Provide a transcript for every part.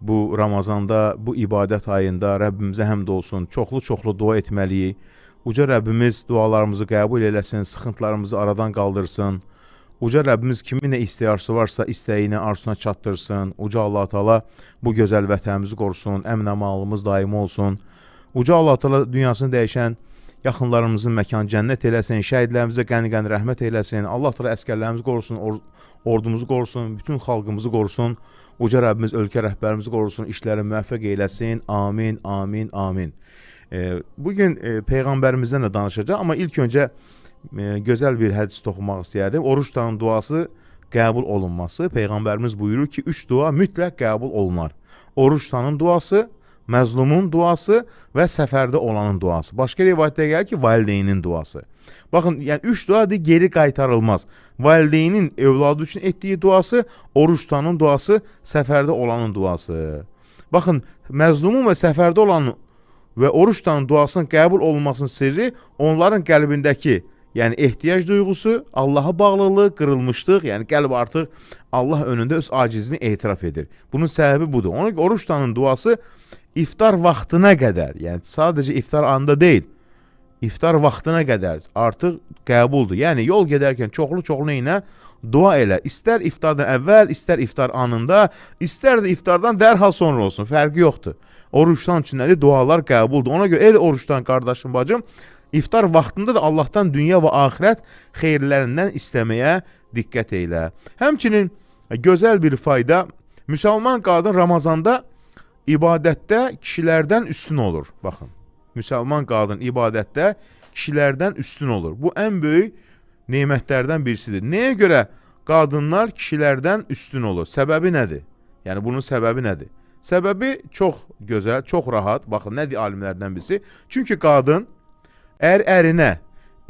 Bu Ramazanda, bu ibadət ayında Rəbbimizə həmd olsun. Çoxlu-çoxlu dua etməliyik. Uca Rəbbimiz dualarımızı qəbul eləsin, sıxıntılarımızı aradan qaldırsın. Uca Rəbbimiz kimin nə istəyarsı varsa istəyinə, arzusuna çatdırsın. Uca Allah Teala bu gözəl vətənimizi qorusun, əmin-əmanlığımız daimi olsun. Uca Allah Teala dünyasını dəyişən yaxınlarımızın məkanı cənnət eləsin, şəhidlərimizə qəni-qəni rəhmət eləsin. Allah Teala əskərlərimizi qorusun, ordumuzu qorusun, bütün xalqımızı qorusun. Uca Rəbbimiz ölkə rəhbərimizi qorusun, işləri müvəffəq eyləsin. Amin, amin, amin. Bugün Peyğəmbərimizdən də danışacaq, amma ilk öncə gözəl bir hədis toxumaq istəyərdim. Oruc tutanın duası qəbul olunması. Peyğəmbərimiz buyurur ki, 3 dua mütləq qəbul olunar. Oruc tutanın duası, məzlumun duası və səfərdə olanın duası. Başqa rivayətdə gəlir ki, valideynin duası. Baxın, yəni 3 dua geri qaytarılmaz. Valideynin övladı üçün etdiyi duası, oruc tutanın duası, səfərdə olanın duası. Baxın, məzlumun və səfərdə olanın və oruc tutanın duasının qəbul olunmasının sirri onların qəlbindəki, yəni ehtiyac duyğusu, Allaha bağlılığı, qırılmışlıq, yəni qəlb artıq Allah önündə öz acizliyini etiraf edir. Bunun səbəbi budur. Ona görə oruc tutanın duası iftar vaxtına qədər, yəni sadəcə iftar anında deyil, iftar vaxtına qədər artıq qəbuldur. Yəni yol gedərkən çoxlu-çoxlu neyinə dua elə. İstər iftardan əvvəl, istər iftar anında, istər də iftardan dərhal sonra olsun, fərqi yoxdur. Oruc tutan üçün nədir? Dualar qəbuldur. Ona görə el oruc tutan qardaşım, bacım, iftar vaxtında da Allahdan dünya və axirət xeyirlərindən istəməyə diqqət eylə. Həmçinin gözəl bir fayda, müsəlman qadın Ramazanda ibadətdə kişilərdən üstün olur. Baxın, müsəlman qadın ibadətdə kişilərdən üstün olur. Bu ən böyük nemətlərdən birisidir. Nəyə görə qadınlar kişilərdən üstün olur? Səbəbi nədir? Yəni bunun səbəbi nədir? Səbəbi çox gözəl, çox rahat. Baxın, nədir alimlərdən birisi? Çünki qadın əgər ərinə,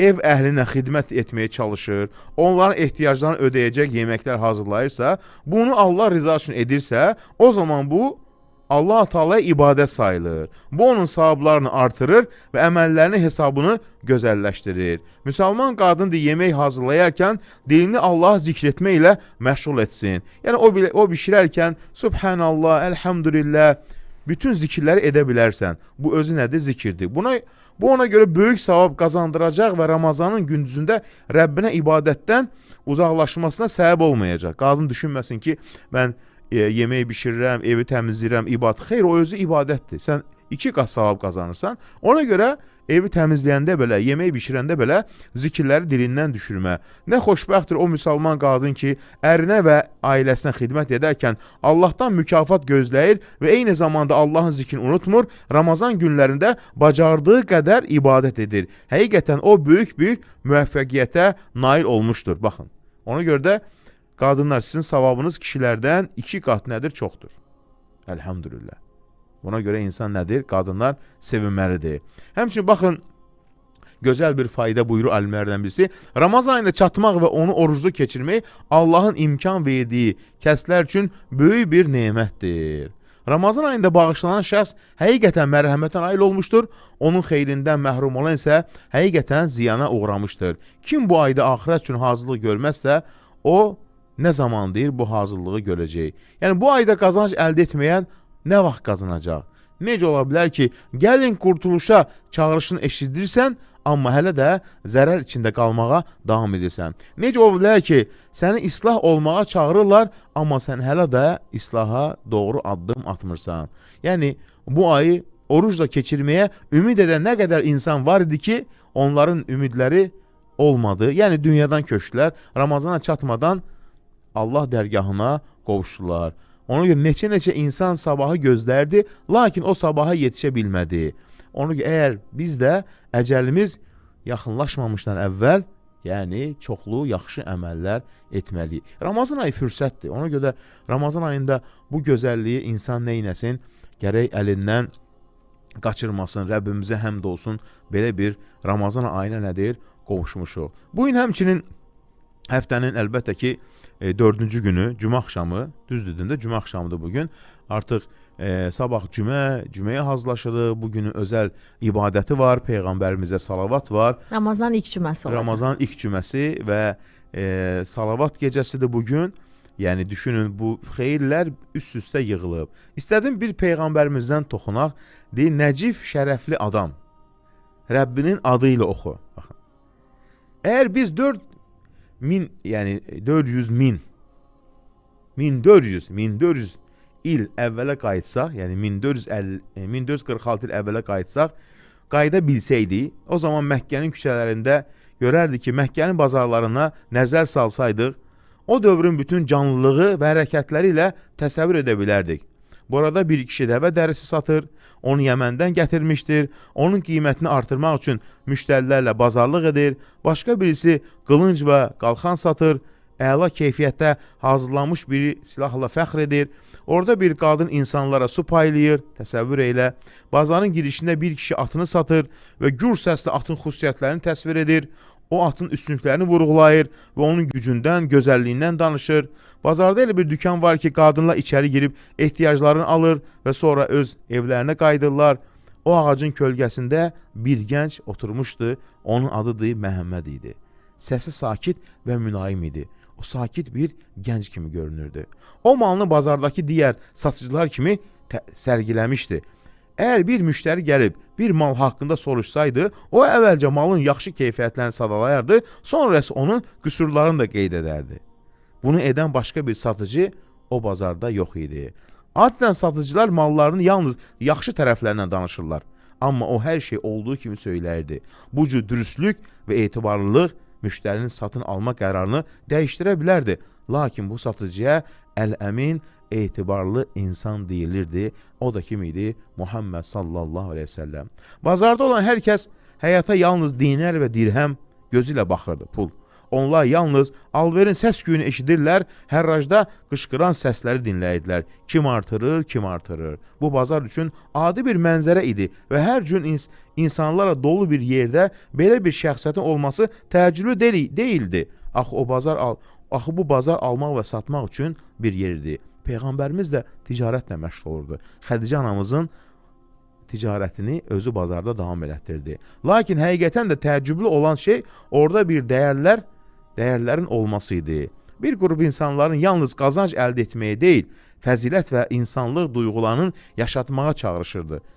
ev əhlinə xidmət etməyə çalışır, onların ehtiyaclarını ödəyəcək yeməklər hazırlayırsa, bunu Allah rızası üçün edirsə, o zaman bu Allah Teala'ya ibadət sayılır. Bu onun savablarını artırır və əməllərinin hesabını gözəlləşdirir. Müsəlman qadın da yemək hazırlayarkən dilini Allahı zikr etmə ilə məşğul etsin. Yəni o bişirərkən Subhanallah, Elhamdülillah, bütün zikirləri edə bilərsən. Bu özü nədir? Zikirdir. Bu ona görə böyük savab qazandıracaq və Ramazanın gündüzündə Rəbbinə ibadətdən uzaqlaşmasına səbəb olmayacaq. Qadın düşünməsin ki, mən yemək bişirirəm, evi təmizləyirəm, ibadət. Xeyr, o özü ibadətdir. Sən 2 qat savab qazanırsan. Ona görə evi təmizləyəndə belə, yemək bişirəndə belə zikirləri dilindən düşürmə. Nə xoşbəxtdir o müsəlman qadın ki, ərinə və ailəsinə xidmət edərkən Allahdan mükafat gözləyir və eyni zamanda Allahın zikrini unutmur, Ramazan günlərində bacardığı qədər ibadət edir. Həqiqətən o böyük bir müvəffəqiyyətə nail olmuşdur. Baxın, ona görə də qadınlar, sizin savabınız kişilərdən 2 qat nədir? Çoxdur. Elhamdülillah. Buna görə insan nədir? Qadınlar sevinməlidir. Həmçinin baxın, gözəl bir fayda buyurur alimlərdən birisi. Ramazan ayında çatmaq və onu oruclu keçirmək Allahın imkan verdiyi kəslər üçün böyük bir nemətdir. Ramazan ayında bağışlanan şəxs həqiqətən mərhəmətə nail olmuşdur. Onun xeyrindən məhrum olan isə həqiqətən ziyana uğramışdır. Kim bu ayda axirət üçün hazırlıq görməzsə, o nə zaman deyir bu hazırlığı görəcək. Yəni bu ayda qazanc əldə etməyən nə vaxt qazanacaq? Necə ola bilər ki, gəlin qurtuluşa çağırışını eşidirsən, amma hələ də zərər içində qalmağa davam edirsən? Necə ola bilər ki, səni islah olmağa çağırırlar, amma sən hələ də islaha doğru addım atmırsan? Yəni bu ayı orucla keçirməyə ümid edən nə qədər insan var idi ki, onların ümidləri olmadı. Yəni dünyadan köçdülər, Ramazana çatmadan Allah dərgahına qovuşdular. Ona görə neçə-neçə insan sabahı gözlərdi, lakin o sabaha yetişə bilmədi. Ona görə əgər biz də əcəlimiz yaxınlaşmamışdan əvvəl, yəni çoxlu yaxşı əməllər etməliyik. Ramazan ayı fürsətdir. Ona görə də Ramazan ayında bu gözəlliyi insan neynəsin? Gərək əlindən qaçırmasın, Rəbbimizə həmd olsun. Belə bir Ramazan ayına nədir? Qovuşmuşuq. Bu gün həmçinin həftənin əlbəttə ki, 4-cü günü, cümə axşamı, düz dedim də, cümə axşamıdır bugün. Artıq sabah cümə, cüməyə hazırlaşırıq. Bugünün özəl ibadəti var, Peyğəmbərimizə salavat var. Ramazan ilk cüməsi olacaq. Ramazan ilk cüməsi və salavat gecəsidir bugün. Yəni düşünün, bu xeyirlər üst-üstə yığılıb. İstədim bir peyğəmbərimizdən toxunaq. Deyir, nəcib şərəfli adam. Rəbbinin adı ilə oxu. Baxın. Əgər biz 4000, yəni 400 min, 1400 il əvvələ qayıtsaq, yəni 1446 il əvvələ qayıtsaq, qayıda bilsəydik, o zaman Məkkənin küçələrində görərdik ki, Məkkənin bazarlarına nəzər salsaydıq, o dövrün bütün canlılığı və hərəkətləri ilə təsəvvür edə bilərdik. Burada bir kişi dəvə dərisi satır, onu Yəməndən gətirmişdir, onun qiymətini artırmaq üçün müştərilərlə bazarlıq edir, başqa birisi qılınc və qalxan satır, əla keyfiyyətdə hazırlanmış bir silahla fəxr edir. Orada bir qadın insanlara su paylayır, təsəvvür eylə. Bazarın girişində bir kişi atını satır və gür səslə atın xüsusiyyətlərini təsvir edir. O atın üstünlüklərini vurğulayır və onun gücündən, gözəlliyindən danışır. Bazarda elə bir dükan var ki, qadınlar içəri girib ehtiyaclarını alır və sonra öz evlərinə qayıdırlar. O ağacın kölgəsində bir gənc oturmuşdu. Onun adı Məhəmməd idi. Səsi sakit və mülayim idi. O sakit bir gənc kimi görünürdü. O malını bazardakı digər satıcılar kimi sərgiləmişdi. Əgər bir müştəri gəlib bir mal haqqında soruşsaydı, o əvvəlcə malın yaxşı keyfiyyətlərini sadalayardı, sonra isə onun qüsurlarını da qeyd edərdi. Bunu edən başqa bir satıcı o bazarda yox idi. Adətən satıcılar mallarını yalnız yaxşı tərəflərindən danışırlar. Amma o hər şey olduğu kimi söyləyirdi. Bu cür dürüstlük və etibarlılıq müştərinin satın alma qərarını dəyişdirə bilərdi. Lakin bu satıcıya Əl-Əmin, etibarlı insan deyilirdi. O da kim idi? Muhammed sallallahu aleyhi ve sellem. Bazarda olan hər kəs həyata yalnız dinər və dirhəm gözü ilə baxırdı, pul. Onlar yalnız alverin səs küyünü eşidirlər, hərracda qışqıran səsləri dinləyirdilər. Kim artırır, kim artırır. Bu bazar üçün adi bir mənzərə idi və hər gün insanlarla dolu bir yerdə belə bir şəxsiyyətin olması təəccüblü deyildi. Axı bu bazar almaq və satmaq üçün bir yer idi. Peyğəmbərimiz də ticarətlə məşğul olurdu. Xədicə anamızın ticarətini özü bazarda davam elətdirdi. Lakin həqiqətən də təəccüblü olan şey orada bir dəyərlərin olması idi. Bir qrup insanların yalnız qazanc əldə etməyə deyil, fəzilət və insanlıq duyğularının yaşatmağa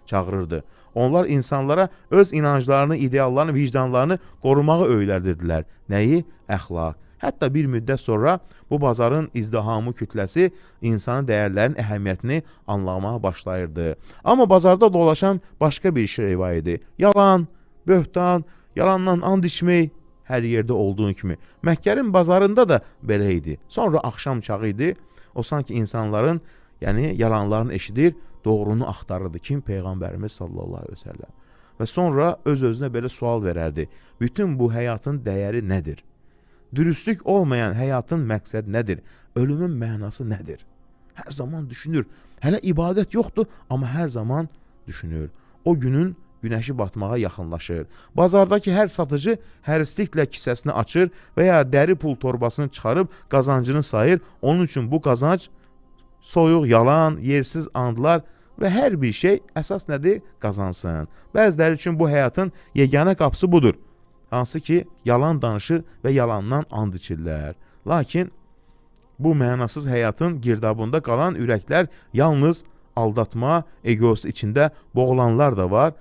çağırırdı. Onlar insanlara öz inanclarını, ideallarını, vicdanlarını qorumağı öyrədirdilər. Nəyi? Əxlaq. Hətta bir müddət sonra bu bazarın izdihamı kütləsi insanın dəyərlərinin əhəmiyyətini anlamağa başlayırdı. Amma bazarda dolaşan başqa bir şey var idi. Yalan, böhtan, yalandan and içmək hər yerdə olduğu kimi. Məkkənin bazarında da belə idi. Sonra axşam çağı idi. O sanki insanların, yəni yalanlarını eşidir, doğrunu axtarırdı. Kim? Peyğəmbərimiz sallallahu aleyhi ve sellem. Və sonra öz-özünə belə sual verərdi. Bütün bu həyatın dəyəri nədir? Dürüstlük olmayan həyatın məqsədi nədir? Ölümün mənası nədir? Hər zaman düşünür. Hələ ibadət yoxdur, amma hər zaman düşünür. O günün günəşi batmağa yaxınlaşır. Bazardakı hər satıcı hərisliklə kisəsini açır və ya dəri pul torbasını çıxarıb qazancını sayır. Onun üçün bu qazanc soyuq, yalan, yersiz andlar və hər bir şey əsas nədir? Qazansın. Bəziləri üçün bu həyatın yeganə qapısı budur. Hansı ki, yalan danışır və yalandan and içirlər. Lakin bu mənasız həyatın girdabında qalan ürəklər yalnız aldatma egosu içində boğulanlar da var,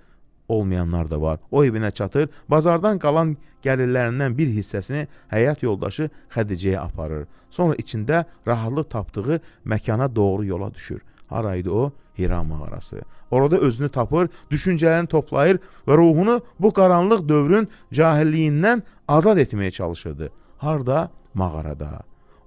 olmayanlar da var. O evinə çatır, bazardan qalan gəlirlərindən bir hissəsini həyat yoldaşı Xədicəyə aparır. Sonra içində rahatlıq tapdığı məkana doğru yola düşür. Haraydı o? Hira mağarası. Orada özünü tapır, düşüncələrini toplayır və ruhunu bu qaranlıq dövrün cahilliyindən azad etməyə çalışırdı. Harda? Mağarada.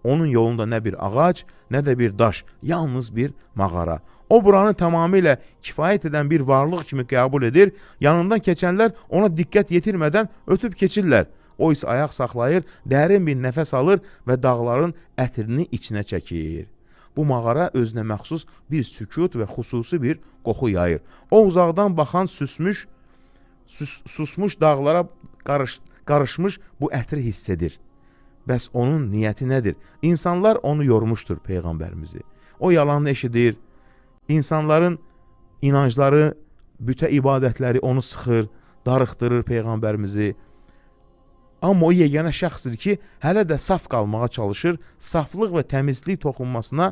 Onun yolunda nə bir ağac, nə də bir daş, yalnız bir mağara. O buranı tamamilə kifayət edən bir varlıq kimi qəbul edir, yanından keçənlər ona diqqət yetirmədən ötüb keçirlər. O isə ayaq saxlayır, dərin bir nəfəs alır və dağların ətrini içinə çəkir. Bu mağara özünə məxsus bir sükut və xüsusi bir qoxu yayır. O uzaqdan baxan susmuş dağlara qarışmış bu ətri hiss edir. Bəs onun niyyəti nədir? İnsanlar onu yormuşdur, Peyğəmbərimizi. O yalanını eşidir. İnsanların inancları, bütə ibadətləri onu sıxır, darıxdırır Peyğəmbərimizi. Amma o yeganə şəxsdir ki, hələ də saf qalmağa çalışır, saflıq və təmizlik toxunmasına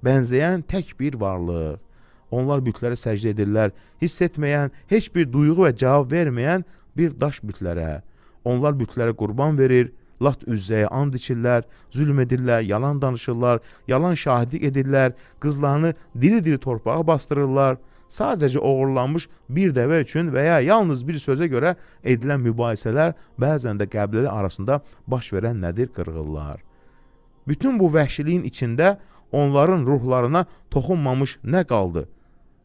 bənzəyən tək bir varlıq. Onlar bütlərə səcdə edirlər, hiss etməyən, heç bir duyğu və cavab verməyən bir daş bütlərə. Onlar bütlərə qurban verir, Lat Üzzəyə and içirlər, zülm edirlər, yalan danışırlar, yalan şahidlik edirlər, qızlarını diri-diri torpağa bastırırlar. Sadəcə oğurlanmış bir dəvə üçün və ya yalnız bir sözə görə edilən mübahisələr bəzən də qəbilələr arasında baş verən nədir? Qırğınlar. Bütün bu vəhşiliyin içində onların ruhlarına toxunmamış nə qaldı?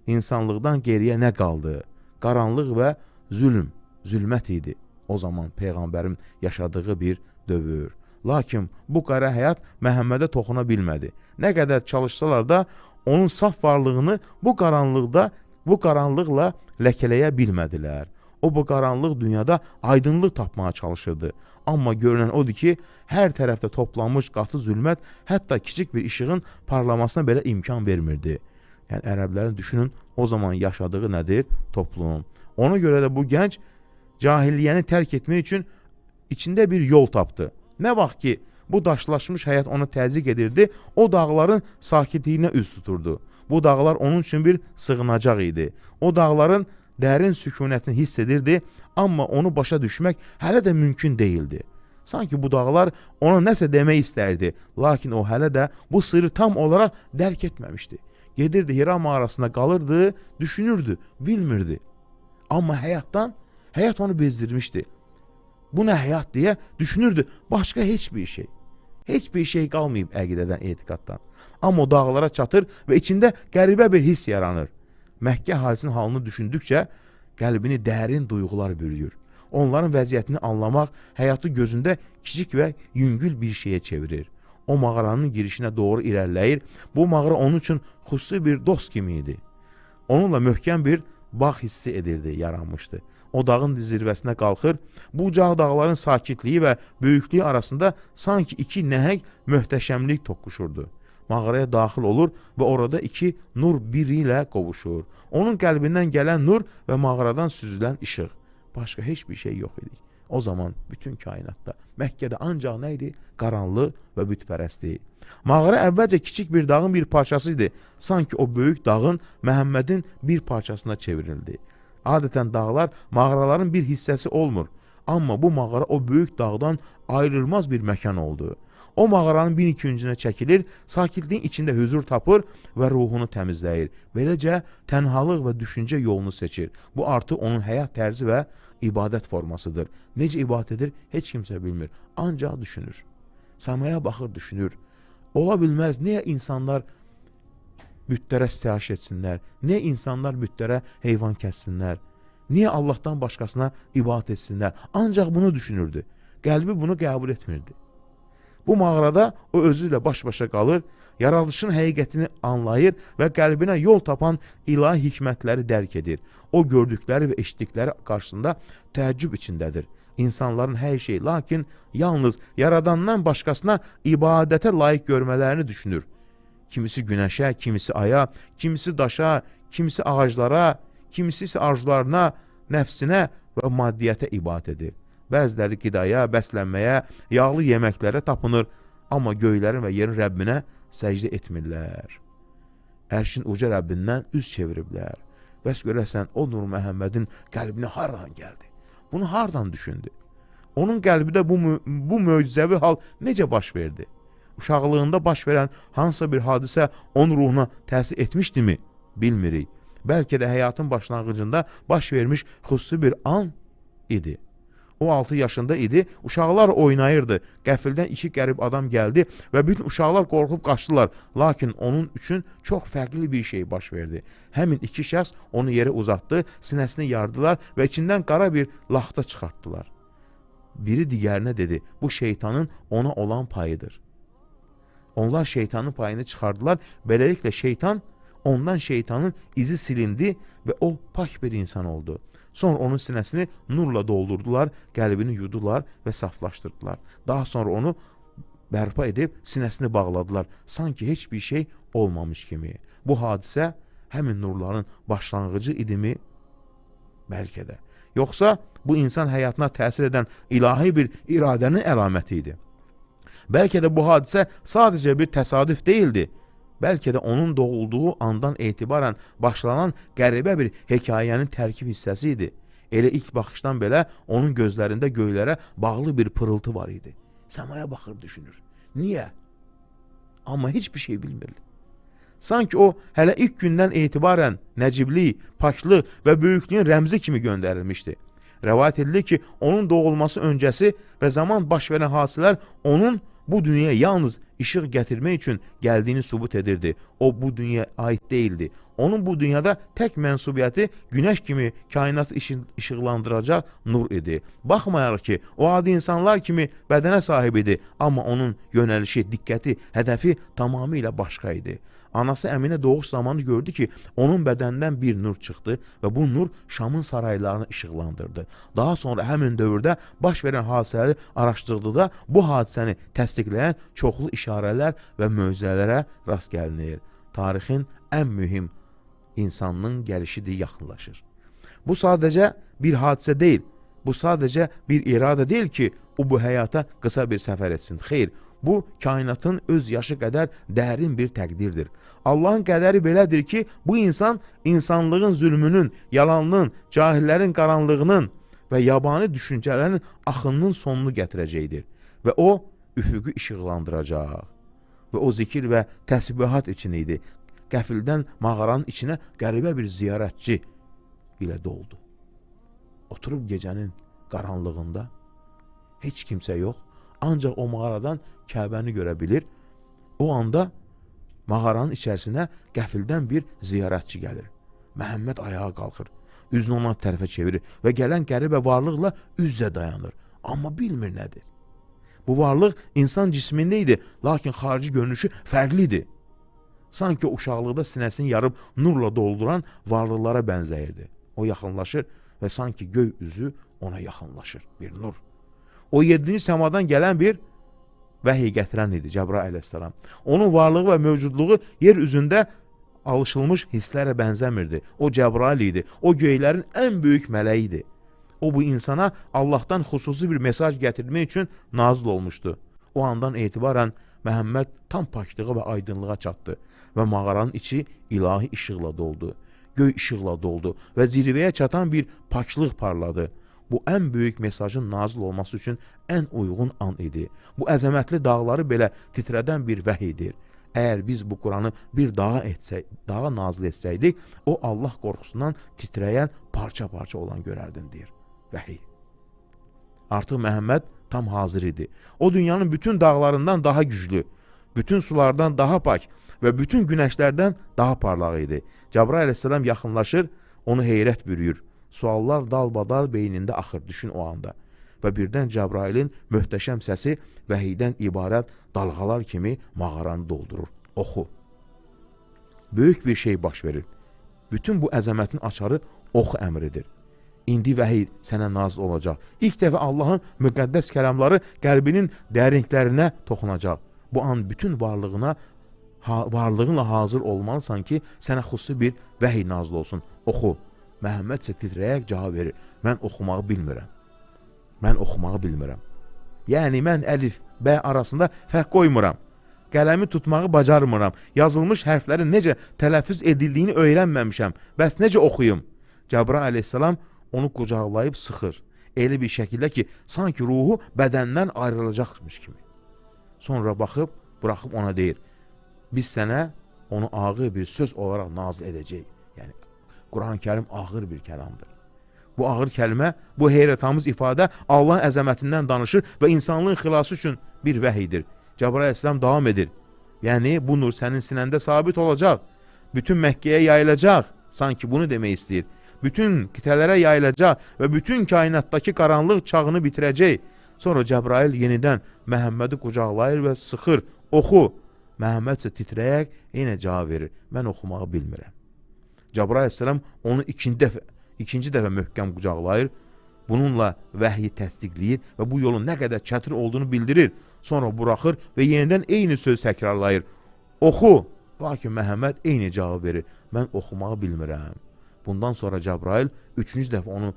İnsanlıqdan geriyə nə qaldı? Qaranlıq və zülm, zülmət idi o zaman Peyğəmbərin yaşadığı bir dövr. Lakin bu qara həyat Məhəmmədə toxuna bilmədi. Nə qədər çalışsalar da onun saf varlığını bu qaranlıqla ləkələyə bilmədilər. O bu qaranlıq dünyada aydınlıq tapmağa çalışırdı. Amma görünən odur ki, hər tərəfdə toplanmış qatı zülmət hətta kiçik bir işığın parlamasına belə imkan vermirdi. Yəni ərəblərin düşünün o zaman yaşadığı nədir? Toplum. Ona görə də bu gənc cahilliyəni tərk etmək üçün içində bir yol tapdı. Nə vaxt ki, bu daşlaşmış həyat ona təzyiq edirdi, o dağların sakitliyinə üz tuturdu. Bu dağlar onun üçün bir sığınacaq idi. O dağların dərin sükunətini hiss edirdi, amma onu başa düşmək hələ də mümkün deyildi. Sanki bu dağlar ona nəsə demək istərdi, lakin o hələ də bu sırrı tam olaraq dərk etməmişdi. Gedirdi Hira mağarasında qalırdı, düşünürdü, bilmirdi. Amma həyat onu bezdirmişdi. Bu nə həyat deyə düşünürdü, başqa heç bir şey. Heç bir şey qalmayıb əqidədən, etiqaddan. Amma o dağlara çatır və içində qəribə bir hiss yaranır. Məkkə əhalisinin halını düşündükcə qəlbini dərin duyğular bürüyür. Onların vəziyyətini anlamaq həyatı gözündə kiçik və yüngül bir şeyə çevirir. O mağaranın girişinə doğru irəliləyir. Bu mağara onun üçün xüsusi bir dost kimi idi. Onunla möhkəm bir bağ hissi edirdi, yaranmışdı. O dağın zirvəsinə qalxır. Bu uca dağların sakitliyi və böyüklüyü arasında sanki iki nəhəng möhtəşəmlik toqquşurdu. Mağaraya daxil olur və orada iki nur biri ilə qovuşur. Onun qəlbindən gələn nur və mağaradan süzülən işıq. Başqa heç bir şey yox idi. O zaman bütün kainatda, Məkkədə ancaq nə idi? Qaranlıq və bütpərəstlik. Mağara əvvəlcə kiçik bir dağın bir parçası idi. Sanki o böyük dağın Məhəmmədin bir parçasına çevrildi. Adətən dağlar mağaraların bir hissəsi olmur. Amma bu mağara o böyük dağdan ayrılmaz bir məkan oldu. O mağaranın bir küncünə çəkilir, sakitliyin içində hüzur tapır və ruhunu təmizləyir. Beləcə tənhalıq və düşüncə yolunu seçir. Bu artıq onun həyat tərzi və ibadət formasıdır. Necə ibadət edir, heç kimsə bilmir. Ancaq düşünür. Səmaya baxır, düşünür. Ola bilməz, niyə insanlar bütlərə sitayiş etsinlər? Niyə insanlar bütlərə heyvan kəssinlər? Niyə Allahdan başqasına ibadət etsinlər? Ancaq bunu düşünürdü. Qəlbi bunu qəbul etmirdi. Bu mağarada o özü ilə baş-başa qalır, yaradılışın həqiqətini anlayır və qəlbinə yol tapan ilahi hikmətləri dərk edir. O gördükləri və eşitdikləri qarşısında təəccüb içindədir. İnsanların hər şeyi, lakin yalnız yaradandan başqasına ibadətə layiq görmələrini düşünür. Kimisi günəşə, kimisi aya, kimisi daşa, kimisi ağaclara, kimisi isə arzularına, nəfsinə və maddiyyətə ibadət edir. Bəziləri qidaya, bəslənməyə, yağlı yeməklərə tapınır, amma göylərin və yerin Rəbbinə səcdə etmirlər. Ərşin uca Rəbbindən üz çeviriblər. Bəs görəsən, o Nur Məhəmmədin qəlbinə hardan gəldi? Bunu hardan düşündü? Onun qəlbində bu möcüzəvi hal necə baş verdi? Uşaqlığında baş verən hansısa bir hadisə onun ruhuna təsir etmişdimi? Bilmirik. Bəlkə də həyatın başlanğıcında baş vermiş xüsusi bir an idi. O 6 yaşında idi, uşaqlar oynayırdı. Qəfildən iki qərib adam gəldi və bütün uşaqlar qorxub qaçdılar. Lakin onun üçün çox fərqli bir şey baş verdi. Həmin iki şəxs onu yerə uzatdı, sinəsini yardılar və içindən qara bir laxta çıxartdılar. Biri digərinə dedi, bu şeytanın ona olan payıdır. Onlar şeytanın payını çıxardılar. Beləliklə şeytan, ondan şeytanın izi silindi və o pak bir insan oldu. Sonra onun sinəsini nurla doldurdular, qəlbini yudular və saflaşdırdılar. Daha sonra onu bərpa edib sinəsini bağladılar. Sanki heç bir şey olmamış kimi. Bu hadisə həmin nurların başlanğıcı idimi? Bəlkə də. Yoxsa bu insan həyatına təsir edən ilahi bir iradənin əlaməti idi. Bəlkə də bu hadisə sadəcə bir təsadüf deyildi. Bəlkə də onun doğulduğu andan etibarən başlanan qəribə bir hekayənin tərkib hissəsi idi. Elə ilk baxışdan belə onun gözlərində göylərə bağlı bir pırıltı var idi. Səmaya baxır, düşünür. Niyə? Amma heç bir şey bilmirdi. Sanki o hələ ilk gündən etibarən nəciblik, paklıq və böyüklüyün rəmzi kimi göndərilmişdi. Rəvayət edilir ki, onun doğulması öncəsi və zaman baş verən hadisələr onun bu dünyaya yalnız işıq gətirmək üçün gəldiyini sübut edirdi. O bu dünyaya aid deyildi. Onun bu dünyada tək mənsubiyyəti günəş kimi kainatı işıqlandıracaq nur idi. Baxmayaraq ki, o adi insanlar kimi bədənə sahib idi, amma onun yönəlişi, diqqəti, hədəfi tamamilə başqa idi. Anası Əminə doğuş zamanı gördü ki, onun bədənindən bir nur çıxdı və bu nur Şamın saraylarını işıqlandırdı. Daha sonra həmin dövrdə baş verən hadisələri araşdırdıqda bu hadisəni təsdiqləyən çoxlu işarələr və möcüzələrə rast gəlinir. Tarixin ən mühim insanının gəlişidir, yaxınlaşır. Bu sadəcə bir hadisə deyil, bu sadəcə bir iradə deyil ki, o bu həyata qısa bir səfər etsin. Xeyr, bu kainatın öz yaşı qədər dərin bir təqdirdir. Allahın qədəri belədir ki, bu insan insanlığın zülmünün, yalanının, cahillərin qaranlığının və yabani düşüncələrin axınının sonunu gətirəcəkdir. Və o üfüqü işıqlandıracaq. Və o zikir və təsbihat üçün idi. Qəfildən mağaranın içinə qəribə bir ziyarətçi ilə doldu. Oturub gecənin qaranlığında heç kimsə yox, ancaq o mağaradan Kəbəni görə bilir. O anda mağaranın içərisinə qəfildən bir ziyarətçi gəlir. Məhəmməd ayağa qalxır, üzünü ona tərəfə çevirir və gələn qəribə varlıqla üz-üzə dayanır. Amma bilmir nədir. Bu varlıq insan cismində idi, lakin xarici görünüşü fərqli idi. Sanki uşaqlıqda sinəsini yarıb nurla dolduran varlıqlara bənzəyirdi. O yaxınlaşır və sanki göy üzü ona yaxınlaşır, bir nur. O 7-ci səmadan gələn bir vəhiy gətirən idi Cəbrail əleyhissalam. Onun varlığı və mövcudluğu yer üzündə alışılmış hisslərə bənzəmirdi. O Cəbrail idi, o göylərin ən böyük mələyi idi. O bu insana Allahdan xüsusi bir mesaj gətirmək üçün nazil olmuşdu. O andan etibarən Məhəmməd tam paklığa və aydınlığa çatdı və mağaranın içi ilahi işıqla doldu. Göy işıqla doldu və zirvəyə çatan bir paklıq parladı. Bu ən böyük mesajın nazil olması üçün ən uyğun an idi. Bu əzəmətli dağları belə titrədən bir vəhidir. Əgər biz bu Quranı bir dağa nazil etsəydik, o Allah qorxusundan titrəyən parça-parça olan görərdin, deyir vəhiy. Artıq Məhəmməd tam hazır idi. O dünyanın bütün dağlarından daha güclü, bütün sulardan daha pak və bütün günəşlərdən daha parlaq idi. Cəbrail əleyhissalam yaxınlaşır, onu heyrət bürüyür. Suallar dalbadal beynində axır, düşün o anda. Və birdən Cəbrailin möhtəşəm səsi vəhiydən ibarət dalğalar kimi mağaranı doldurur. Oxu. Böyük bir şey baş verir. Bütün bu əzəmətin açarı oxu əmridir. İndi vəhiy sənə nazil olacaq. İlk dəfə Allahın müqəddəs kəlamları qəlbinin dərinliklərinə toxunacaq. Bu an bütün varlığınla hazır olmalısan ki, sənə xüsusi bir vəhiy nazil olsun. Oxu. Məhəmməd isə titrəyərək cavab verir. Mən oxumağı bilmirəm. Mən oxumağı bilmirəm. Yəni mən əlif, bə arasında fərq qoymuram. Qələmi tutmağı bacarmıram. Yazılmış hərflərin necə tələffüz edildiyini öyrənməmişəm. Bəs necə oxuyum? Cəbrail əleyhissalam onu qucaqlayıb sıxır. Elə bir şəkildə ki, sanki ruhu bədəndən ayrılacaqmış kimi. Sonra baxıb, buraxıb ona deyir. Biz sənə onu ağır bir söz olaraq nazil edəcəyik. Yəni, Quran-ı Kərim ağır bir kəlamdır. Bu ağır kəlmə, bu heyrətamiz ifadə Allahın əzəmətindən danışır və insanlığın xilası üçün bir vəhidir. Cəbrail əleyhissalam davam edir. Yəni, bu nur sənin sinəndə sabit olacaq. Bütün Məkkəyə yayılacaq. Sanki bunu demək istəyir. Bütün qitələrə yayılacaq və bütün kainatdakı qaranlıq çağını bitirəcək. Sonra Cəbrail yenidən Məhəmmədi qucaqlayır və sıxır. Oxu. Məhəmməd isə titrəyərək yenə cavab verir. Mən oxumağı bilmirəm. Cəbrail əleyhissalam onu ikinci dəfə möhkəm qucaqlayır. Bununla vəhyi təsdiqləyir və bu yolun nə qədər çətin olduğunu bildirir. Sonra buraxır və yenidən eyni söz təkrarlayır. Oxu. Lakin Məhəmməd eyni cavab verir. Mən oxumağı bilmirəm. Bundan sonra Cəbrail üçüncü dəfə onu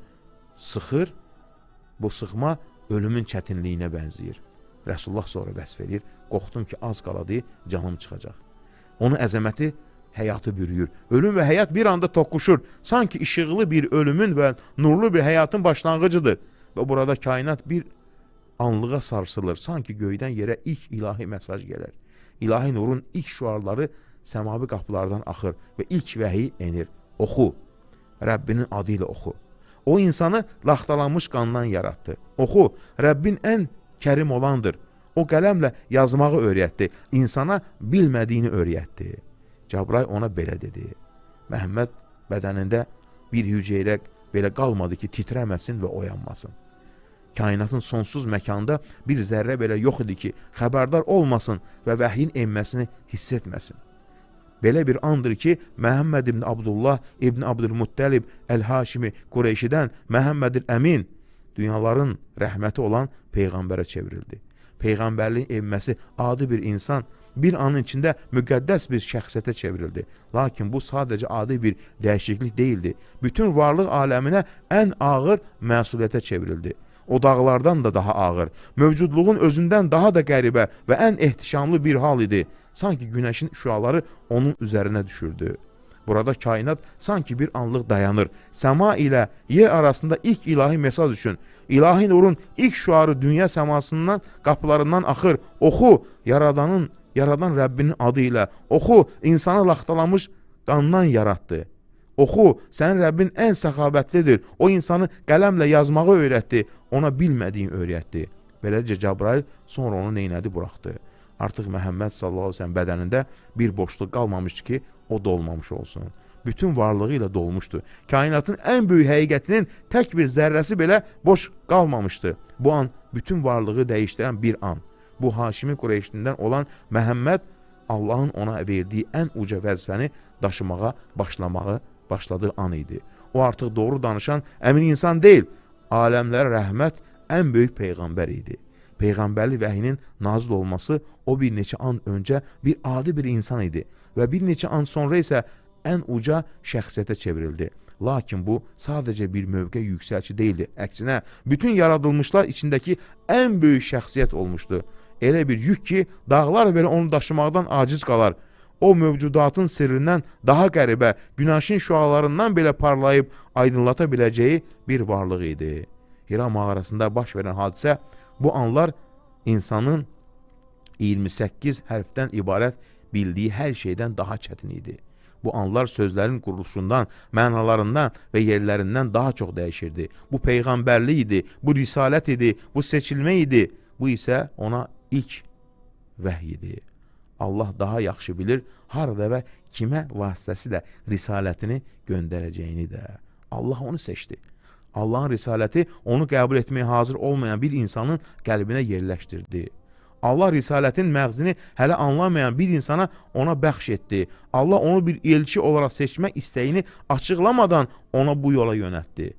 sıxır, bu sıxma ölümün çətinliyinə bənzəyir. Rəsulullah sonra vəsf edir, qorxdum ki, az qala deyir, canım çıxacaq. Onun əzəməti həyatı bürüyür. Ölüm və həyat bir anda toqquşur. Sanki işıqlı bir ölümün və nurlu bir həyatın başlanğıcıdır. Və burada kainat bir anlığa sarsılır. Sanki göydən yerə ilk ilahi mesaj gəlir. İlahi nurun ilk şüarları səmavi qapılardan axır və ilk vəhiy enir. Oxu, Rəbbinin adı ilə oxu. O insanı laxtalanmış qandan yaratdı. Oxu, Rəbbin ən kərim olandır. O qələmlə yazmağı öyrətdi. İnsana bilmədiyini öyrətdi. Cəbrail ona belə dedi. Məhəmməd bədənində bir hüceyrə belə qalmadı ki, titrəməsin və oyanmasın. Kainatın sonsuz məkanda bir zərrə belə yox idi ki, xəbərdar olmasın və vəhyin enməsini hiss etməsin. Belə bir andır ki, Məhəmməd ibn Abdullah ibn Abdülmuttəlib Əl-Haşimi Qureyşidən Məhəmmədil Əmin, dünyaların rəhməti olan peyğəmbərə çevrildi. Peyğəmbərliyin enməsi adi bir insan bir anın içində müqəddəs bir şəxsiyyətə çevrildi. Lakin bu sadəcə adi bir dəyişiklik deyildi. Bütün varlıq aləminə ən ağır məsuliyyətə çevrildi. O dağlardan da daha ağır, mövcudluğun özündən daha da qəribə və ən ehtişamlı bir hal idi. Sanki günəşin şüaları onun üzərinə düşürdü. Burada kainat sanki bir anlıq dayanır. Səma ilə yer arasında ilk ilahi mesaj üçün, ilahi nurun ilk şüarı dünya səmasından, qapılarından axır. Oxu, yaradan Rəbbinin adı ilə. Oxu, insanı laxtalanmış qandan yaratdı. Oxu, sənin Rəbbin ən səxavətlidir. O insanı qələmlə yazmağı öyrətdi, ona bilmədiyin öyrətdi. Beləcə Cəbrail sonra onu neynədi, buraxdı. Artıq Məhəmməd sallallahu əleyhi və səlləm bədənində bir boşluq qalmamışdı ki, o dolmamış olsun. Bütün varlığı ilə dolmuşdu. Kainatın ən böyük həqiqətinin tək bir zərrəsi belə boş qalmamışdı. Bu an bütün varlığı dəyişdirən bir an. Bu Haşimi Qureyşindən olan Məhəmməd Allahın ona verdiyi ən uca vəzifəni daşımağa başladığı an idi. O artıq doğru danışan əmin insan deyil, aləmlərə rəhmət ən böyük peyğəmbər idi. Peyğəmbərlik vəhyinin nazil olması o bir neçə an öncə bir adi bir insan idi və bir neçə an sonra isə ən uca şəxsiyyətə çevrildi. Lakin bu sadəcə bir mövqe yüksəlişi deyildi. Əksinə, bütün yaradılmışlar içindəki ən böyük şəxsiyyət olmuşdu. Elə bir yük ki, dağlar belə onu daşımaqdan aciz qalar. O mövcudatın sirrindən daha qəribə, günəşin şüalarından belə parlayıb aydınlata biləcəyi bir varlıq idi. Hira mağarasında baş verən hadisə bu anlar insanın 28 hərfdən ibarət bildiyi hər şeydən daha çətin idi. Bu anlar sözlərin quruluşundan, mənalarından və yerlərindən daha çox dəyişirdi. Bu peyğəmbərlik idi, bu risalət idi, bu seçilmə idi. Bu isə ona ilk vəhy idi. Allah daha yaxşı bilir harada və kimə vasitəsilə risalətini göndərəcəyini də. Allah onu seçdi. Allahın risaləti onu qəbul etməyə hazır olmayan bir insanın qəlbinə yerləşdirdi. Allah risalətin məğzini hələ anlamayan bir insana ona bəxş etdi. Allah onu bir elçi olaraq seçmək istəyini açıqlamadan ona bu yola yönəltdi.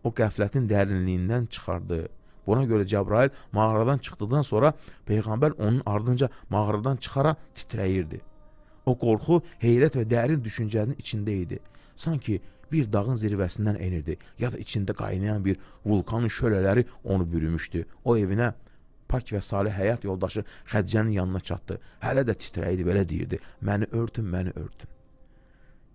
O qəflətin dərinliyindən çıxardı. Buna görə Cəbrail mağaradan çıxdıqdan sonra Peyğəmbər onun ardınca mağaradan çıxaraq titrəyirdi. O qorxu, heyrət və dərin düşüncənin içində idi. Sanki bir dağın zirvəsindən enirdi ya da içində qaynayan bir vulkanın şölələri onu bürümüşdü. O evinə pak və salih həyat yoldaşı Xədicənin yanına çatdı. Hələ də titrəyidi, belə deyirdi: məni örtün, məni örtün.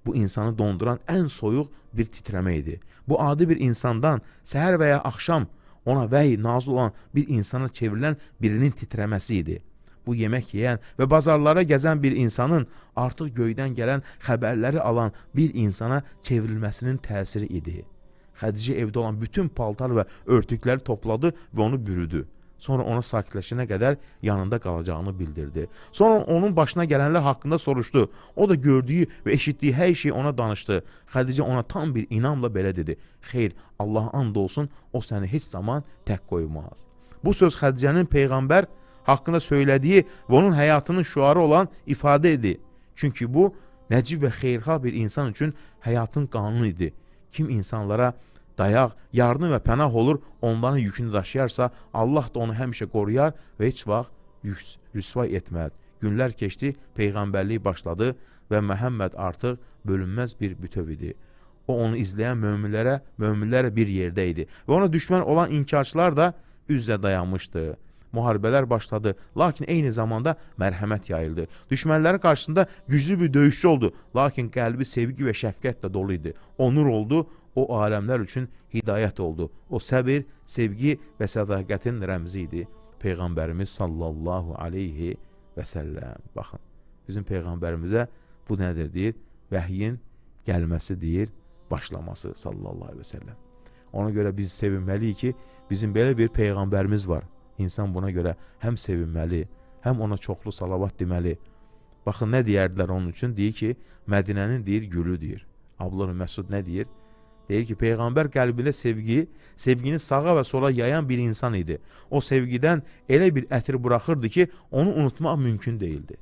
Bu insanı donduran ən soyuq bir titrəmə idi. Bu adi bir insandan səhər və ya axşam ona vəhy nazil olan bir insana çevrilən birinin titrəməsi idi. Bu yemək yeyən və bazarlara gəzən bir insanın artıq göydən gələn xəbərləri alan bir insana çevrilməsinin təsiri idi. Xədicə evdə olan bütün paltar və örtükləri topladı və onu bürüdü. Sonra ona sakitləşənə qədər yanında qalacağını bildirdi. Sonra onun başına gələnlər haqqında soruşdu. O da gördüyü və eşitdiyi hər şeyi ona danışdı. Xədicə ona tam bir inamla belə dedi: xeyr, Allaha and olsun, o səni heç zaman tək qoymaz. Bu söz Xədicənin peyğəmbər haqqında söylədiyi və onun həyatının şüarı olan ifadə idi. Çünki bu, nəcib və xeyrxah bir insan üçün həyatın qanunu idi. Kim insanlara dayaq, yardım və pənah olur, onların yükünü daşıyarsa, Allah da onu həmişə qoruyar və heç vaxt rüsvay etməz. Günlər keçdi, peyğəmbərlik başladı və Məhəmməd artıq bölünməz bir bütöv idi. O, onu izləyən möminlərə bir yerdə idi və ona düşmən olan inkarçılar da üzlə dayanmışdı. Müharibələr başladı, lakin eyni zamanda mərhəmət yayıldı. Düşmənlərin qarşısında güclü bir döyüşçü oldu, lakin qəlbi sevgi və şəfqətlə dolu idi. O nur oldu, o aləmlər üçün hidayət oldu. O səbir, sevgi və sədaqətin rəmzi idi. Peyğəmbərimiz sallallahu aleyhi və səlləm. Baxın, bizim Peyğəmbərimizə bu nədir deyir? Vəhyin gəlməsi deyir, başlaması sallallahu aleyhi və səlləm. Ona görə biz sevinməliyik ki, bizim belə bir Peyğəmbərimiz var. İnsan buna görə həm sevinməli, həm ona çoxlu salavat deməli. Baxın, nə deyərdilər onun üçün? Deyir ki, Mədinənin deyir, gülü deyir. Abdullah ibn Məsud nə deyir? Deyir ki, Peyğəmbər qəlbində sevgini sağa və sola yayan bir insan idi. O sevgidən elə bir ətir buraxırdı ki, onu unutmaq mümkün deyildi.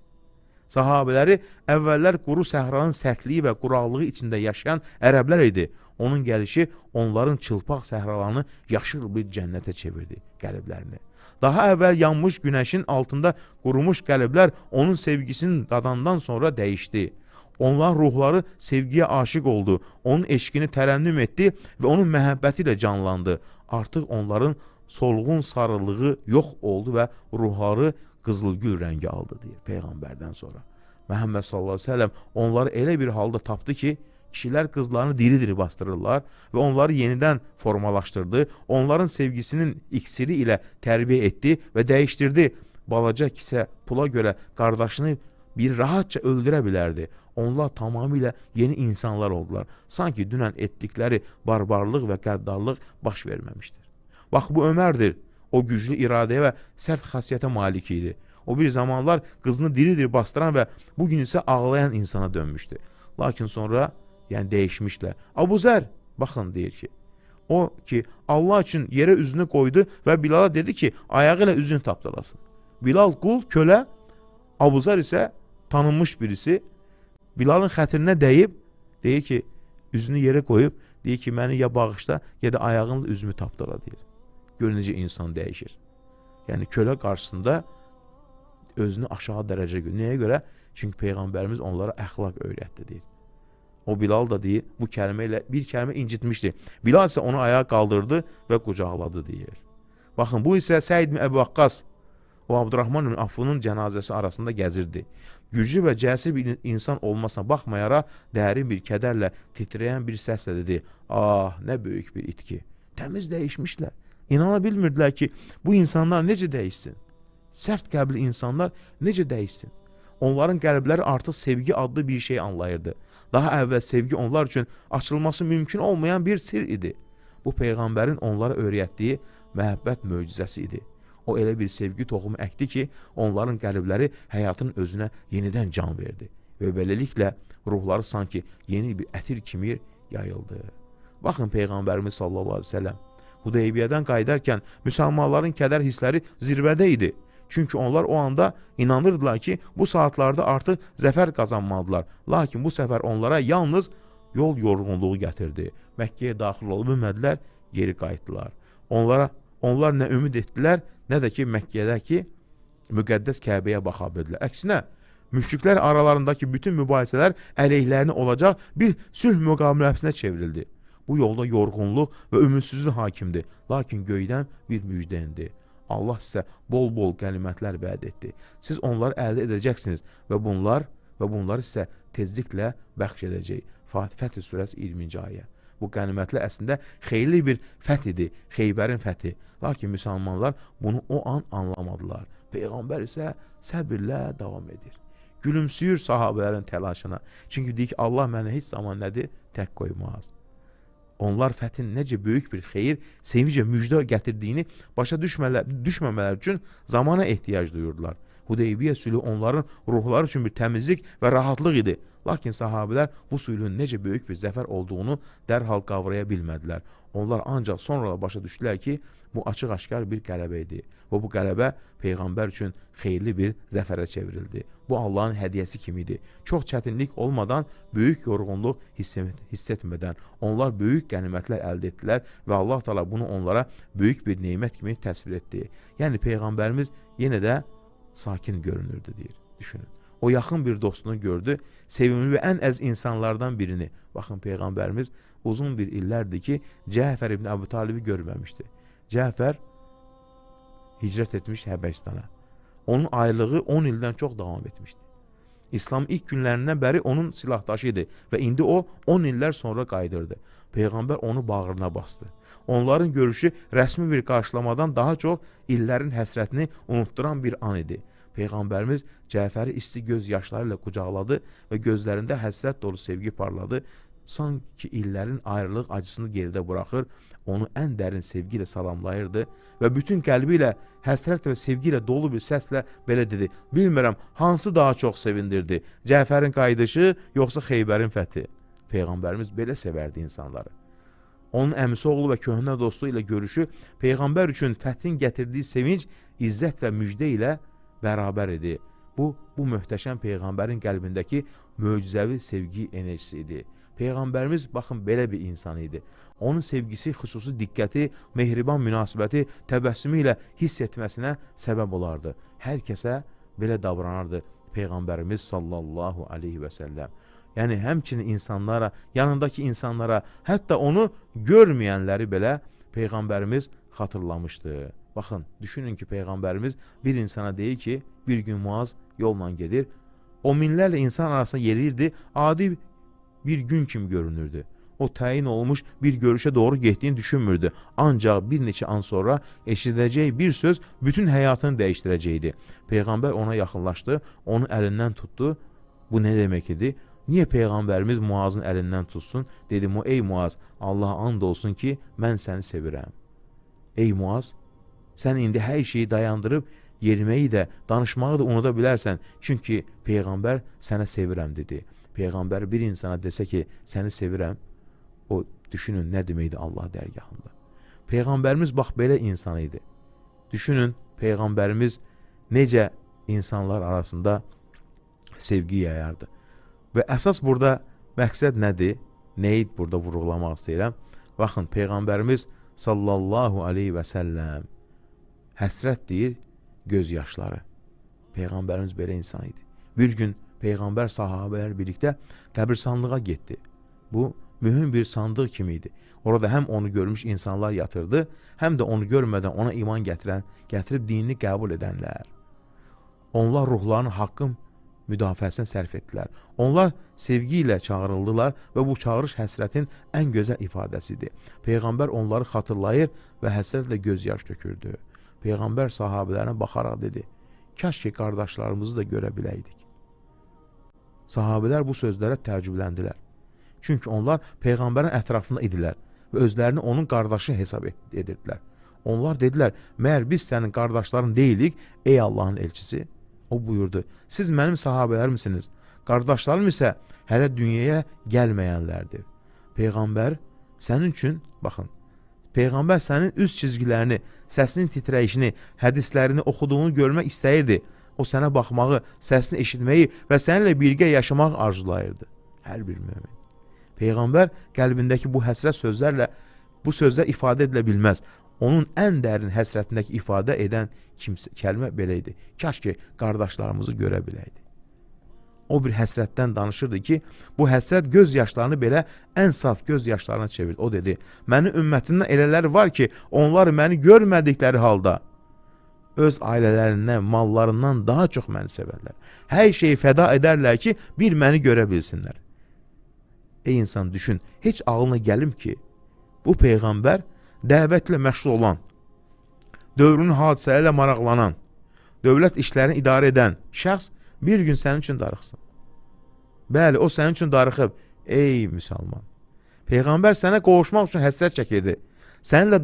Sahabələri əvvəllər quru səhranın sərtliyi və quraqlığı içində yaşayan ərəblər idi. Onun gəlişi onların çılpaq səhralarını yaşıl bir cənnətə çevirdi qəlblərini. Daha əvvəl yanmış günəşin altında qurumuş qəlblər onun sevgisinin dadandan sonra dəyişdi. Onların ruhları sevgiyə aşiq oldu, onun eşqini tərənnüm etdi və onun məhəbbəti ilə canlandı. Artıq onların solğun sarılığı yox oldu və ruhları qızılgül rəngi aldı, deyir Peyğəmbərdən sonra. Məhəmməd sallallahu əleyhi və səlləm onları elə bir halda tapdı ki, kişilər qızlarını diri-diri bastırırlar və onları yenidən formalaşdırdı, onların sevgisinin iksiri ilə tərbiyə etdi və dəyişdirdi. Balaca kisə pula görə qardaşını bir rahatca öldürə bilərdi. Onlar tamamilə yeni insanlar oldular. Sanki dünən etdikləri barbarlıq və qəddarlıq baş verməmişdir. Bax, bu Ömərdir. O güclü iradəyə və sərt xasiyyətə malik idi. O bir zamanlar qızını diri-diri bastıran və bugün isə ağlayan insana dönmüşdü. Lakin sonra, yəni dəyişmişlər. Abu Zər, baxın, deyir ki, o ki, Allah üçün yerə üzünü qoydu və Bilala dedi ki, ayağı ilə üzünü tapdalasın. Bilal qul, kölə, Abu Zər isə tanınmış birisi. Bilalın xətrinə dəyib, deyir ki, üzünü yerə qoyub, deyir ki, məni ya bağışla, ya da ayağınla üzümü tapdala, deyir. Gör necə insan dəyişir. Yəni, kölə qarşısında özünü aşağı dərəcə görür. Nəyə görə? Çünki Peyğəmbərimiz onlara əxlaq öyrətdi, deyir. O Bilal da deyir, bu kəlmə ilə bir kəlmə incitmişdi. Bilal isə onu ayağa qaldırdı və qucaqladı, deyir. Baxın, bu isə Səid ibn Əbu Vaqqas, o Abdurrahman ibn Affunun cənazəsi arasında gəzirdi. Güclü və cəsir bir insan olmasına baxmayaraq, dərin bir kədərlə titrəyən bir səslə dedi, ah, nə böyük bir itki. Təmiz dəyişmişlər. İnana bilmirdilər ki, bu insanlar necə dəyişsin? Sərt qəlbli insanlar necə dəyişsin? Onların qəlbləri artıq sevgi adlı bir şey anlayırdı. Daha əvvəl sevgi onlar üçün açılması mümkün olmayan bir sir idi. Bu Peyğəmbərin onlara öyrətdiyi məhəbbət möcüzəsi idi. O elə bir sevgi toxumu əkdi ki, onların qəlbləri həyatın özünə yenidən can verdi. Və beləliklə ruhları sanki yeni bir ətir kimi yayıldı. Baxın, Peyğəmbərimiz sallallahu əleyhi və səlləm Hudeybiyyədən qayıdarkən müsəlmanların kədər hissləri zirvədə idi. Çünki onlar o anda inanırdılar ki, bu saatlarda artıq zəfər qazanmalıdılar. Lakin bu səfər onlara yalnız yol yorğunluğu gətirdi. Məkkəyə daxil olub bilmədilər, geri qayıtdılar. Onlar nə ümid etdilər, nə də ki, Məkkədəki müqəddəs Kəbəyə baxa bildilər. Əksinə, müşriklər aralarındakı bütün mübahisələr əleyhlərinə olacaq bir sülh müqamiləsinə çevrildi. Bu yolda yorğunluq və ümidsizlik hakimdir. Lakin göydən bir müjdə indi. Allah sizə bol-bol qənimətlər vəd etdi. Siz onları əldə edəcəksiniz və bunları sizə tezliklə bəxş edəcək. Fəth surəsi 20-ci ayə. Bu qənimətlər əslində xeyirli bir fəth idi, Xeybərin fəthi. Lakin müsəlmanlar bunu o an anlamadılar. Peyğəmbər isə səbirlə davam edir. Gülümsüyür sahabələrin təlaşına. Çünki deyir ki, Allah məni heç zaman nədir? Tək qoymaz. Onlar fəthin necə böyük bir xeyir, sevinc və müjdə gətirdiyini başa düşməmələr üçün zamana ehtiyac duyurdular. Hudeybiyyə sülhü onların ruhları üçün bir təmizlik və rahatlıq idi. Lakin sahabələr bu sülhün necə böyük bir zəfər olduğunu dərhal qavraya bilmədilər. Onlar ancaq sonra başa düşdülər ki, bu açıq-aşkar bir qələbə idi və bu qələbə Peyğəmbər üçün xeyirli bir zəfərə çevrildi. Bu Allahın hədiyyəsi kimi idi. Çox çətinlik olmadan, böyük yorğunluq hiss etmədən onlar böyük qənimətlər əldə etdilər və Allah Teala bunu onlara böyük bir nemət kimi təsvir etdi. Yəni Peyğəmbərimiz yenə də sakin görünürdü, deyir. Düşünün. O yaxın bir dostunu gördü, sevimli və ən əziz insanlardan birini. Baxın, Peyğəmbərimiz uzun bir illərdir ki, Cəfər ibn Əbu Talibi görməmişdi. Cəfər hicrət etmiş Həbəşistana. Onun ayrılığı 10 ildən çox davam etmişdi. İslam ilk günlərindən bəri onun silahdaşı idi və indi o 10 illər sonra qayıdırdı. Peyğəmbər onu bağrına bastı. Onların görüşü rəsmi bir qarşılamadan daha çox illərin həsrətini unutduran bir an idi. Peyğəmbərimiz Cəfəri isti göz yaşları ilə qucaqladı və gözlərində həsrət dolu sevgi parladı. Sanki illərin ayrılıq acısını geridə buraxır, onu ən dərin sevgi ilə salamlayırdı və bütün qəlbi ilə həsrət və sevgi ilə dolu bir səslə belə dedi: Bilmirəm, hansı daha çox sevindirdi, Cəfərin qayıdışı yoxsa Xeybərin fəthi? Peyğəmbərimiz belə sevərdi insanları. Onun əmisi oğlu və köhnə dostu ilə görüşü Peyğəmbər üçün fəthin gətirdiyi sevinc, izzət və müjdə ilə bərabər idi. Bu möhtəşəm Peyğəmbərin qəlbindəki möcüzəvi sevgi enerjisi idi. Peyğəmbərimiz, baxın, belə bir insan idi. Onun sevgisi, xüsusi diqqəti, mehriban münasibəti, təbəssümü ilə hiss etməsinə səbəb olardı. Hər kəsə belə davranardı Peyğəmbərimiz sallallahu aleyhi və səlləm. Yəni, həmçinin insanlara, yanındakı insanlara, hətta onu görməyənləri belə Peyğəmbərimiz xatırlamışdı. Baxın, düşünün ki, Peyğəmbərimiz bir insana deyir ki, bir gün Muaz yolla gedir. O minlərlə insan arasında yeriyirdi, adi bir gün kimi görünürdü. O təyin olmuş bir görüşə doğru getdiyini düşünmürdü. Ancaq bir neçə an sonra eşidəcəyi bir söz bütün həyatını dəyişdirəcəkdi. Peyğəmbər ona yaxınlaşdı, onu əlindən tutdu. Bu nə demək idi? Niyə Peyğəmbərimiz Muazın əlindən tutsun? Dedi, ey Muaz, Allaha and olsun ki, mən səni sevirəm. Ey Muaz, sən indi hər şeyi dayandırıb yeriməyi də, danışmağı da unuda bilərsən. Çünki Peyğəmbər sənə sevirəm dedi. Peyğəmbər bir insana desə ki, səni sevirəm, o düşünün nə deməkdir Allah dərgahında. Peyğəmbərimiz bax belə insan idi. Düşünün, Peyğəmbərimiz necə insanlar arasında sevgi yayardı. Və əsas burada məqsəd nədir? Nəyi burada vurğulamaq istəyirəm? Baxın, Peyğəmbərimiz sallallahu aleyhi və səlləm həsrət deyir, göz yaşları. Peyğəmbərimiz belə insan idi. Bir gün Peyğəmbər sahabələr birlikdə qəbirstanlığa getdi. Bu, mühüm bir sandıq kimi idi. Orada həm onu görmüş insanlar yatırdı, həm də onu görmədən ona iman gətirib dinini qəbul edənlər. Onlar ruhlarının haqqın müdafiəsini sərf etdilər. Onlar sevgi ilə çağırıldılar və bu çağırış həsrətin ən gözəl ifadəsidir. Peyğəmbər onları xatırlayır və həsrətlə göz yaş tökürdü. Peyğəmbər sahabələrinə baxaraq dedi, kaş ki qardaşlarımızı da görə biləydik. Sahabələr bu sözlərə təəccübləndilər. Çünki onlar Peyğəmbərin ətrafında idilər və özlərini onun qardaşı hesab edirdilər. Onlar dedilər, məyər biz sənin qardaşların deyilik, ey Allahın elçisi? O buyurdu, siz mənim sahabələrimsiniz, qardaşlarım isə hələ dünyaya gəlməyənlərdir. Peyğəmbər sənin üçün, baxın, Peyğəmbər sənin üz çizgilərini, səsinin titrəyişini, hədislərini oxuduğunu görmək istəyirdi. O sənə baxmağı, səsini eşitməyi və səninlə birgə yaşamaq arzulayırdı. Hər bir mömin. Peyğəmbər qəlbindəki bu həsrət sözlərlə, bu sözlər ifadə edilə bilməz. Onun ən dərin həsrətindəki ifadə edən kəlmə belə idi. Kaş ki, qardaşlarımızı görə biləydi. O bir həsrətdən danışırdı ki, bu həsrət göz yaşlarını belə ən saf göz yaşlarına çevirdi. O dedi, mənim ümmətimdən elələri var ki, onlar məni görmədikləri halda öz ailələrindən, mallarından daha çox məni sevərlər. Hər şeyi fəda edərlər ki, bir məni görə bilsinlər. Ey insan, düşün, heç ağlına gəlim ki, bu Peyğəmbər dəvətlə məşğul olan, dövrünün hadisələrlə maraqlanan, dövlət işlərini idarə edən şəxs bir gün sənin üçün darıxsın. Bəli, o sənin üçün darıxıb. Ey müsəlman! Peyğəmbər sənə qovuşmaq üçün həsrət çəkirdi. Səninlə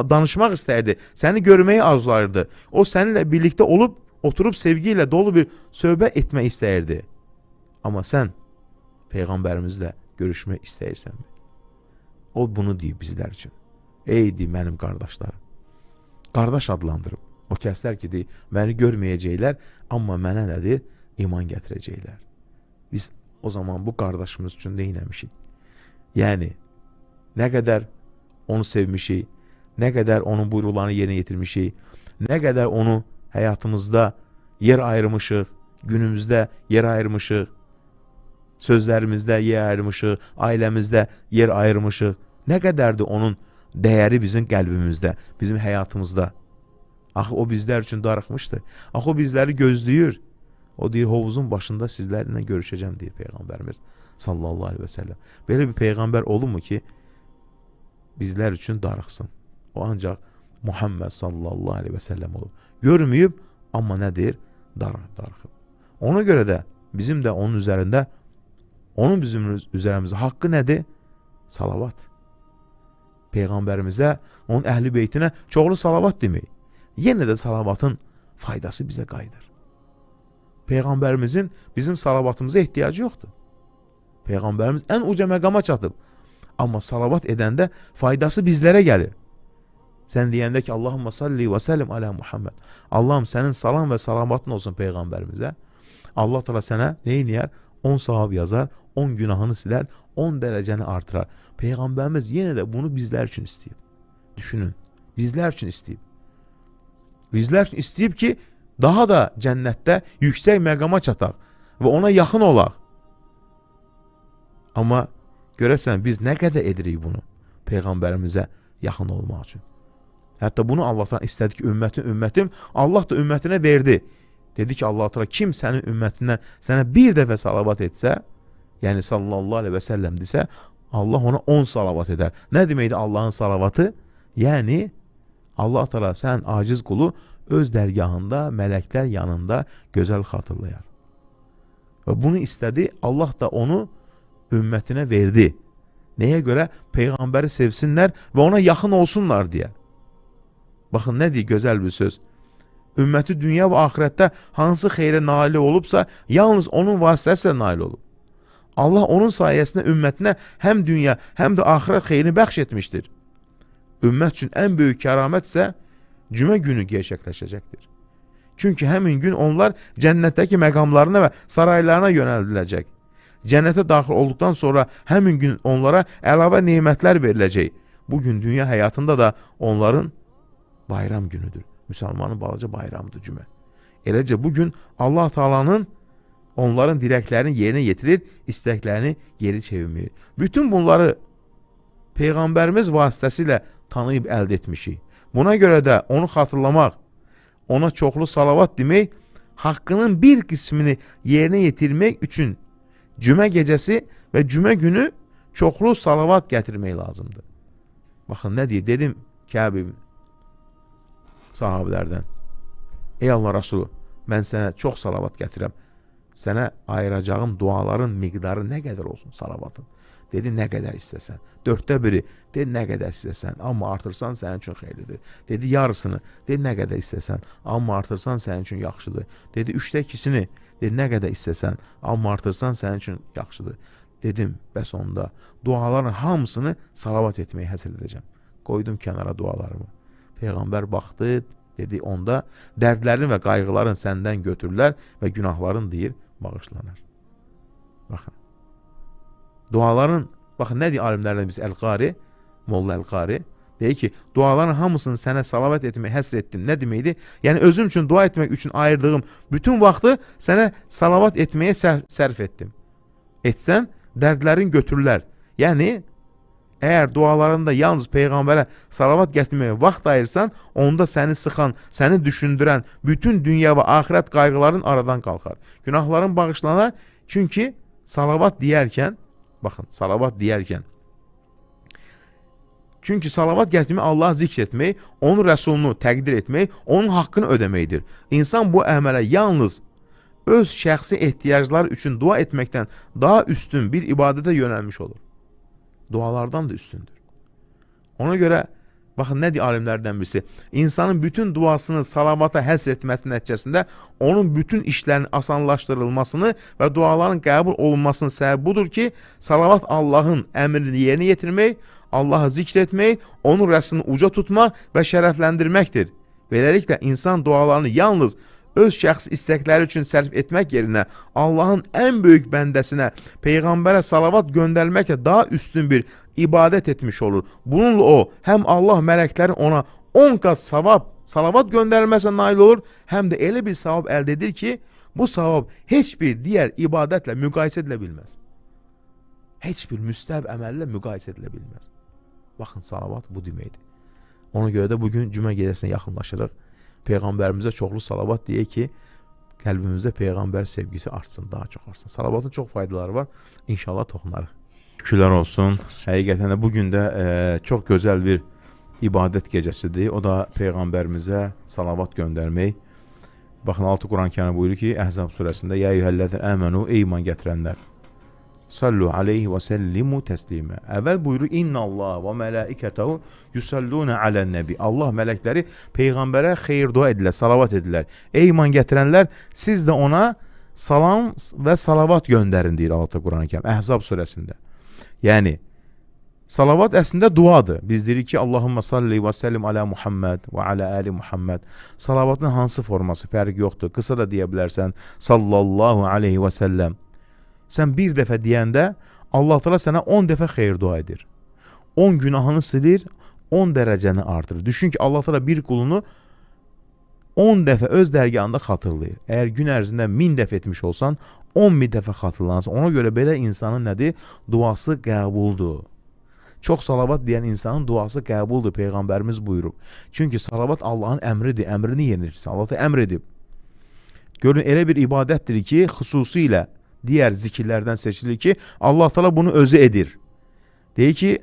danışmaq istərdi, səni görməyi arzulayırdı. O səninlə birlikdə olub, oturub sevgi ilə dolu bir söhbət etmək istəyirdi. Amma sən Peyğəmbərimizlə görüşmək istəyirsənmi? O bunu deyib bizlər üçün. Ey deyib mənim qardaşlarım. Qardaş adlandırıb. O kəslər ki, deyib, məni görməyəcəklər, amma mənə nədir? İman gətirəcəklər. Biz o zaman bu qardaşımız üçün nə eləmişik? Yəni, nə qədər onu sevmişik, nə qədər onun buyruqlarını yerinə yetirmişik, nə qədər onu həyatımızda yer ayırmışıq, Günümüzdə yer ayırmışıq, sözlərimizdə yer ayırmışıq, ailəmizdə yer ayırmışıq. Nə qədərdir onun dəyəri bizim qəlbimizdə, bizim həyatımızda? Axı o bizlər üçün darıxmışdı. Axı o bizləri gözləyir. O deyir, hovuzun başında sizlərlə görüşəcəm, deyir Peyğəmbərimiz sallallahu aleyhi və səlləm. Belə bir Peyğəmbər olurmu ki, bizlər üçün darıxsın? O ancaq Muhammed sallallahu aleyhi və səlləm olub. Görməyib, amma nədir? Darıxıb. Ona görə də bizim də onun üzərində, onun bizim üzərimizdə haqqı nədir? Salavat. Peyğəmbərimizə, onun əhl-i beytinə çoxlu salavat demək. Yenə də salavatın faydası bizə qayıdır. Peyğəmbərimizin bizim salavatımıza ehtiyacı yoxdur. Peyğəmbərimiz ən uca məqama çatıb. Amma salavat edəndə faydası bizlərə gəlir. Sən deyəndə ki, Allahümmə salli və səlim alə Muhammed. Allahım sənin salam və salavatın olsun Peyğəmbərimizə. Allah Teala sənə nə eləyər? 10 savab yazar, 10 günahını silər, 10 dərəcəni artırar. Peyğəmbərimiz yenə də bunu bizlər üçün istəyib. Düşünün, bizlər üçün istəyib. Bizlər üçün istəyib ki, daha da cənnətdə yüksək məqama çataq və ona yaxın olaq. Amma görəsən biz nə qədər edirik bunu Peyğəmbərimizə yaxın olmaq üçün? Hətta bunu Allahdan istədi ki, ümmətim, ümmətim, Allah da ümmətinə verdi. Dedi ki, Allah Teala kim sənin ümmətindən sənə bir dəfə salavat etsə, yəni sallallahu aleyhi və səlləm desə, Allah ona 10 salavat edər. Nə deməkdir Allahın salavatı? Yəni, Allah Teala sən aciz qulu öz dərgahında, mələklər yanında gözəl xatırlayar. Və bunu istədi, Allah da onu ümmətinə verdi. Nəyə görə? Peyğəmbəri sevsinlər və ona yaxın olsunlar deyə. Baxın, nə deyir gözəl bir söz. Ümməti dünya və axirətdə hansı xeyrə nail olubsa, yalnız onun vasitəsilə nail olub. Allah onun sayəsində ümmətinə həm dünya, həm də axirət xeyrini bəxş etmişdir. Ümmət üçün ən böyük kəramət isə cümə günü gerçəkləşəcəkdir. Çünki həmin gün onlar cənnətdəki məqamlarına və saraylarına yönəldiləcək. Cənnətə daxil olduqdan sonra həmin gün onlara əlavə nemətlər veriləcək. Bugün dünya həyatında da onların bayram günüdür. Müsəlmanın balaca bayramıdır cümə. Eləcə bugün Allah Teala'nın onların diləklərini yerinə yetirir, istəklərini geri çevirmir. Bütün bunları Peyğəmbərimiz vasitəsilə tanıyıb əldə etmişik. Buna görə də onu xatırlamaq, ona çoxlu salavat demək, haqqının bir qismini yerinə yetirmək üçün cümə gecəsi və cümə günü çoxlu salavat gətirmək lazımdır. Baxın, nə deyir? Dedim Kəb sahabələrdən. Ey Allah Rasulü, mən sənə çox salavat gətirəm. Sənə ayıracağım duaların miqdarı nə qədər olsun salavatın? Dedi, nə qədər istəsən. 1/4, dedi, nə qədər istəsən. Amma artırsan sənin üçün xeyirlidir. Dedi, yarısını, dedi, nə qədər istəsən. Amma artırsan sənin üçün yaxşıdır. Dedi, 2/3, dedi, nə qədər istəsən. Amma artırsan sənin üçün yaxşıdır. Dedim, bəs onda duaların hamısını salavat etməyi həsr edəcəm. Qoydum kənara dualarımı. Peyğəmbər baxdı, dedi, onda dərdlərin və qayğıların səndən götürürlər və günahların, deyir, bağışlanar. Baxın. Duaların, baxın, nə deyir alimlərdən biz Əl-Qari, Molla Əl-Qari, deyir ki, duaların hamısını sənə salavat etməyi həsr etdim. Nə deməkdir? Yəni, özüm üçün dua etmək üçün ayırdığım bütün vaxtı sənə salavat etməyə sərf etdim. Etsən, dərdlərin götürürlər. Yəni, əgər dualarında yalnız Peyğəmbərə salavat gətirməyə vaxt ayırsan, onda səni sıxan, səni düşündürən bütün dünya və axirət qayğıların aradan qalxar. Günahların bağışlanar, çünki salavat deyərkən, baxın, salavat deyərkən, çünki salavat gətirmək Allahı zikr etmək, onun rəsulunu təqdir etmək, onun haqqını ödəməkdir. İnsan bu əmələ yalnız öz şəxsi ehtiyacları üçün dua etməkdən daha üstün bir ibadətə yönəlmiş olur. Dualardan da üstündür. Ona görə, baxın, nə deyir alimlərdən birisi? İnsanın bütün duasını salavata həsr etməsi nəticəsində onun bütün işlərinin asanlaşdırılmasını və duaların qəbul olunmasının səbəbi budur ki, salavat Allahın əmrini yerinə yetirmək, Allahı zikr etmək, onun rəsulunu uca tutmaq və şərəfləndirməkdir. Beləliklə, insan dualarını yalnız öz şəxsi istəkləri üçün sərf etmək yerinə Allahın ən böyük bəndəsinə, Peyğəmbərə salavat göndərməklə daha üstün bir ibadət etmiş olur. Bununla o, həm Allah mələklərin ona 10 qat savab, salavat göndərilməsinə nail olur, həm də elə bir savab əldə edir ki, Bu savab heç bir digər ibadətlə müqayisə edilə bilməz. Heç bir müstəhəb əməllə müqayisə edilə bilməz. Baxın, salavat bu deməkdir. Ona görə də bugün cümə gecəsinə yaxınlaşırıq. Peyğəmbərimizə çoxlu salavat deyək ki, qəlbimizdə Peyğəmbər sevgisi artsın, daha çox artsın. Salavatın çox faydaları var. İnşallah toxunarıq. Şükürlər olsun. Həqiqətən də bugün də çox gözəl bir ibadət gecəsidir. O da Peyğəmbərimizə salavat göndərmək. Baxın, 6 Quran-ı Kərim buyurur ki, Əhzab surəsində: "Ya eyyuhellezine amenu", ey iman gətirənlər, sallu aleyhi və səllimu təslimə. Əvvəl buyurur: "İnnallah və mələikətehu yusalluna alan-nəbi." Allah, mələkləri peyğəmbərə xeyir dua edirlər, salavat edirlər. Ey iman gətirənlər, siz də ona salam və salavat göndərin, deyir Allah Quran-ı Kərim Əhzab surəsində. Yəni salavat əslində duadır. Biz deyirik ki, Allahümmə salli və səllim alə Muhammed və alə əli Muhammed. Salavatın hansı forması fərqi yoxdur. Qısa da deyə bilərsən, sallallahu aleyhi və səlləm. Sən bir dəfə deyəndə Allah Teala sənə 10 dəfə xeyir dua edir. 10 günahını silir, 10 dərəcəni artırır. Düşün ki, Allah Teala bir qulunu 10 dəfə öz dərgahında xatırlayır. Əgər gün ərzində 1000 dəfə etmiş olsan, 10 min dəfə xatırlanırsan. Ona görə belə insanın nədir? Duası qəbuldur. Çox salavat deyən insanın duası qəbuldur, Peyğəmbərimiz buyurub. Çünki salavat Allahın əmridir, əmrini yenirsən. Allah da əmr edib. Görün, elə bir ibadətdir ki, xüsusilə digər zikirlərdən seçilir ki, Allah Teala bunu özü edir. Deyir ki,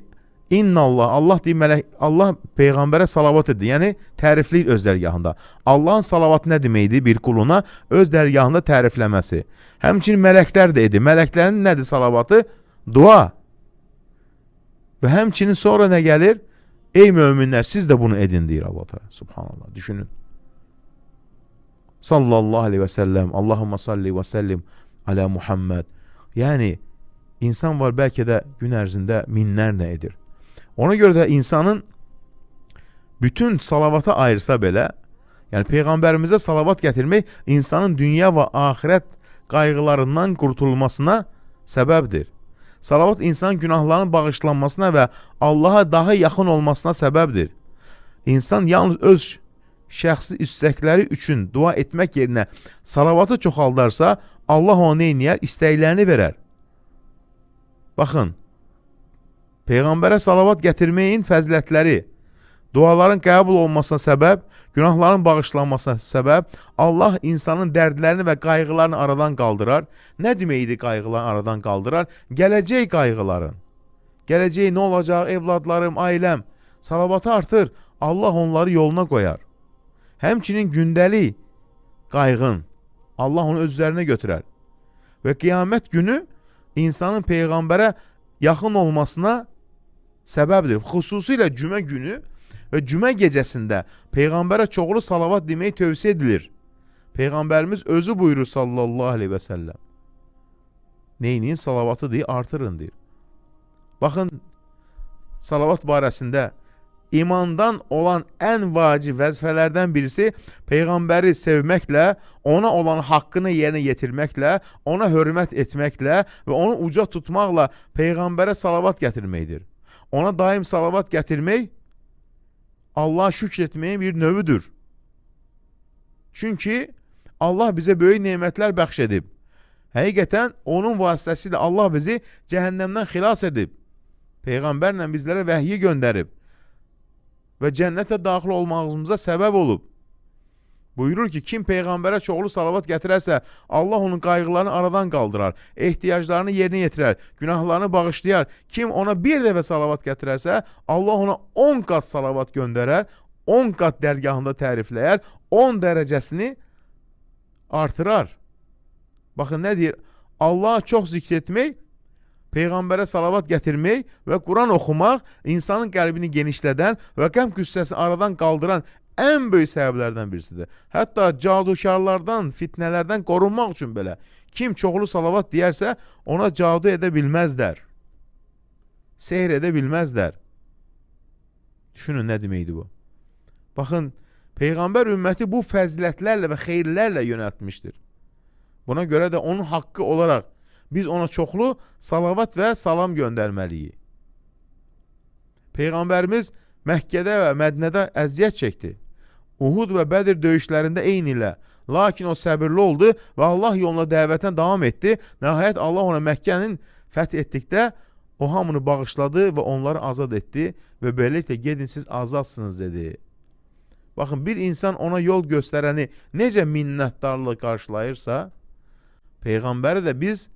İnnallah, Allah deyir, mələk, Allah Peyğəmbərə salavat edir. Yəni, tərifləyir öz dərgahında. Allahın salavatı nə deməkdir bir quluna? Öz dərgahında tərifləməsi. Həmçinin mələklər də edir. Mələklərin nədir salavatı? Dua. Və həmçinin sonra nə gəlir? Ey möminlər, siz də bunu edin, deyir Allah Teala. Subhanallah, düşünün. Sallallahu aleyhi və səlləm, Allahümmə salli və səllim alə Muhammed. Yəni, insan var bəlkə də gün ərzində minlərlə edir. Ona görə də insanın bütün salavata ayırsa belə, yəni Peyğəmbərimizə salavat gətirmək insanın dünya və axirət qayğılarından qurtulmasına səbəbdir. Salavat insanın günahlarının bağışlanmasına və Allaha daha yaxın olmasına səbəbdir. İnsan yalnız öz şəxsi istəkləri üçün dua etmək yerinə salavatı çoxaldarsa, Allah ona nə eləyər? İstəklərini verər. Baxın, Peyğəmbərə salavat gətirməyin fəzilətləri, duaların qəbul olmasına səbəb, günahların bağışlanmasına səbəb, Allah insanın dərdlərini və qayğılarını aradan qaldırar. Nə deməkdir qayğılarını aradan qaldırar? Gələcək qayğıların. Gələcək nə olacaq? Evladlarım, ailəm. Salavatı artır, Allah onları yoluna qoyar. Həmçinin gündəlik qayğın, Allah onu öz üzərinə götürər. Və qiyamət günü insanın Peyğəmbərə yaxın olmasına səbəbdir. Xüsusilə cümə günü və cümə gecəsində Peyğəmbərə çoxlu salavat demək tövsiyə edilir. Peyğəmbərimiz özü buyurur sallallahu aleyhi və səlləm. Neyinin salavatı deyir, artırın deyir. Baxın, salavat barəsində imandan olan ən vacib vəzifələrdən birisi Peyğəmbəri sevməklə, ona olan haqqını yerinə yetirməklə, ona hörmət etməklə və onu uca tutmaqla Peyğəmbərə salavat gətirməkdir. Ona daim salavat gətirmək Allaha şükr etməyin bir növüdür. Çünki Allah bizə böyük nemətlər bəxş edib. Həqiqətən onun vasitəsilə Allah bizi cəhənnəmdən xilas edib. Peyğəmbərlə bizlərə vəhyi göndərib və cənnətə daxil olmağımıza səbəb olub. Buyurur ki, kim Peyğəmbərə çoxlu salavat gətirərsə, Allah onun qayğılarını aradan qaldırar, ehtiyaclarını yerinə yetirər, günahlarını bağışlayar. Kim ona bir dəfə salavat gətirərsə, Allah ona 10 qat salavat göndərər, 10 qat dərgahında tərifləyər, 10 dərəcəsini artırar. Baxın, nə deyir? Allaha çox zikr etmək, Peyğəmbərə salavat gətirmək və Quran oxumaq insanın qəlbini genişlədən və qəm qüssəsini aradan qaldıran ən böyük səbəblərdən birisidir. Hətta cadukarlardan, fitnələrdən qorunmaq üçün belə kim çoxlu salavat deyərsə, ona cadu edə bilməzlər. Sehr edə bilməzlər. Düşünün, nə deməkdir bu? Baxın, Peyğəmbər ümməti bu fəzilətlərlə və xeyirlərlə yönəltmişdir. Buna görə də onun haqqı olaraq biz ona çoxlu salavat və salam göndərməliyik. Peyğəmbərimiz Məkkədə və Mədinədə əziyyət çəkdi. Uhud və Bədir döyüşlərində eyni ilə Lakin o səbirli oldu və Allah yoluna dəvətinə davam etdi. Nəhayət Allah ona Məkkənin fəth etdikdə o hamını bağışladı və onları azad etdi və beləliklə gedin siz azadsınız dedi. Baxın, bir insan ona yol göstərəni necə minnətdarlıq qarşılayırsa, Peyğəmbəri də biz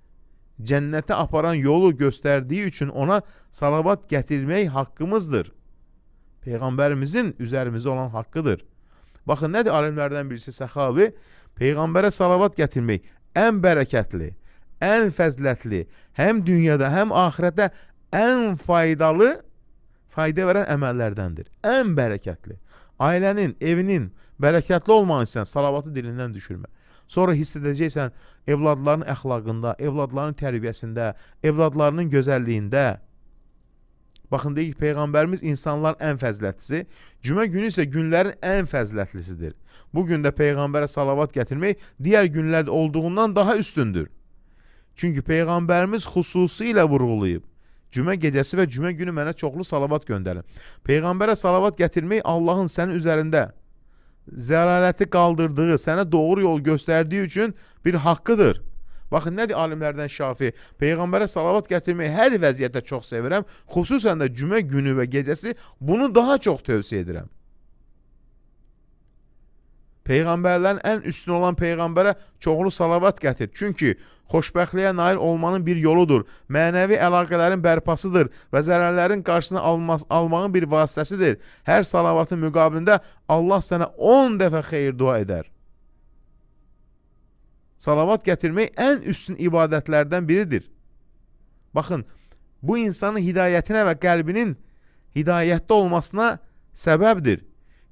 cənnətə aparan yolu göstərdiyi üçün ona salavat gətirmək haqqımızdır. Peyğəmbərimizin üzərimizdə olan haqqıdır. Baxın, nədir alimlərdən birisi Səxavi? Peyğəmbərə salavat gətirmək ən bərəkətli, ən fəzilətli, həm dünyada, həm axirətdə ən faydalı, fayda verən əməllərdəndir. Ən bərəkətli. Ailənin, evinin bərəkətli olmanı istəyən salavatı dilindən düşürmə. Sonra hiss edəcəksən evladların əxlaqında, evladların tərbiyəsində, evladlarının gözəlliyində. Baxın, deyir ki, Peyğəmbərimiz insanların ən fəzilətlisi, cümə günü isə günlərin ən fəzilətlisidir. Bu gündə Peyğəmbərə salavat gətirmək digər günlərdə olduğundan daha üstündür. Çünki Peyğəmbərimiz xüsusilə vurğulayıb. Cümə gecəsi və cümə günü mənə çoxlu salavat göndərin. Peyğəmbərə salavat gətirmək Allahın sənin üzərində zəlaləti qaldırdığı, sənə doğru yol göstərdiyi üçün bir haqqıdır. Baxın, nədir alimlərdən Şafi? Peyğəmbərə salavat gətirməyi hər vəziyyətdə çox sevirəm. Xüsusən də cümə günü və gecəsi bunu daha çox tövsiyə edirəm. Peyğəmbərlərin ən üstün olan Peyğəmbərə çoxlu salavat gətir. Çünki xoşbəxtliyə nail olmanın bir yoludur, mənəvi əlaqələrin bərpasıdır və zərərlərin qarşısını almağın bir vasitəsidir. Hər salavatın müqabilində Allah sənə 10 dəfə xeyir dua edər. Salavat gətirmək ən üstün ibadətlərdən biridir. Baxın, bu insanın hidayətinə və qəlbinin hidayətdə olmasına səbəbdir.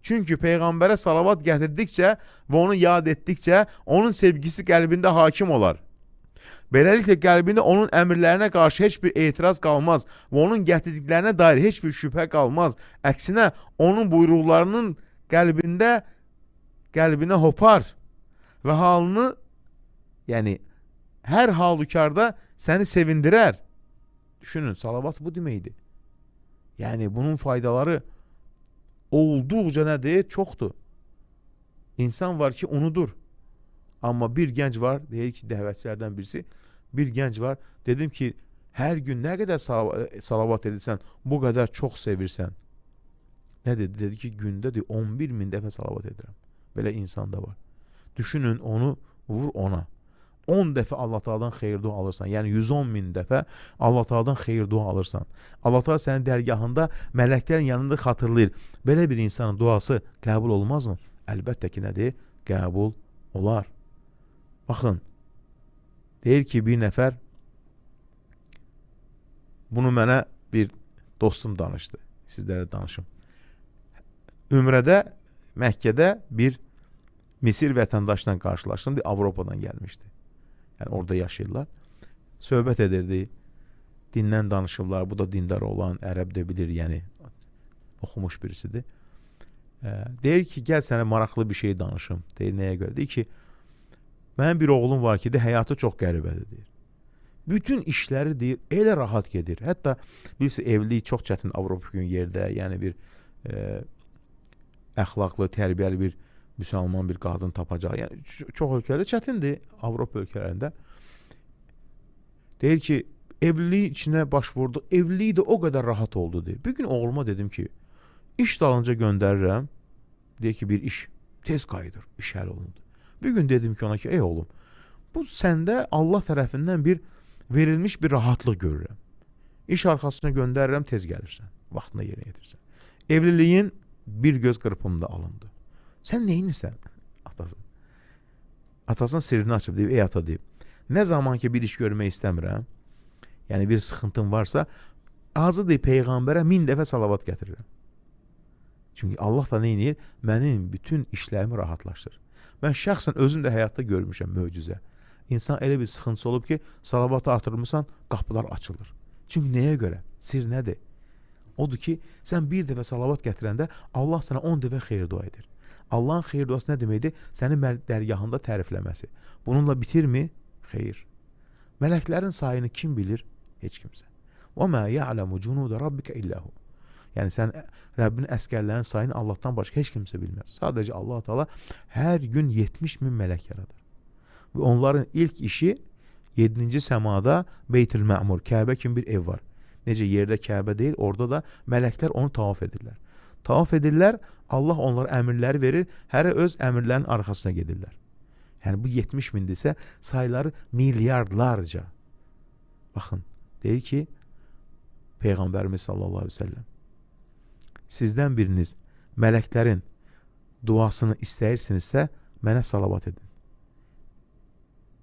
Çünki Peyğəmbərə salavat gətirdikcə və onu yad etdikcə onun sevgisi qəlbində hakim olar. Beləliklə qəlbində onun əmrlərinə qarşı heç bir etiraz qalmaz və onun gətirdiklərinə dair heç bir şübhə qalmaz. Əksinə, onun buyruqlarının qəlbinə hopar və halını, yəni hər halükarda səni sevindirər. Düşünün, salavat bu deməkdir. Yəni bunun faydaları olduqca nədir? Çoxdur. İnsan var ki, unudur. Amma bir gənc var, deyir ki, dəvətçilərdən birisi, bir gənc var, dedim ki, hər gün nə qədər salavat edirsən, bu qədər çox sevirsən. Nə dedi? Dedi ki, gündə 11 min dəfə salavat edirəm. Belə insan da var. Düşünün, onu vur ona. 10 dəfə Allah Taala'dan xeyir dua alırsan. Yəni 110 min dəfə Allah Taala'dan xeyir dua alırsan. Allah Taala sənin dərgahında mələklərin yanında xatırlayır. Belə bir insanın duası qəbul olmazmı? Əlbəttə ki, nədir? Qəbul olar. Baxın, deyir ki, bir nəfər, bunu mənə bir dostum danışdı. Sizlərə danışım. Ümrədə, Məkkədə bir Misir vətəndaşla qarşılaşdım. Avropadan gəlmişdi. Yəni orada yaşayırlar. Söhbət edirdi. Dindən danışırlar. Bu da dindar olan, ərəb də bilir, yəni oxumuş birisidir. Deyir ki, gəl sənə maraqlı bir şey danışım. Deyir, nəyə görə? Deyir ki, mənim bir oğlum var ki, həyatı çox qəribədir, deyir. Bütün işləri deyir, elə rahat gedir. Hətta bilirsin, evlilik çox çətin Avropa gün yerdə, yəni bir əxlaqlı, tərbiyəli bir müsəlman bir qadın tapacaq. Yəni çox ölkələrdə çətindir, Avropa ölkələrində. Deyir ki, evliliyin içinə baş vurdu, evliliyi də o qədər rahat oldu, deyir. Bir gün oğluma dedim ki, iş dalınca göndərirəm, deyir ki, bir iş tez qayıdır, iş həll olundu. Bir gün dedim ki ona ki, ey oğlum, bu səndə Allah tərəfindən bir verilmiş bir rahatlıq görürəm. İş arxasına göndərirəm, tez gəlirsən, vaxtında yerinə yetirsən. Evliliyin bir göz qırpımında alındı. Sən neynirsən? Atası. Atasının sirrini açıb deyib, ey ata deyib, nə zaman ki bir iş görmək istəmirəm, yəni bir sıxıntım varsa, azı deyib Peyğəmbərə 1000 dəfə salavat gətirirəm. Çünki Allah da neynir? Mənim bütün işlərimi rahatlaşdırır. Mən şəxsən özüm də həyatda görmüşəm möcüzə. İnsan elə bir sıxıntısı olub ki, salavatı artırmısan, qapılar açılır. Çünki nəyə görə? Sir nədir? Odur ki, sən bir dəfə salavat gətirəndə Allah sənə 10 dəfə xeyir dua edir. Allahın xeyir duası nə deməkdir? Səni dərgahında tərifləməsi. Bununla bitirmi? Xeyir. Mələklərin sayını kim bilir? Heç kimsə. وَمَا يَعْلَمُ جُنُودَ رَبِّكَ إِلَّا هُوَ. Yəni sən Rəbbin əskərlərinin sayını Allahdan başqa heç kimsə bilməz. Sadəcə Allah Teala hər gün 70 min mələk yaradır. Və onların ilk işi 7-ci səmada Beytül Mə'mur, Kəbə kimi bir ev var. Necə yerdə Kəbə deyil, orada da mələklər onu tavaf edirlər. Tavaf edirlər, Allah onlara əmirləri verir, hərə öz əmirlərinin arxasına gedirlər. Yəni bu 70 mindirsə, sayları milyardlarca. Baxın, deyir ki, Peyğəmbərimiz sallallahu aleyhi ve sellem, sizdən biriniz mələklərin duasını istəyirsinizsə, mənə salavat edin.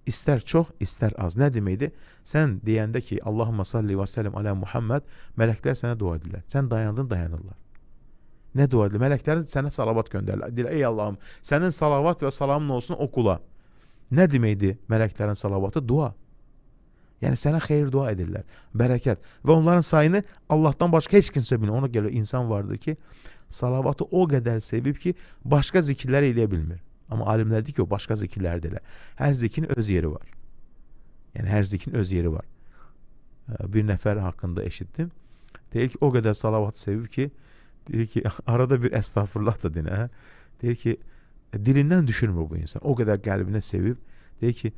İstər çox, istər az. Nə deməkdir? Sən deyəndə ki, Allahümmə salli və səlləm alə Muhammed, mələklər sənə dua edirlər. Sən dayandın, dayanırlar. Nə dua edirlər? Mələklər sənə salavat göndərirlər. Deyirlər, ey Allahım, sənin salavat və salamın olsun o qula. Nə deməkdir mələklərin salavatı? Dua. Yəni sənə xeyir dua edirlər. Bərəkət. Və onların sayını Allahdan başqa heç kimsə bilmir. Ona görə insan vardır ki, salavatı o qədər sevib ki, başqa zikirlər eləyə bilmir. Amma alimlər deyir ki, o başqa zikirlər də elə. Hər zikrin öz yeri var. Yəni hər zikrin öz yeri var. Bir nəfər haqqında eşitdim. Deyir ki, o qədər salavatı sevib ki, deyir ki, arada bir əstağfurullah da dinə. Hə? Deyir ki, dilindən düşürmür bu insan. O qədər qəlbinə sevib. Deyir ki,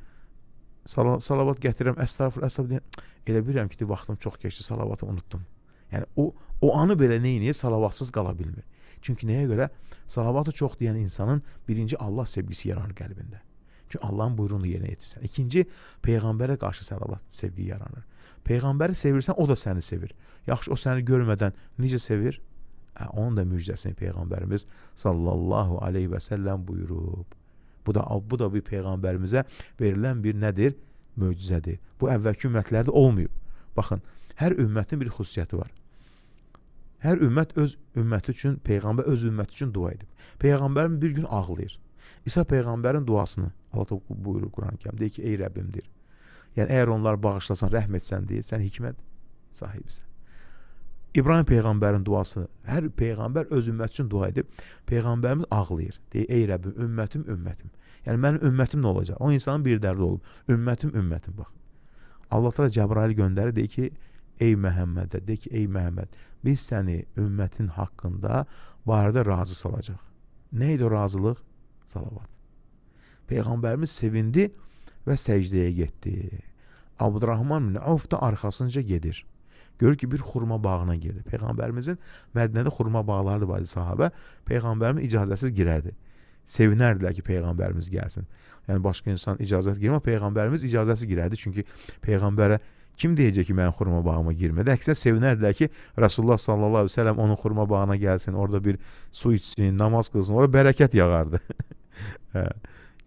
salavat gətirirəm, əstağfurullah, əstağfurullah. Elə bilirəm ki, vaxtım çox keçdi, salavatı unutdum. Yəni o anı belə neyniyir? Salavatsız qala bilmir. Çünki nəyə görə? Salavatı çox deyən insanın birinci Allah sevgisi yaranır qəlbində. Çünki Allahın buyruğunu yerinə yetirsən. İkinci, Peyğəmbərə qarşı salavat sevgi yaranır. Peyğəmbəri sevirsən, o da səni sevir. Yaxşı, o səni görmədən necə sevir? Onun da müjdəsini Peyğəmbərimiz sallallahu aleyhi və səlləm buyurub. Bu da bir Peyğəmbərimizə verilən bir nədir? Möcüzədir. Bu əvvəlki ümmətlərdə olmayıb. Baxın, hər ümmətin bir xüsusiyyəti var. Hər ümmət öz ümməti üçün, Peyğəmbər öz ümməti üçün dua edib. Peyğəmbərin bir gün ağlayır. İsa Peyğəmbərin duasını Allah buyurur Quran-ı Kərimdə, deyir ki, ey Rəbbimdir. Yəni, əgər onlar bağışlasan, rəhm etsən, deyir, sən hikmət sahibisən. İbrahim Peyğəmbərin duasını, hər Peyğəmbər öz ümməti üçün dua edib. Peyğəmbərimiz ağlayır. Deyir, ey Rəbbim, ümmətim, ümmətim. Yəni, mənim ümmətim nə olacaq? O insanın bir dərdi olub. Ümmətim, ümmətim, bax. Allah Teala Cəbrail göndərir, deyir ki, ey Məhəmmədə, deyir ki, ey Məhəmməd, biz səni ümmətin haqqında barədə razı salacaq. Nə idi o razılıq? Salavat. Peyğəmbərimiz sevindi və səcdəyə getdi. Abdurrahman bin Avf da arxasınca gedir. Görür ki, bir xurma bağına girdi. Peyğəmbərimizin Mədinədə xurma bağları var idi sahabə. Peyğəmbərimiz icazəsiz girərdi. Sevinərdilər ki, Peyğəmbərimiz gəlsin. Yəni, başqa insan icazət girmə, Peyğəmbərimiz icazəsiz girərdi. Çünki Peyğəmbərə kim deyəcək ki, mənim xurma bağıma girmədi? Əksinə sevinərdilər ki, Rasulullah sallallahu aleyhi ve sellem onun xurma bağına gəlsin, orada bir su içsin, namaz qılsın, orada bərəkət yağardı.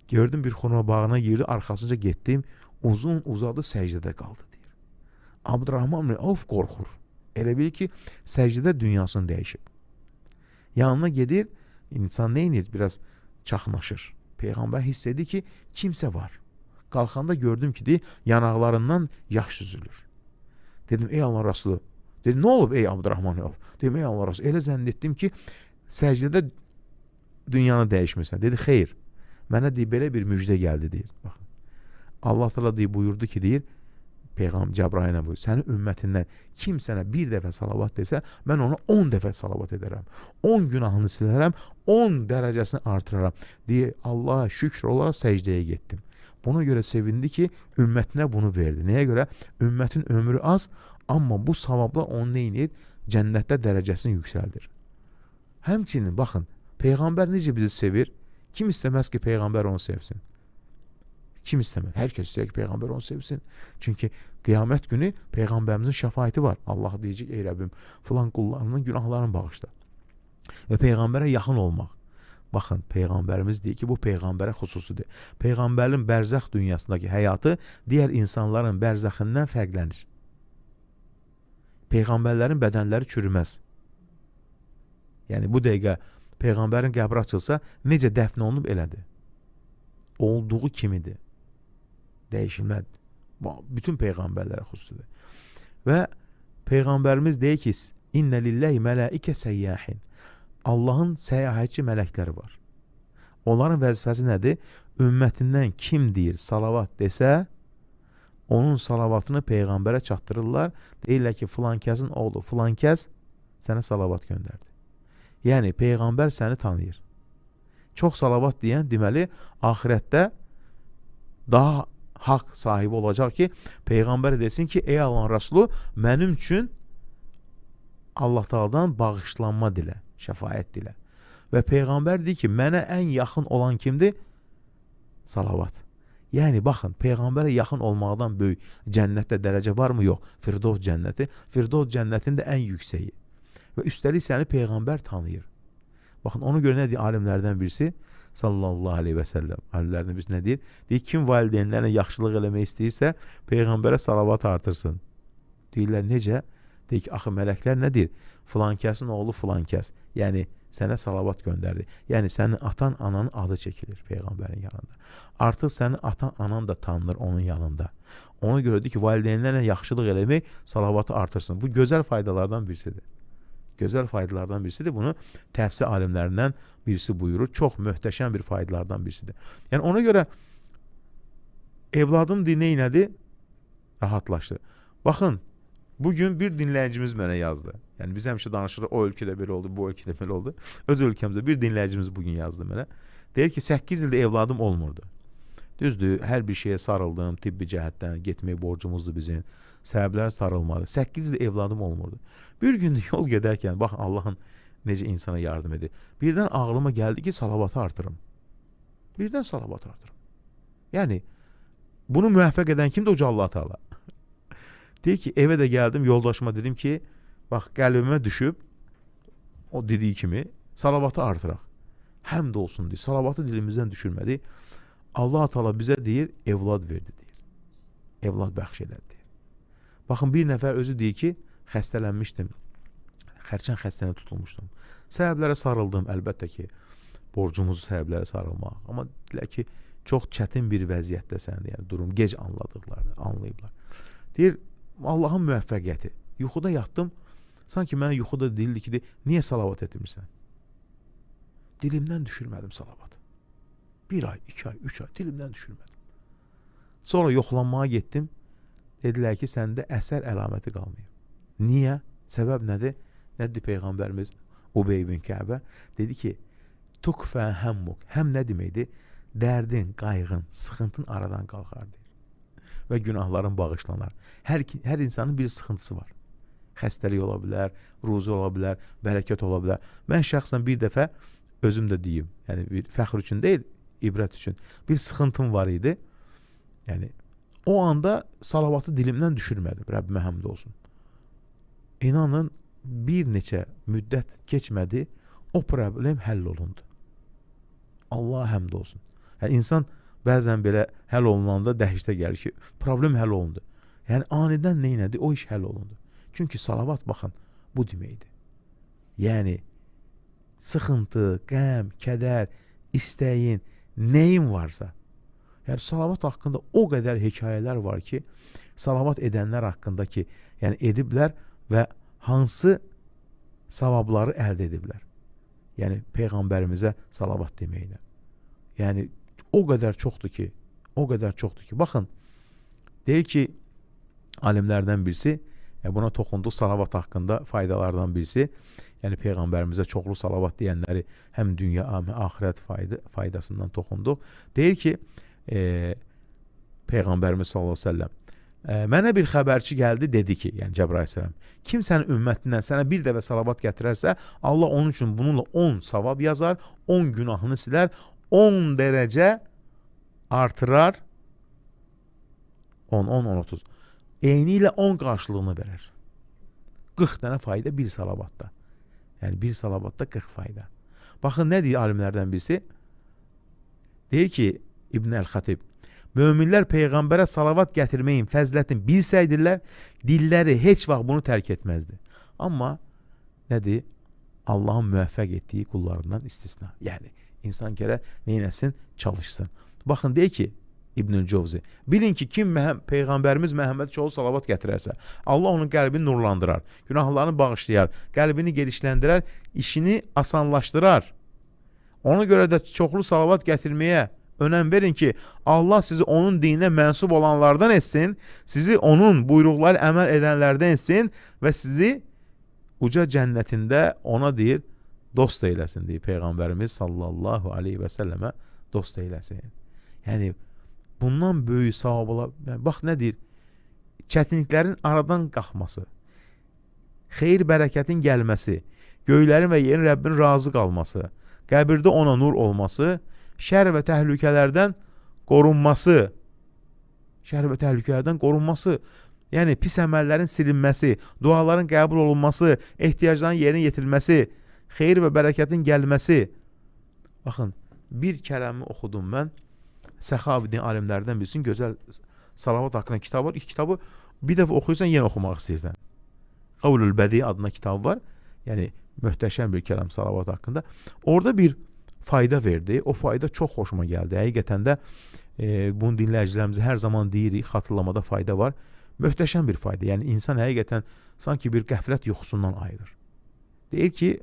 Gördüm, bir xurma bağına girdi, arxasınca getdim, uzun uzadı səcdədə qaldı, deyir. Abdurrahman bin Avf qorxur. Elə bilir ki, səcdədə dünyasını dəyişib. Yanına gedir, insan nə edir? Biraz çaxnaşır. Peyğəmbər hiss edir ki, kimsə var. Qalxanda gördüm ki, deyir, yanaqlarından yaş süzülür. Dedim, ey Allah Rasulü. Dedim, nə olub ey Abdurrahman Avf? Dedim, ey Allah Rasulü, elə zənn etdim ki, səcdədə dünyanı dəyişmirsən. Dedi, xeyr, mənə deyir, belə bir müjdə gəldi, deyir. Baxın, Allah Teala deyir, buyurdu ki, deyir, Peyğəmbər Cəbrailə buyurdu, sənin ümmətindən kim sənə bir dəfə salavat desə, mən ona 10 dəfə salavat edərəm. 10 günahını silərəm, 10 dərəcəsini artıraram. Deyir, Allaha şükür olaraq səcdəyə getdim. Buna görə sevindi ki, ümmətinə bunu verdi. Nəyə görə? Ümmətin ömrü az, amma bu savablar onu neynir? Cənnətdə dərəcəsini yüksəldir. Həmçinin, baxın, Peyğəmbər necə bizi sevir? Kim istəməz ki, Peyğəmbər onu sevsin? Kim istəməz? Hər kəs istəyir ki, Peyğəmbər onu sevsin. Çünki qiyamət günü Peyğəmbərimizin şəfaəti var. Allah deyəcək, ey Rəbbim, filan qullarının günahlarını bağışla. Və Peyğəmbərə yaxın olmaq. Baxın, Peyğəmbərimiz deyir ki, bu Peyğəmbərə xüsusidir. Peyğəmbərin bərzəx dünyasındakı həyatı digər insanların bərzəxindən fərqlənir. Peyğəmbərlərin bədənləri çürüməz. Yəni, bu dəqiqə Peyğəmbərin qəbri açılsa, necə dəfn olunub elədir. Olduğu kimidir. Dəyişilməz. Bütün Peyğəmbərlərə xüsusidir. Və Peyğəmbərimiz deyir ki, İnnə lillahi mələikə səyyəhin. Allahın səyahətçi mələkləri var. Onların vəzifəsi nədir? Ümmətindən kim deyir salavat desə, onun salavatını Peyğəmbərə çatdırırlar. Deyirlər ki, filan kəsin oğlu, filan kəs Sənə salavat göndərdi. Yəni, Peyğəmbər səni tanıyır. Çox salavat deyən, deməli, axirətdə daha haqq sahibi olacaq ki, Peyğəmbər desin ki, ey Allahın Rəsulu, mənim üçün Allah Taala'dan bağışlanma dilə, şəfaət dilə. Və Peyğəmbər deyir ki, mənə ən yaxın olan kimdir? Salavat. Yəni, baxın, Peyğəmbərə yaxın olmaqdan böyük cənnətdə dərəcə varmı? Yox. Firdovs cənnəti. Firdovs cənnətinin də ən yüksəyi. Və üstəlik səni Peyğəmbər tanıyır. Baxın, ona görə nə deyir alimlərdən birisi? Sallallahu aleyhi və səlləm. Alimlərdən birisi nə deyir? Deyir, kim valideynlərlə yaxşılıq eləmək istəyirsə, Peyğəmbərə salavat artırsın. Deyirlər, necə? Deyir ki, axı mələklər nə deyir? Filankəsin oğlu filankəs. Yəni, sənə salavat göndərdi. Yəni, sənin atan, ananın adı çəkilir Peyğəmbərin yanında. Artıq sənin atan, anan da tanınır onun yanında. Ona görə deyir ki, valideynlərlə yaxşılıq eləmək salavatı artırsın. Bu, gözəl faydalardan birisidir. Gözəl faydalardan birisidir. Bunu təfsir alimlərindən birisi buyurur. Çox möhtəşəm bir faydalardan birisidir. Yəni, ona görə evladım deyir, nə elədi? Rahatlaşdı. Baxın, bugün bir dinləyicimiz mənə yazdı. Yəni, biz həmişə danışırıq, o ölkədə belə oldu, bu ölkədə belə oldu. Öz ölkəmizdə bir dinləyicimiz bugün yazdı mənə. Deyir ki, 8 ildə evladım olmurdu. Düzdür, hər bir şeyə sarıldım, tibbi cəhətdən getmək borcumuzdur bizim. Səbəblər sarılmalı. 8 ildə evladım olmurdu. Bir gün yol gedərkən, baxın Allahın necə insana yardım edir. Birdən ağlıma gəldi ki, salavatı artırım. Birdən salavatı artırım. Yəni, bunu müvəffəq edən kimdir? Uca Allah Teala. Deyir ki, evə də gəldim, yoldaşıma dedim ki, bax, qəlbimə düşüb, o dediyi kimi, salavatı artıraq. Həmd olsun deyir, salavatı dilimizdən düşürmədik. Allah Teala bizə deyir, evlad verdi deyir. Evlad bəxş elədi deyir. Baxın, bir nəfər özü deyir ki, xəstələnmişdim, xərçəng xəstəliyinə tutulmuşdum. Səbəblərə sarıldım, əlbəttə ki, borcumuzu səbəblərə sarılmaq. Amma deyirlər ki, çox çətin bir vəziyyətdəsən, yəni durum gec anladıqlardır, anlayıblar. Deyir, Allahın müvəffəqiyyəti. Yuxuda yatdım, sanki mənə yuxuda deyildi ki, niyə salavat etmirsən? Dilimdən düşürmədim salavat. 1 ay, 2 ay, 3 ay dilimdən düşürmədim. Sonra yoxlanmağa getdim. Dedilər ki, səndə əsər əlaməti qalmayıb. Niyə? Səbəb nədir? Nədir Peyğəmbərimiz Ubey ibn Kəbə? Dedi ki, tukfə həmmuk. Həm nə deməkdir? Dərdin, qayğın, sıxıntın aradan qalxar deyir. Və günahların bağışlanar. Hər insanın bir sıxıntısı var. Xəstəlik ola bilər, ruzi ola bilər, bərəkət ola bilər. Mən şəxsən bir dəfə özüm də deyim, yəni bir fəxr üçün deyil, ibrət üçün. Bir sıxıntım var idi. Yəni, o anda salavatı dilimdən düşürmədim. Rəbbimə həmd olsun. İnanın, bir neçə müddət keçmədi, o problem həll olundu. Allaha həmd olsun. Yəni, insan bəzən belə həll olunanda dəhşətə gəlir ki, problem həll olundu. Yəni, anidən nə elədi? O iş həll olundu. Çünki salavat, baxın, bu deməkdir. Yəni, sıxıntı, qəm, kədər, istəyin, nəyin varsa. Yəni, salavat haqqında o qədər hekayələr var ki, salavat edənlər haqqında ki, yəni ediblər və hansı savabları əldə ediblər. Yəni, Peyğəmbərimizə salavat deməklə. Yəni, o qədər çoxdur ki, o qədər çoxdur ki. Baxın, deyir ki, alimlərdən birisi, yəni buna toxunduq salavat haqqında faydalardan birisi, yəni Peyğəmbərimizə çoxlu salavat deyənləri həm dünya, həm axirət faydasından toxunduq. Deyir ki, Peyğəmbərimiz sallallahu əleyhi və səlləm, mənə bir xəbərçi gəldi, dedi ki, yəni Cəbrail əleyhissalam, kim sənin ümmətindən sənə bir dəfə salavat gətirərsə, Allah onun üçün bununla 10 savab yazar, 10 günahını silər, 10 dərəcə artırar, 10, 10, 10, 30. Eyni ilə 10 qarşılığını verər. 40 dənə fayda bir salavatda. Yəni bir salavatda 40 fayda. Baxın, nə deyir alimlərdən birisi? Deyir ki, İbn Əl-Xatib, möminlər Peyğəmbərə salavat gətirməyin fəzilətini bilsəydilər, dilləri heç vaxt bunu tərk etməzdi. Amma nədir? Allahın müvəffəq etdiyi qullarından istisna. Yəni, insan gərək neynəsin? Çalışsın. Baxın, deyir ki, İbnül Covzi, bilin ki, kim Peyğəmbərimiz Məhəmməd çoxlu salavat gətirərsə, Allah onun qəlbini nurlandırar, günahlarını bağışlayar, qəlbini genişləndirər, işini asanlaşdırar. Ona görə də çoxlu salavat gətirməyə önəm verin ki, Allah sizi onun dininə mənsub olanlardan etsin, sizi onun buyruqları əməl edənlərdən etsin və sizi uca cənnətində ona deyir, dost eyləsin, deyir Peyğəmbərimiz sallallahu aleyhi və səlləmə dost eyləsin. Yəni, bundan böyük savab ola, yəni, bax nə deyir? Çətinliklərin aradan qalxması, xeyir bərəkətin gəlməsi, göylərin və yerin Rəbbinin razı qalması, qəbirdə ona nur olması, şər və təhlükələrdən qorunması, şər və təhlükələrdən qorunması, yəni pis əməllərin silinməsi, duaların qəbul olunması, ehtiyacların yerinə yetirilməsi, xeyir və bərəkətin gəlməsi. Baxın, bir kələmi oxudum mən, Səxavinin alimlərdən birisinin gözəl salavat haqqında kitabı var. İlk kitabı bir dəfə oxuyursan, yenə oxumaq istəyirsən. Qavlül Bədi adına kitab var. Yəni, möhtəşəm bir kəlam salavat haqqında. Orada bir fayda verdi. O fayda çox xoşuma gəldi. Həqiqətən də bunu dinləyicilərimizə hər zaman deyirik, xatırlamada fayda var. Möhtəşəm bir fayda. Yəni, insan həqiqətən sanki bir qəflət yuxusundan ayırır. Deyir ki,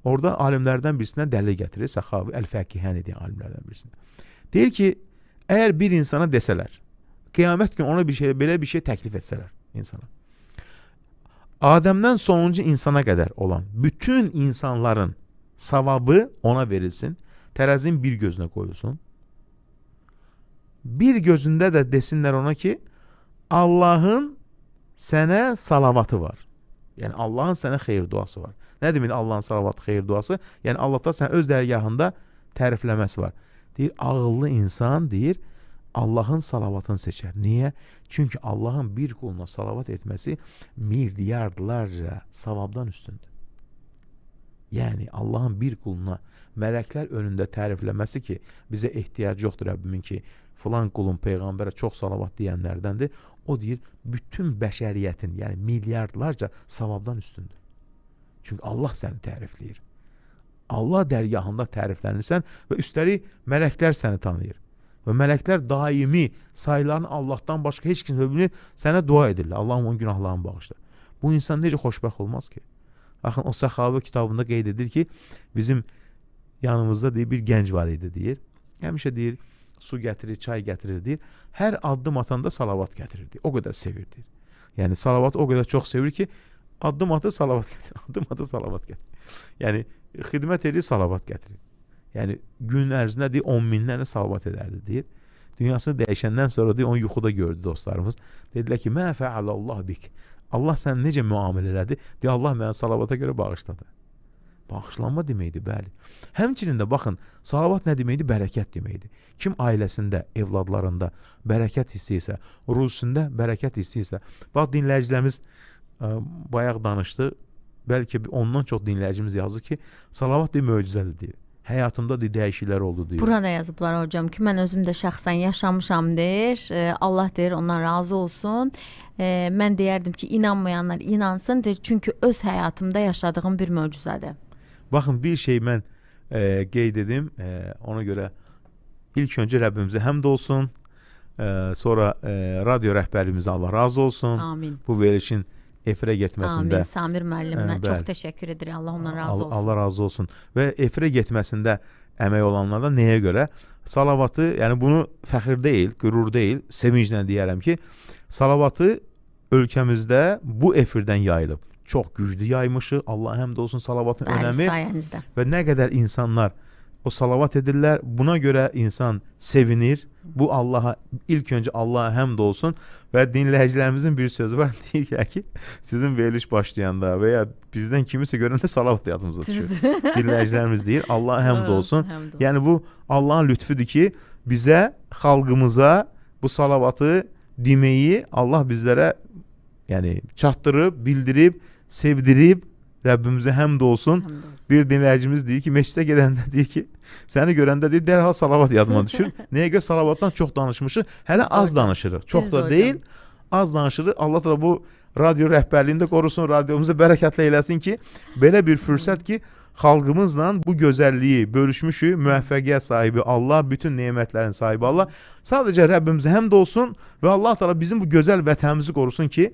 orada alimlərdən birisindən dəlil gətirir. Səxavi Əl-Fəkihəni deyən alimlərdən birisindən. Deyir ki, əgər bir insana desələr, qiyamət günü ona bir şey, belə bir şey təklif etsələr insana, Adəmdən sonuncu insana qədər olan bütün insanların savabı ona verilsin, tərəzinin bir gözünə qoyulsun, bir gözündə də desinlər ona ki, Allahın sənə salavatı var. Yəni, Allahın sənə xeyir duası var. Nə deməkdir Allahın salavatı, xeyir duası? Yəni, Allah da sənə öz dərgahında tərifləməsi var. Deyir, ağıllı insan deyir, Allahın salavatını seçər. Niyə? Çünki Allahın bir quluna salavat etməsi milyardlarca savabdan üstündür. Yəni, Allahın bir quluna mələklər önündə tərifləməsi ki, bizə ehtiyac yoxdur Rəbbimin ki, filan qulun Peyğəmbərə çox salavat deyənlərdəndir. O deyir, bütün bəşəriyyətin, yəni milyardlarca savabdan üstündür. Çünki Allah səni tərifləyir. Allah dərgahında təriflənirsən və üstəlik mələklər səni tanıyır. Və mələklər daimi sayılarını Allahdan başqa heç kim bilmir, sənə dua edirlər. Allahım onun günahlarını bağışlar. Bu insan necə xoşbəxt olmaz ki? Baxın, o Səxavi kitabında qeyd edir ki, bizim yanımızda deyir, bir gənc var idi deyir. Həmişə deyir, su gətirir, çay gətirir deyir. Hər addım atanda salavat gətirir deyir. O qədər sevir deyir. Yəni, salavat o qədər çox sevir ki, addım atır, salavat gətirir. Addım atır, salavat gətirir. Yəni, xidmət edir, salavat gətirir. Yəni, gün ərzində deyir, 10 minlərlə salavat edərdi deyir. Dünyasını dəyişəndən sonra deyir, onu yuxuda gördü dostlarımız. Dedilər ki, mə fəalallah bik. Allah səni necə müamilə elədi? Deyir, Allah mənə salavata görə bağışladı. Bağışlanma deməkdir, bəli. Həmçinin də baxın, salavat nə deməkdir? Bərəkət deməkdir. Kim ailəsində, evladlarında bərəkət istəyirsə, ruzusunda bərəkət istəyirsə, bax, dinləyicilərimiz bayaq danışdı, bəlkə ondan çox dinləyicimiz yazır ki, salavat deyir, möcüzədir deyir. Həyatımda deyir, dəyişikliklər oldu deyir. Burada yazıblar hocam ki, mən özüm də şəxsən yaşamışam deyir. Allah deyir, ondan razı olsun. Mən deyərdim ki, inanmayanlar inansın deyir. Çünki öz həyatımda yaşadığım bir möcüzədir. Baxın, bir şey mən qeyd edim. Ona görə ilk öncə Rəbbimizə həmd olsun. Sonra radio rəhbərimizə Allah razı olsun. Amin. Bu verilişin efirə getməsində. Amin. Samir müəllimə çox təşəkkür edirik. Allah ondan razı olsun. Allah razı olsun. Və efirə getməsində əmək olanlardan nəyə görə? Salavatı, yəni bunu fəxir deyil, qürur deyil, sevinclə deyərəm ki, salavatı ölkəmizdə bu efirdən yayılıb. Çox güclü yaymışıq. Allah həmd olsun salavatın önəmi. Sayənizdə. Və nə qədər insanlar o salavat edirlər, buna görə insan sevinir. Bu Allaha, ilk öncə Allaha həmd olsun. Və dinləyicilərimizin bir sözü var, deyirlər ki, sizin veriliş başlayanda və ya bizdən kimisə görəndə salavat yadımıza düşür. Dinləyicilərimiz deyir, Allaha həmd olsun. Yəni bu Allahın lütfüdür ki, bizə, xalqımıza bu salavatı deməyi Allah bizlərə yəni çatdırıb, bildirib, sevdirib. Rəbbimizə həmd olsun. Bir dinləyicimiz deyir ki, meçidə gedəndə deyir ki, səni görəndə deyir, dərhal salavat yadıma düşür. Nəyə görə salavatdan çox danışmışıq? Hələ az danışırıq. Çox da deyil, az danışırıq. Allah da bu radio rəhbərliyini də qorusun, radiomuzu bərəkətli eləsin ki, belə bir fürsət ki, xalqımızla bu gözəlliyi bölüşmüşük, müvəffəqiyyət sahibi Allah, bütün nemətlərin sahibi Allah. Sadəcə Rəbbimizə həmd olsun və Allah Teala bizim bu gözəl vətənimizi qorusun ki,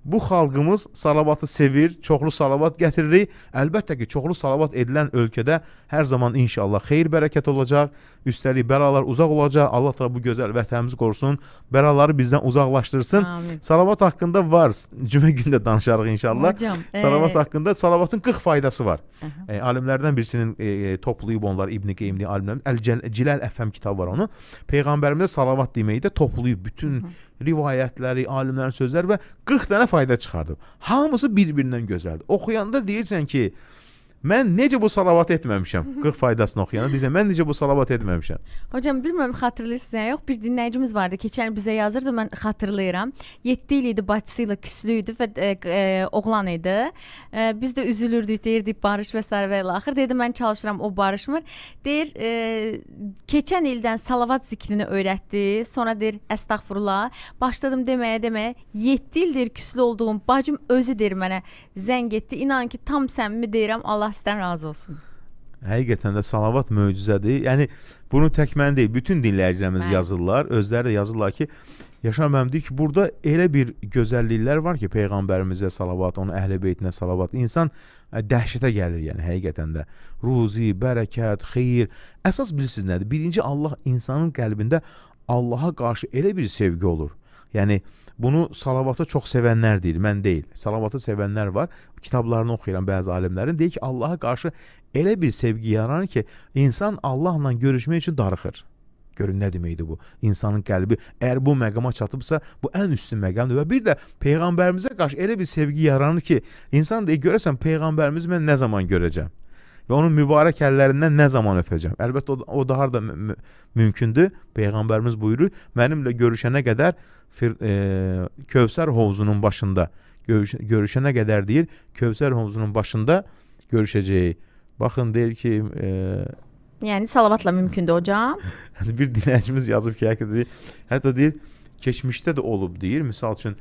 Bu xalqımız salavatı sevir, çoxlu salavat gətiririk. Əlbəttə ki, çoxlu salavat edilən ölkədə hər zaman inşallah xeyir bərəkət olacaq. Üstəlik bəlalar uzaq olacaq. Allah təala bu gözəl vətənimizi qorusun, bəlaları bizdən uzaqlaşdırsın. Amin. Salavat haqqında var. Cümə günü də danışarıq inşallah. Hocam, salavat haqqında salavatın 40 faydası var. Alimlərdən birisinin toplayıb onlar İbn Qeyyim deyə alimlərin Əl-Ciləl Əfhəm kitabı var onun. Peyğəmbərimizə salavat deməyi də toplayıb bütün rivayətləri, alimlərin sözləri və 40 dənə fayda çıxardıb. Hamısı bir-birindən gözəldir. Oxuyanda deyirsən ki, mən necə bu salavat etməmişəm? 40 faydasını oxuyanda deyirsən, mən necə bu salavat etməmişəm? Hocam, bilmirəm xatırlayırsınız ya yox, bir dinləyicimiz vardı. Keçən il bizə yazırdı, mən xatırlayıram. 7 il idi, bacısı ilə küslü idi və oğlan idi. Biz də üzülürdük, deyirdik barış və sairə və ilaxır. Dedi, mən çalışıram, o barışmır. Deyir, keçən ildən salavat zikrini öyrətdi. Sonra deyir, əstəğfurullah. Başladım deməyə. 7 ildir küslü olduğum bacım özü deyir mənə zəng etdi. İnan ki, tam səmimi deyirəm, Allah sizdən razı olsun. Həqiqətən də salavat möcüzədir. Yəni bunu tək mən deyil, bütün dinləyicilərimiz yazırlar, özləri də yazırlar ki, Yaşar müəllim deyir ki, burada elə bir gözəlliklər var ki, Peyğəmbərimizə salavat, onun əhl-i beytinə salavat, insan dəhşətə gəlir, yəni həqiqətən də. Ruzi, bərəkət, xeyir. Əsas bilirsiniz nədir? Birinci, Allah insanın qəlbində Allaha qarşı elə bir sevgi olur. Yəni bunu salavatı çox sevənlər deyil, mən deyil. Salavatı sevənlər var. Kitablarını oxuyuram bəzi alimlərin. Deyir ki, Allaha qarşı elə bir sevgi yaranır ki, insan Allahla görüşmək üçün darıxır. Görün nə deməkdir bu? İnsanın qəlbi əgər bu məqama çatıbsa, bu ən üstün məqamdır. Və bir də Peyğəmbərimizə qarşı elə bir sevgi yaranır ki, insan deyir, görəsən Peyğəmbərimizi mən nə zaman görəcəm? Və onun mübarək əllərindən nə zaman öpəcəm? Əlbəttə o daha da mümkündür. Peyğəmbərimiz buyurur, mənimlə görüşənə qədər Kövsər hovuzunun başında görüşənə qədər deyir, Kövsər hovuzunun başında görüşəcəyik. Baxın, deyir ki... Yəni salavatla mümkündür hocam. Bir dinləyicimiz yazıb ki, hətta deyir, keçmişdə də olub deyir. Misal üçün,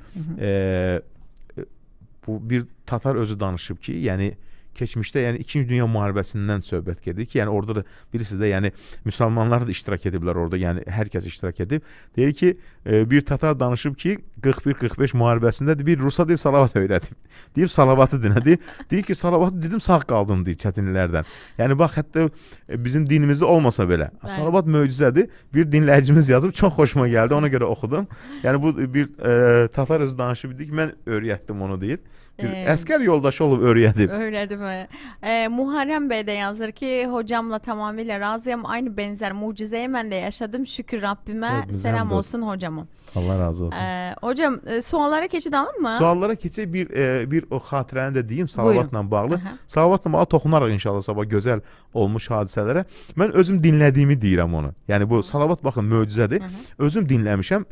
bu bir Tatar özü danışıb ki, yəni keçmişdə, yəni 2-ci Dünya Müharibəsindən söhbət gedir ki, yəni orada da bilirsiniz də, yəni müsəlmanlar da iştirak ediblər orada, yəni hər kəs iştirak edib. Deyir ki, bir Tatar danışıb ki, 41-45 müharibəsində bir Rusa deyir, salavat öyrədib. Deyib, salavatı dinə, deyir. Deyir ki, salavatı dedim, sağ qaldım deyir çətinliklərdən. Yəni bax, hətta bizim dinimizdə olmasa belə. Salavat möcüzədir. Bir dinləyicimiz yazıb, çox xoşuma gəldi, ona görə oxudum. Yəni bu bir Tatar özü danışıb deyir ki, mən öyrətdim onu deyir. Bir əskər yoldaşı olub öyrədib. Öyrədib. Muharrem bəy də yazır ki, hocamla tamamilə razıyam. Aynı benzer mucizeyi mən də yaşadım. Şükür Rabbimə. Selam olsun hocama. Allah razı olsun. Hocam, suallara keçid alın mı? Suallara keçək, bir o xatirəni də deyim salavatla bağlı. Salavatla bağlı toxunaraq inşallah sabah gözəl olmuş hadisələrə. Mən özüm dinlədiyimi deyirəm onu. Yəni bu salavat baxın möcüzədir. Özüm dinləmişəm.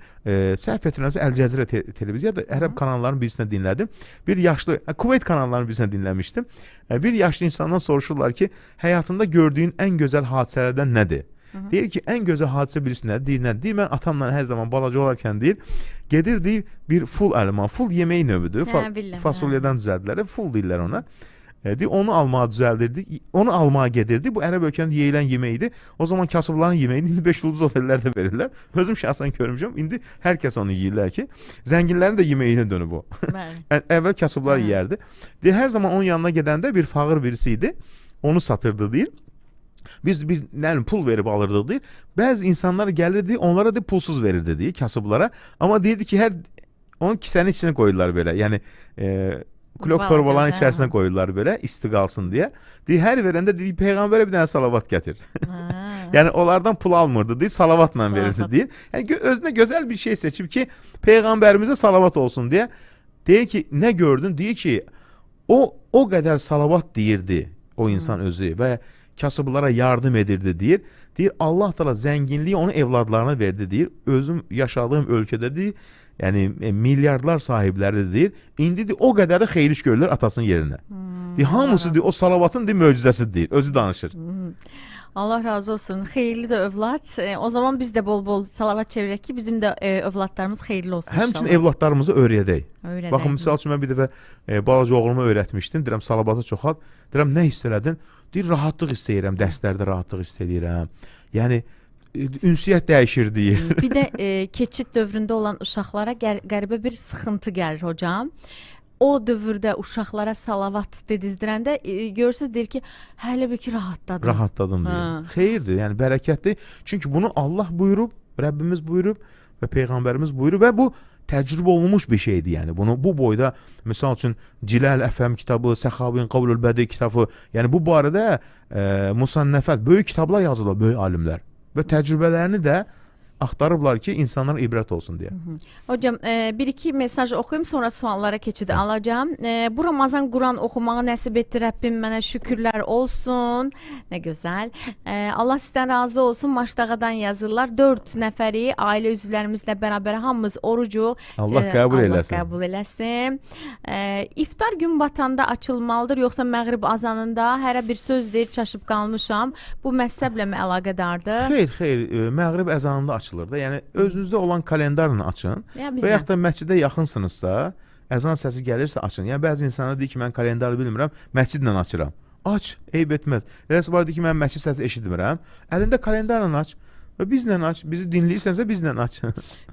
Səhv etmirəmsə Əl Cəzirə televiziya da ərəb kanallarının birisində dinlədim. Bir yaşlı, Kuveyt kanallarının birisində dinləmişdim. Bir yaşlı insandan soruşurlar ki, həyatında gördüyün ən gözəl hadisələrdən nədir? Deyir ki, ən gözəl hadisə birisi nədir? Deyir, nədir? Deyir, mən atamla hər zaman balaca olarkən deyir, gedirdi bir ful əlma, ful yemək növüdür, fasulyadan düzəldilər, ful deyirlər ona. Deyir, onu almağa düzəldirdi, onu almağa gedirdi. Bu ərəb ölkəndə yeyilən yemək idi. O zaman kasıbların yeməyini indi 5 ulduz otellər də verirlər. Özüm şəxsən görmüşəm. İndi hər kəs onu yeyirlər ki, zənginlərin də yeməyinə dönüb o. Əvvəl kasıblar yeyərdi. Deyir, hər zaman onun yanına gedəndə bir fağır birisi idi. Onu satırdı deyir. Biz bir nə bilim, pul verib alırdıq deyir. Bəzi insanlar gəlirdi, onlara da pulsuz verirdi deyir kasıblara. Amma deyirdi ki, hər onun kisənin içinə qoyurlar belə. Yəni klok torbaların içərisinə qoyurlar belə, isti qalsın deyə. Deyir, hər verəndə deyir, Peyğəmbərə bir dənə salavat gətir. Yəni onlardan pul almırdı deyir, salavatla verirdi deyir. Yəni özünə gözəl bir şey seçib ki, Peyğəmbərimizə salavat olsun deyə. Deyir ki, nə gördün? Deyir ki, o qədər salavat deyirdi o insan özü və kasıblara yardım edirdi deyir. Deyir, Allah Teala zənginliyi onun evladlarına verdi deyir. Özüm yaşadığım ölkədə deyir, yəni milyardlar sahibləri deyir. İndi deyir, o qədər də xeyir iş görürlər atasının yerinə. Deyir, hamısı deyir, o salavatın deyir, möcüzəsi deyir. Özü danışır. Allah razı olsun. Xeyirli də övlad. O zaman biz də bol-bol salavat çevirək ki, bizim də övladlarımız xeyirli olsun. Həmçinin evladlarımızı öyrədək. Baxın, misal üçün, mən bir dəfə balaca oğlumu öyrətmişdim. Deyirəm, salavatı çoxalt. Deyirəm, nə hiss elədin? Deyir, rahatlıq istəyirəm, dərslərdə rahatlıq hiss edirəm. Yəni, Ünsiyyət dəyişir deyir. Bir də keçid dövründə olan uşaqlara qəribə bir sıxıntı gəlir hocam. O dövrdə uşaqlara salavat dedizdirəndə görürsünüz deyir ki, hələ bir ki rahatladım. Rahatladım deyir. Xeyirdir, yəni bərəkətdir. Çünki bunu Allah buyurub, Rəbbimiz buyurub və Peyğəmbərimiz buyurub və bu təcrübə olunmuş bir şeydir. Yəni bunu bu boyda misal üçün Ciləl Əfəm kitabı, Səxavin Qavlül Bədi kitabı, yəni bu barədə musannəfət, böyük kitablar yazılır, böyük alimlər və təcrübələrini də axtarıblar ki, insanlar ibrət olsun deyə. Hocam, bir-iki mesaj oxuyum, sonra suallara keçid alacağım. Bu Ramazan Quran oxumağı nəsib etdi Rəbbim mənə, şükürlər olsun. Nə gözəl. Allah sizdən razı olsun. Maşdağadan yazırlar. 4 nəfəri ailə üzvlərimizlə bərabər hamımız orucuq. Allah qəbul eləsin. Allah qəbul eləsin. İftar gün batanda açılmalıdır, yoxsa məğrib azanında? Hərə bir söz deyir, çaşıb qalmışam. Bu məzhəblə mi əlaqədardır? Xeyr, xeyr. Məğrib əzanında açılır da. Yəni özünüzdə olan kalendarla açın. Və yaxud da məscidə yaxınsınızsa, əzan səsi gəlirsə açın. Yəni bəzi insanlar deyir ki, mən kalendarı bilmirəm, məscidlə açıram. Aç, eyb etməz. Eləsi var deyir ki, mən məscid səsi eşitmirəm. Əlində kalendarla aç və bizlə aç. Bizi dinləyirsənsə bizlə aç.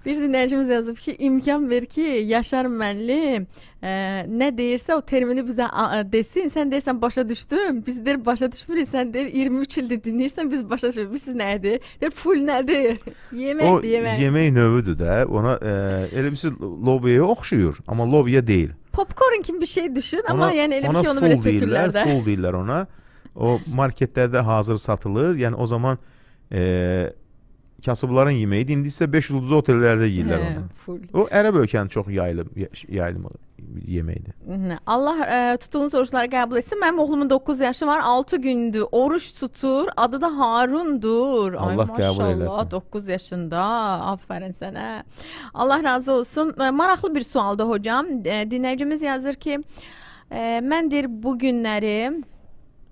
Bir dinləyicimiz yazıb ki, imkan ver ki, Yaşar müəllim nə deyirsə o termini bizə desin. Sən deyirsən başa düşdüm, biz deyir başa düşmürük. Sən deyir 23 ildir dinləyirsən, biz başa düşmürük. Biz siz nədir? Deyir full nədir? Yeməkdir, yemək. O yemək növüdür də. Ona elə birisi lobiyaya oxşuyur, amma lobiya deyil. Popcorn kimi bir şey düşün, amma yəni elə bir ki, onu belə tökürlər də. Full deyirlər ona. O marketlərdə hazır satılır. Yəni o zaman kasıbların yeməyidir. İndi isə 5 ulduzlu otellərdə yeyirlər onu. Full. O ərəb ölkənin çox yayılım yeməkdir. Allah tutduğunuz oruçları qəbul etsin. Mənim oğlumun 9 yaşı var, 6 gündür oruç tutur. Adı da Harundur. Allah qəbul eləsin. Maşallah, 9 yaşında. Aferin sənə. Allah razı olsun. Maraqlı bir sualdır hocam. Dinləyicimiz yazır ki, mən deyir bu günləri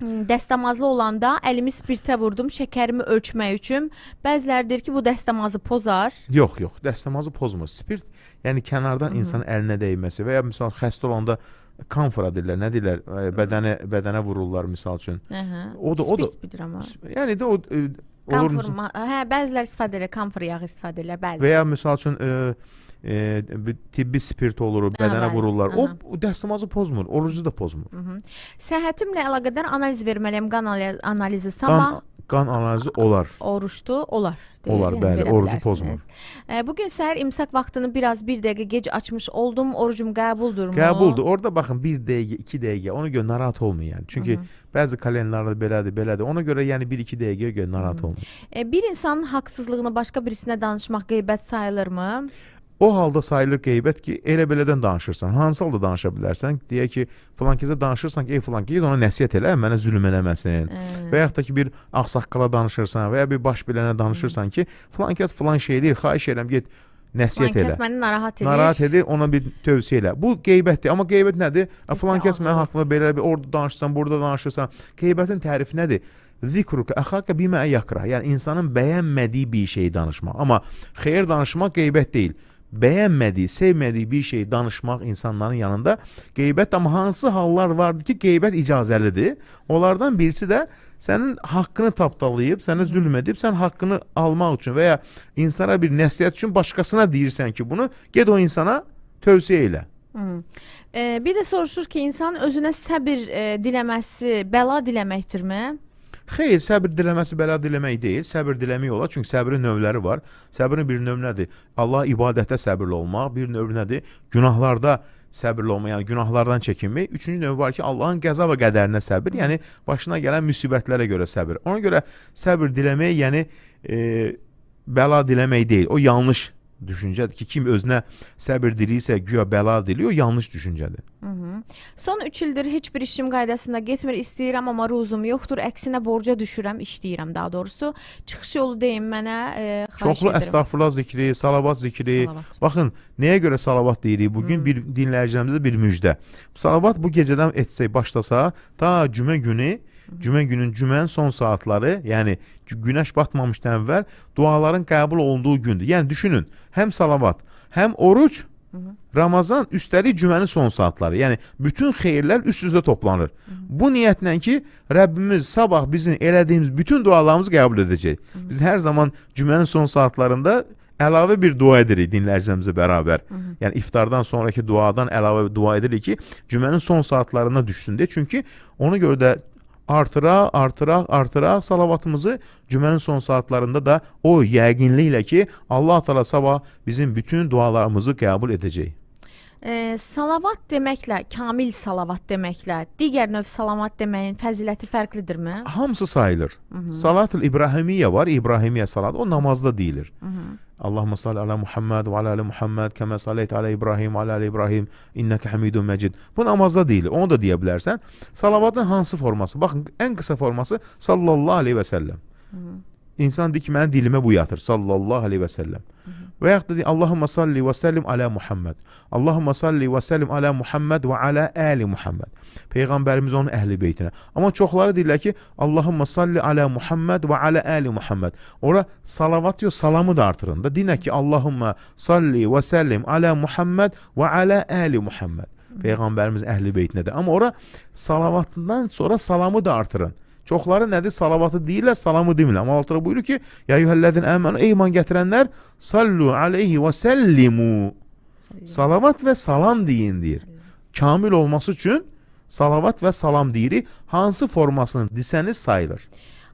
dəstəmazlı olanda əlimi spirtə vurdum şəkərimi ölçmək üçün. Bəziləri deyir ki, bu dəstəmazı pozar. Yox, yox, dəstəmazı pozmur. Spirt, yəni kənardan insanın əlinə dəyməsi və ya misal xəstə olanda kamfora deyirlər, nə deyirlər, bədənə vururlar misal üçün. O da, spirt bilirəm. Yəni də o olur. Hə, bəziləri istifadə edir, kamfor yağı istifadə edirlər, bəli. Və ya misal üçün tibbi spirt olur, bədənə vururlar. O dəstəmazı pozmur, orucu da pozmur. Səhhətimlə əlaqədar analiz verməliyəm, qan analizi sabah. Qan analizi olar. Oruçdu, olar. Olar, bəli, orucu pozmur. Bugün səhər imsak vaxtını biraz bir dəqiqə gec açmış oldum, orucum qəbuldurmu? Qəbuldur. Orada baxın, 1 dəqiqə, 2 dəqiqə, ona görə narahat olmayın. Yəni. Çünki bəzi kalendarlarda belədir, belədir. Ona görə yəni 1-2 dəqiqəyə görə narahat olmayın. Bir insanın haqsızlığını başqa birisinə danışmaq qeybət sayılırmı? O halda sayılır qeybət ki, elə belədən danışırsan. Hansı halda danışa bilərsən? Deyək ki, filan kəsə danışırsan ki, ey filan ki, ona nəsihət elə, mənə zülm eləməsin. Və yaxud da ki, bir ağsaqqala danışırsan və ya bir baş bilənə danışırsan ki, filan kəs filan şey deyir, xahiş edirəm, get nəsihət elə. Filan kəs məni narahat edir. Narahat edir, ona bir tövsiyə elə. Bu qeybətdir. Amma qeybət nədir? Filan kəs mənim haqqımda belə bir orada danışırsan, burada danışırsan. Qeybətin tərifi nədir? Zikruka əxaka bimə yakrah. Yəni insanın bəyənmədiyi bir şeyi danışmaq. Amma xeyir danışmaq qeybət deyil. Bəyənmədiyi, sevmədiyi bir şeyi danışmaq insanların yanında qeybət. Amma hansı hallar vardır ki, qeybət icazəlidir? Onlardan birisi də sənin haqqını tapdalayıb, sənə zülm edib, sən haqqını almaq üçün və ya insana bir nəsihət üçün başqasına deyirsən ki, bunu get o insana tövsiyə elə. Bir də soruşur ki, insanın özünə səbir diləməsi bəla diləməkdirmi? Xeyr, səbir diləməsi bəla diləmək deyil. Səbir diləmək olar, çünki səbrin növləri var. Səbrin bir növü nədir? Allah ibadətdə səbirli olmaq, bir növü nədir? Günahlarda səbirli olmaq, yəni günahlardan çəkinmək. Üçüncü növü var ki, Allahın qəza və qədərinə səbir, yəni başına gələn müsibətlərə görə səbir. Ona görə səbir diləmək, yəni bəla diləmək deyil. O yanlış düşüncədir ki, kim özünə səbir diliyirsə, güya bəla diliyor, o yanlış düşüncədir. Son 3 ildir heç bir işim qaydasında getmir, istəyirəm, amma ruzum yoxdur, əksinə borca düşürəm, işləyirəm daha doğrusu. Çıxış yolu deyin mənə, xahiş Çoxlu edirəm. Əstəğfurullah zikri, salavat zikri. Salavat. Baxın, nəyə görə salavat deyirik? Bugün bir dinləyicilərimizə bir müjdə. Salavat bu gecədən etsək, başlasa, ta cümə günü, cümə günün, cümənin son saatları, yəni günəş batmamışdan əvvəl duaların qəbul olunduğu gündür. Yəni düşünün, həm salavat, həm oruc, Ramazan üstəlik cümənin son saatları. Yəni bütün xeyirlər üst-üstə toplanır. Bu niyyətlə ki, Rəbbimiz sabah bizim elədiyimiz bütün dualarımızı qəbul edəcək. Biz hər zaman cümənin son saatlarında əlavə bir dua edirik dinləyicilərimizlə bərabər. Yəni iftardan sonraki duadan əlavə bir dua edirik ki, cümənin son saatlarına düşsün deyə. Çünki ona görə də artıraq, artıraq, artıraq salavatımızı cümənin son saatlarında da o yəqinliklə ki, Allah Teala sabah bizim bütün dualarımızı qəbul edəcək. Salavat deməklə, kamil salavat deməklə, digər növ salavat deməyin fəziləti fərqlidirmi? Hamısı sayılır. Salatül İbrahimiyyə var, İbrahimiyyə salatı, o namazda deyilir. Allahümme salli ala Muhammed və ala ali Muhammed kəmə salleytə alə İbrahim və alə ali İbrahim innəkə hamidun məcid. Bu namazda deyilir, onu da deyə bilərsən. Salavatın hansı forması? Baxın, ən qısa forması sallallahu aleyhi və səlləm. İnsan deyir ki, mənim dilimə bu yatır, sallallahu aleyhi və səlləm. Və yaxud da deyir, Allahümme salli və səllim alə Muhammed. Allahümme salli və səllim alə Muhammed və alə əli Muhammed. Peyğəmbərimiz onun əhli beytinə. Amma çoxları deyirlər ki, Allahümme salli alə Muhammed və alə əli Muhammed. Ora salavat yox, salamı da artırın da. Deyirlər ki, Allahümme salli və səllim alə Muhammed və alə əli Muhammed. Peyğəmbərimiz əhli beytinədir. Amma ora salavatından sonra salamı da artırın. Çoxları nədir? Salavatı deyirlər, salamı demirlər. Amma Allah Teala buyurur ki, ya eyyuhellezine amenu, ey iman gətirənlər, sallu aleyhi və səllimu. Salavat və salam deyin deyir. Kamil olması üçün salavat və salam deyirik. Hansı formasını desəniz sayılır.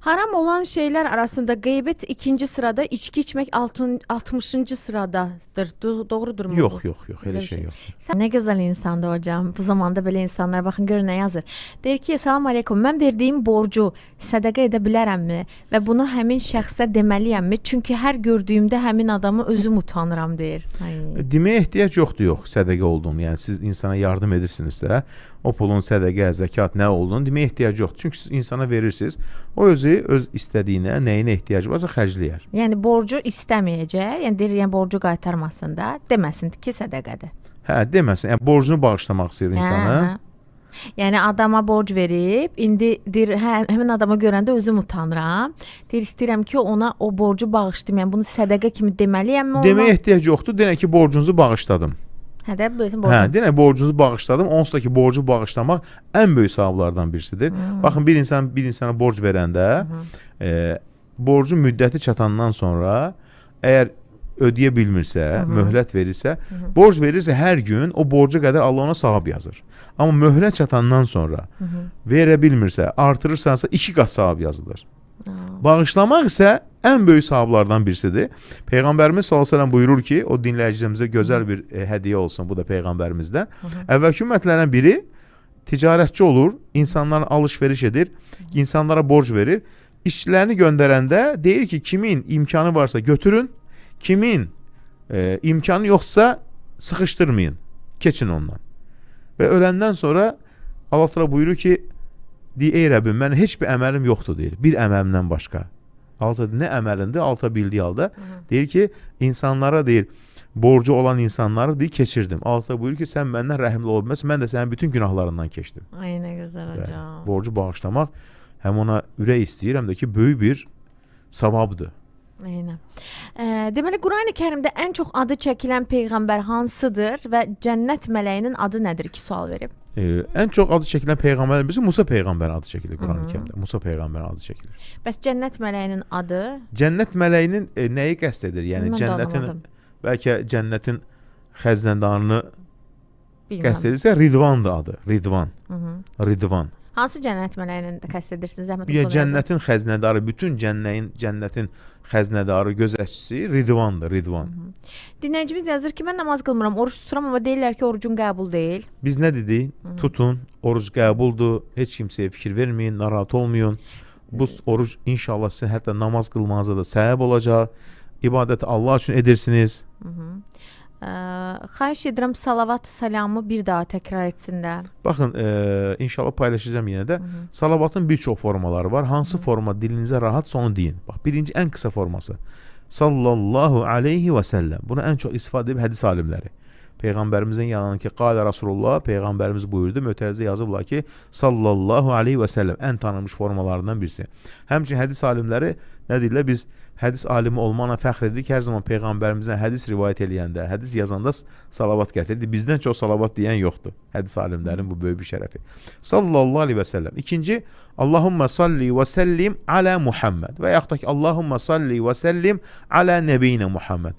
Haram olan şeylər arasında qeybət ikinci sırada, içki içmək 60-cı sıradadır. Doğrudur mu? Yox, yox, yox, elə şey yox. Sən nə gözəl insandır hocam. Bu zamanda belə insanlar, baxın görün nə yazır. Deyir ki, salam aleykum, mən verdiyim borcu sədəqə edə bilərəmmi? Və bunu həmin şəxsə deməliyəmmi? Çünki hər gördüyümdə həmin adamı özüm utanıram, deyir. Ay. Deməyə ehtiyac yoxdur, yox, sədəqə olduğunu. Yəni siz insana yardım edirsinizsə, o pulun sədəqə, zəkat nə olduğunu deməyə ehtiyac yoxdur. Çünki siz insana verirsiniz, o özü öz istədiyinə, nəyinə ehtiyacı varsa xərcləyər. Yəni borcu istəməyəcək, yəni deyir, yəni borcu qaytarmasın da, deməsin ki, sədəqədir. Hə, deməsin. Yəni borcunu bağışlamaq istəyir insana. Hə. Yəni adama borc verib, indi deyir, hə, həmin adama görəndə özüm utanıram. Deyir, istəyirəm ki, ona o borcu bağışlayım. Yəni bunu sədəqə kimi deməliyəmmi ona? Deməyə ehtiyac yoxdur. Denə ki, borcunuzu bağışladım. Hə də, borcunu. Hə, denə borcunuzu bağışladım. Onsuz da ki, borcu bağışlamaq ən böyük savablardan birisidir. Baxın, bir insan bir insana borc verəndə, borcun müddəti çatandan sonra əgər ödəyə bilmirsə, möhlət verirsə, borc verirsə hər gün o borca qədər Allah ona savab yazır. Amma möhlət çatandan sonra verə bilmirsə, artırırsansa 2 qat savab yazılır. Bağışlamaq isə ən böyük savablardan birisidir. Peyğəmbərimiz sallallahu əleyhi və səlləm buyurur ki, o dinləyicilərimizə gözəl bir hədiyyə olsun bu da Peyğəmbərimizdən. Əvvəlki ümmətlərdən biri ticarətçi olur, insanlarla alış-veriş edir, insanlara borc verir. İşçilərini göndərəndə deyir ki, kimin imkanı varsa götürün, kimin imkanı yoxsa sıxışdırmayın, keçin ondan. Və öləndən sonra Allah Teala buyurur ki, deyir, ey Rəbbim, mənim heç bir əməlim yoxdur, deyir, bir əməlimdən başqa. Allah Teala nə əməlindir? Allah Teala bildiyi halda deyir ki, insanlara deyir, borcu olan insanları deyir, keçirdim. Allah Teala buyurur ki, sən məndən rəhimli ola bilməzsən, mən də sənin bütün günahlarından keçdim. Ay, nə gözəl hocam. Borcu bağışlamaq həm ona ürək istəyir, həm də ki, böyük bir savabdır. Eynən. Deməli, Qurani Kərimdə ən çox adı çəkilən peyğəmbər hansıdır və cənnət mələyinin adı nədir ki, sual verib? Ən çox adı çəkilən peyğəmbərlər birisi Musa peyğəmbərin adı çəkilir Qurani Kərimdə. Musa peyğəmbərin adı çəkilir. Bəs cənnət mələyinin adı? Cənnət mələyinin nəyi qəsd edir? Yəni cənnətin, bəlkə cənnətin xəzinədarını qəsd edirsə Ridvandır adı. Ridvan. Ridvan. Hansı cənnət mələyinin qəsd edirsiniz? Zəhmət olsun. Cənnətin xəzinədarı, bütün cənnətin xəzinədarı, gözətçisi Ridvandır, Ridvan. Dinləyicimiz yazır ki, mən namaz qılmıram, oruç tuturam, amma deyirlər ki, orucun qəbul deyil. Biz nə dedik? Tutun, oruc qəbuldur, heç kimsəyə fikir verməyin, narahat olmayın. Bu oruc inşallah sizin hətta namaz qılmanıza da səbəb olacaq. İbadəti Allah üçün edirsiniz. Xahiş edirəm, salavat salamı bir daha təkrar etsinlər. Baxın, inşallah paylaşacağım yenə də. Salavatın bir çox formaları var. Hansı forma dilinizə rahatsa onu deyin. Bax, birinci ən qısa forması. Sallallahu aleyhi və səlləm. Bunu ən çox istifadə edib hədis alimləri. Peyğəmbərimizin yanına ki, qalə Rasulullah, Peyğəmbərimiz buyurdu, mötərizə yazıblar ki, sallallahu aleyhi və səlləm, ən tanınmış formalarından birisi. Həmçinin hədis alimləri nə deyirlər? Biz hədis alimi olmaqla fəxr edirik, hər zaman Peyğəmbərimizdən hədis rivayət eləyəndə, hədis yazanda salavat gətirirdi. Bizdən çox salavat deyən yoxdur. Hədis alimlərinin bu böyük bir şərəfi. Sallallahu aleyhi və səlləm. İkinci, Allahumma salli və səllim alə Muhammed və yaxud da ki, Allahumma salli və səllim alə nəbiyinə Muhammed.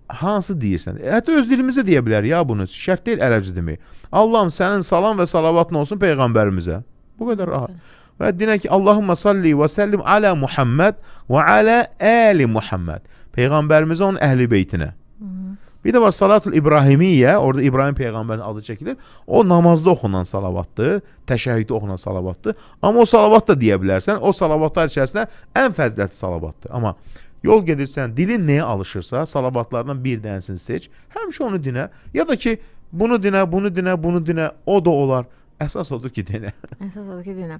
Hansı deyirsən? Hətta öz dilimizdə deyə bilər ya bunu. Şərt deyil ərəbcə demək. Allahım sənin salam və salavatın olsun Peyğəmbərimizə. Bu qədər rahat. Və deyək ki, Allahumma salli və səllim alə Muhammed və alə əli Muhammed. Peyğəmbərimizə, onun əhli beytinə. Bir də var Salatul İbrahimiyyə, orada İbrahim Peyğəmbərin adı çəkilir. O namazda oxunan salavatdır, təşəhhüdə oxunan salavatdır. Amma o salavat da deyə bilərsən, o salavatlar içərisində ən fəzilətli salavatdır. Amma yol gedirsən, dilin nəyə alışırsa, salavatlardan bir dənəsini seç, həmişə onu dinə. Ya da ki, bunu dinə, bunu dinə, bunu dinə, o da olar. Əsas odur ki, dinə. Əsas odur ki, dinə.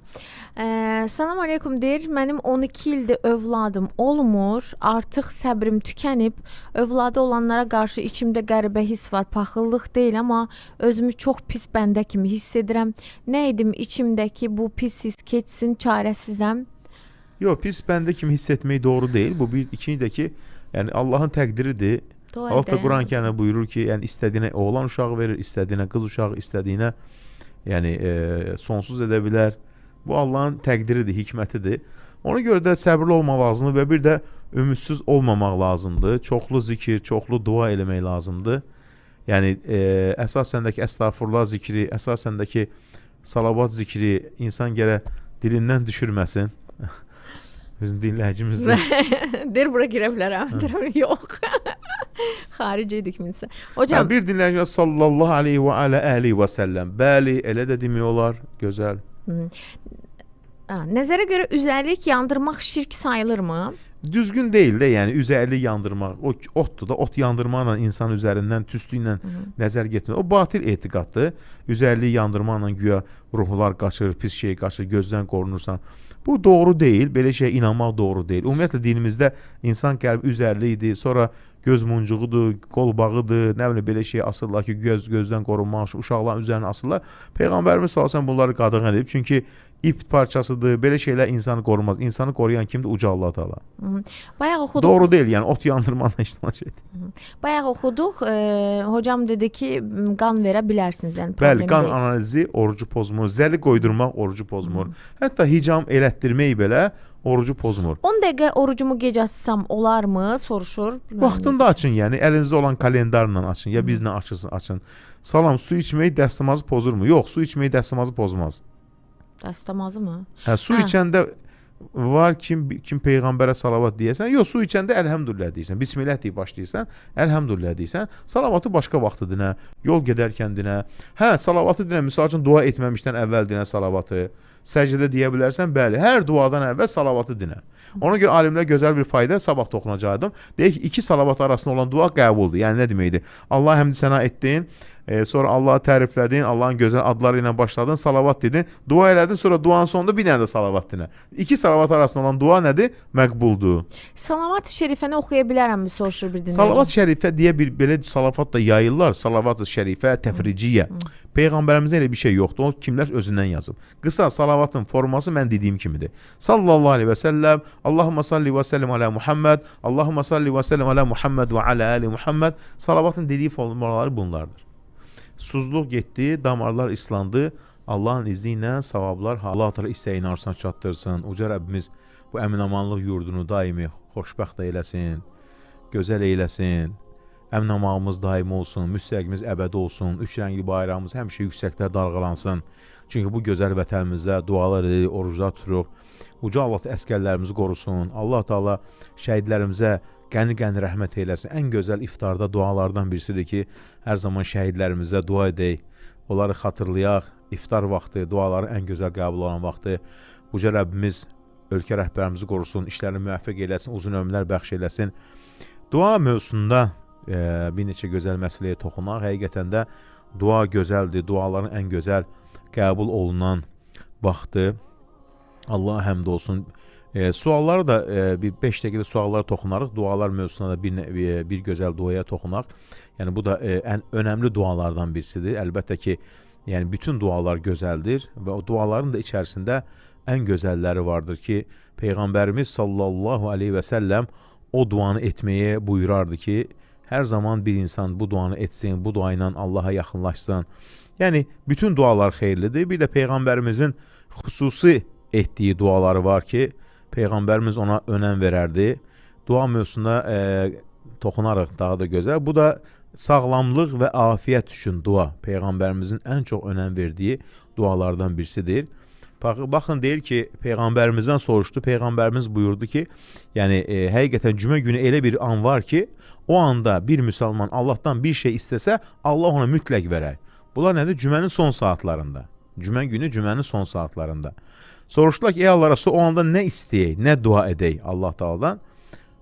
Salam aleykum deyir, mənim 12 ildir övladım olmur, artıq səbrim tükənib, övladı olanlara qarşı içimdə qəribə his var, paxıllıq deyil, amma özümü çox pis bəndə kimi hiss edirəm. Nə edim, içimdəki bu pis his keçsin, çarəsizəm. Yox, pis bəndə kimi hiss etmək doğru deyil. Bu bir, ikinci də ki, yəni Allahın təqdiridir. Allah da Quran-ı Kərimdə buyurur ki, yəni istədiyinə oğlan uşağı verir, istədiyinə qız uşağı, istədiyinə yəni sonsuz edə bilər. Bu Allahın təqdiridir, hikmətidir. Ona görə də səbirli olmaq lazımdır və bir də ümidsiz olmamaq lazımdır. Çoxlu zikir, çoxlu dua eləmək lazımdır. Yəni əsasən də ki, əstağfurullah zikri, əsasən də ki, salavat zikri insan gərək dilindən düşürməsin. Bizim dinləyicimizdir. Deyir, bura girə bilərəm. Deyirəm, yox. Xaric idik minsə. Hocam, bir dinləyicimiz sallallahu aleyhi və alə əhli və səlləm. Bəli, elə də demək olar. Gözəl. Nəzərə görə üzərlik yandırmaq şirk sayılırmı? Düzgün deyil də, yəni üzərlik yandırmaq. O otdur da, ot yandırmaqla insan üzərindən tüstü ilə nəzər getmir. O batil etiqaddır. Üzərlik yandırmaqla güya ruhlar qaçır, pis şey qaçır, gözdən qorunursan. Bu doğru deyil, belə şeyə inanmaq doğru deyil. Ümumiyyətlə dinimizdə insan qəlbi üzərli idi, sonra göz muncuğudur, qol bağıdır, nə bilim belə şey asırlar ki, gözdən qorunmaq üçün uşaqların üzərinə asırlar. Peyğəmbərimiz sallallahu əleyhi və səlləm bunları qadağan edib, çünki ip parçasıdır, belə şeylər insanı qorumaz. İnsanı qoruyan kimdir? Uca Allah Taala. Bayaq oxuduq. Doğru deyil, yəni ot yandırmaqla işlən şeydir. Bayaq oxuduq, hocam dedi ki, qan verə bilərsiniz, yəni bəli, qan deyil. Analizi orucu pozmur, zəli qoydurmaq orucu pozmur. Hətta hicam elətdirmək belə orucu pozmur. 10 dəqiqə orucumu gec açsam olarmı? Soruşur. Vaxtında açın, yəni əlinizdə olan kalendarla açın, ya bizlə açılsın, açın. Salam, su içmək dəstəmazı pozurmu? Yox, su içmək dəstəmazı pozmaz. Dəstəmazı mı? Hə, su içəndə var kim peyğəmbərə salavat deyəsən, yox, su içəndə əlhəmdülillah deyirsən, bismillah deyib başlayırsan, əlhəmdülillah deyirsən, salavatı başqa vaxtı dinə, yol gedərkən dinə. Hə, salavatı dinə, misal üçün dua etməmişdən əvvəl dinə salavatı, səcdədə deyə bilərsən, bəli, hər duadan əvvəl salavatı dinə. Ona görə alimlər gözəl bir fayda, sabah toxunacaqdım. Deyir ki, iki salavat arasında olan dua qəbuldur. Yəni nə deməkdir? Allah həmd səna etdin, sonra Allahı təriflədin, Allahın gözəl adları ilə başladın, salavat dedin, dua elədin, sonra duanın sonunda bir dənə də salavat dinə. İki salavat arasında olan dua nədir? Məqbuldur. Salavat-ı şərifəni oxuya bilərəmmi, soruşur bir dinləyici. Salavat-ı şərifə deyə bir belə salavat da yayırlar. Salavat-ı şərifə, təfriciyyə. Peyğəmbərimizdə elə bir şey yoxdur. O kimlər özündən yazıb. Qısa salavatın forması mən dediyim kimidir. Sallallahu aleyhi və səlləm, Allahumma salli və səllim alə Muhammed, Allahumma salli və səllim alə Muhammed və alə əli Muhammed. Salavatın dediyi formaları bunlardır. Susuzluq getdi, damarlar islandı. Allahın izni ilə savablar Allah Teala istəyini arzusuna çatdırsın. Uca Rəbbimiz bu əmin-amanlıq yurdunu daimi xoşbəxt eyləsin, gözəl eyləsin. Əmin-amanlığımız daimi olsun, müstəqimiz əbədi olsun, üç rəngli bayrağımız həmişə yüksəkdə dalğalansın. Çünki bu gözəl vətənimizdə dualar edirik, oruclar tuturuq. Uca Allah əsgərlərimizi qorusun. Allah Teala şəhidlərimizə qəni-qəni rəhmət eyləsin. Ən gözəl iftarda dualardan birisidir ki, hər zaman şəhidlərimizə dua edək, onları xatırlayaq. İftar vaxtı, duaların ən gözəl qəbul olan vaxtı. Uca Rəbbimiz ölkə rəhbərimizi qorusun, işlərini müvəffəq eyləsin, uzun ömürlər bəxş eyləsin. Dua mövzusunda bir neçə gözəl məsələyə toxunaq. Həqiqətən də dua gözəldir, duaların ən gözəl qəbul olunan vaxtı. Allaha həmd olsun. Sualları da bir 5 dəqiqədə suallara toxunarıq. Dualar mövzusuna da bir gözəl duaya toxunaq. Yəni bu da ən önəmli dualardan birisidir. Əlbəttə ki, yəni bütün dualar gözəldir və o duaların da içərisində ən gözəlləri vardır ki, Peyğəmbərimiz sallallahu aleyhi və səlləm o duanı etməyə buyurardı ki, hər zaman bir insan bu duanı etsin, bu dua ilə Allaha yaxınlaşsın. Yəni bütün dualar xeyirlidir. Bir də Peyğəmbərimizin xüsusi etdiyi duaları var ki, Peyğəmbərimiz ona önəm verərdi. Dua mövzusuna toxunaraq daha da gözəl. Bu da sağlamlıq və afiyyət üçün dua. Peyğəmbərimizin ən çox önəm verdiyi dualardan birisidir. Baxın, deyir ki, Peyğəmbərimizdən soruşdu. Peyğəmbərimiz buyurdu ki, yəni həqiqətən cümə günü elə bir an var ki, o anda bir müsəlman Allahdan bir şey istəsə, Allah ona mütləq verər. Bunlar nədir? Cümənin son saatlarında. Cümə günü cümənin son saatlarında. Soruşdular ki, ey Allah Rəsulü, o anda nə istəyək, nə dua edək Allah Taala'dan?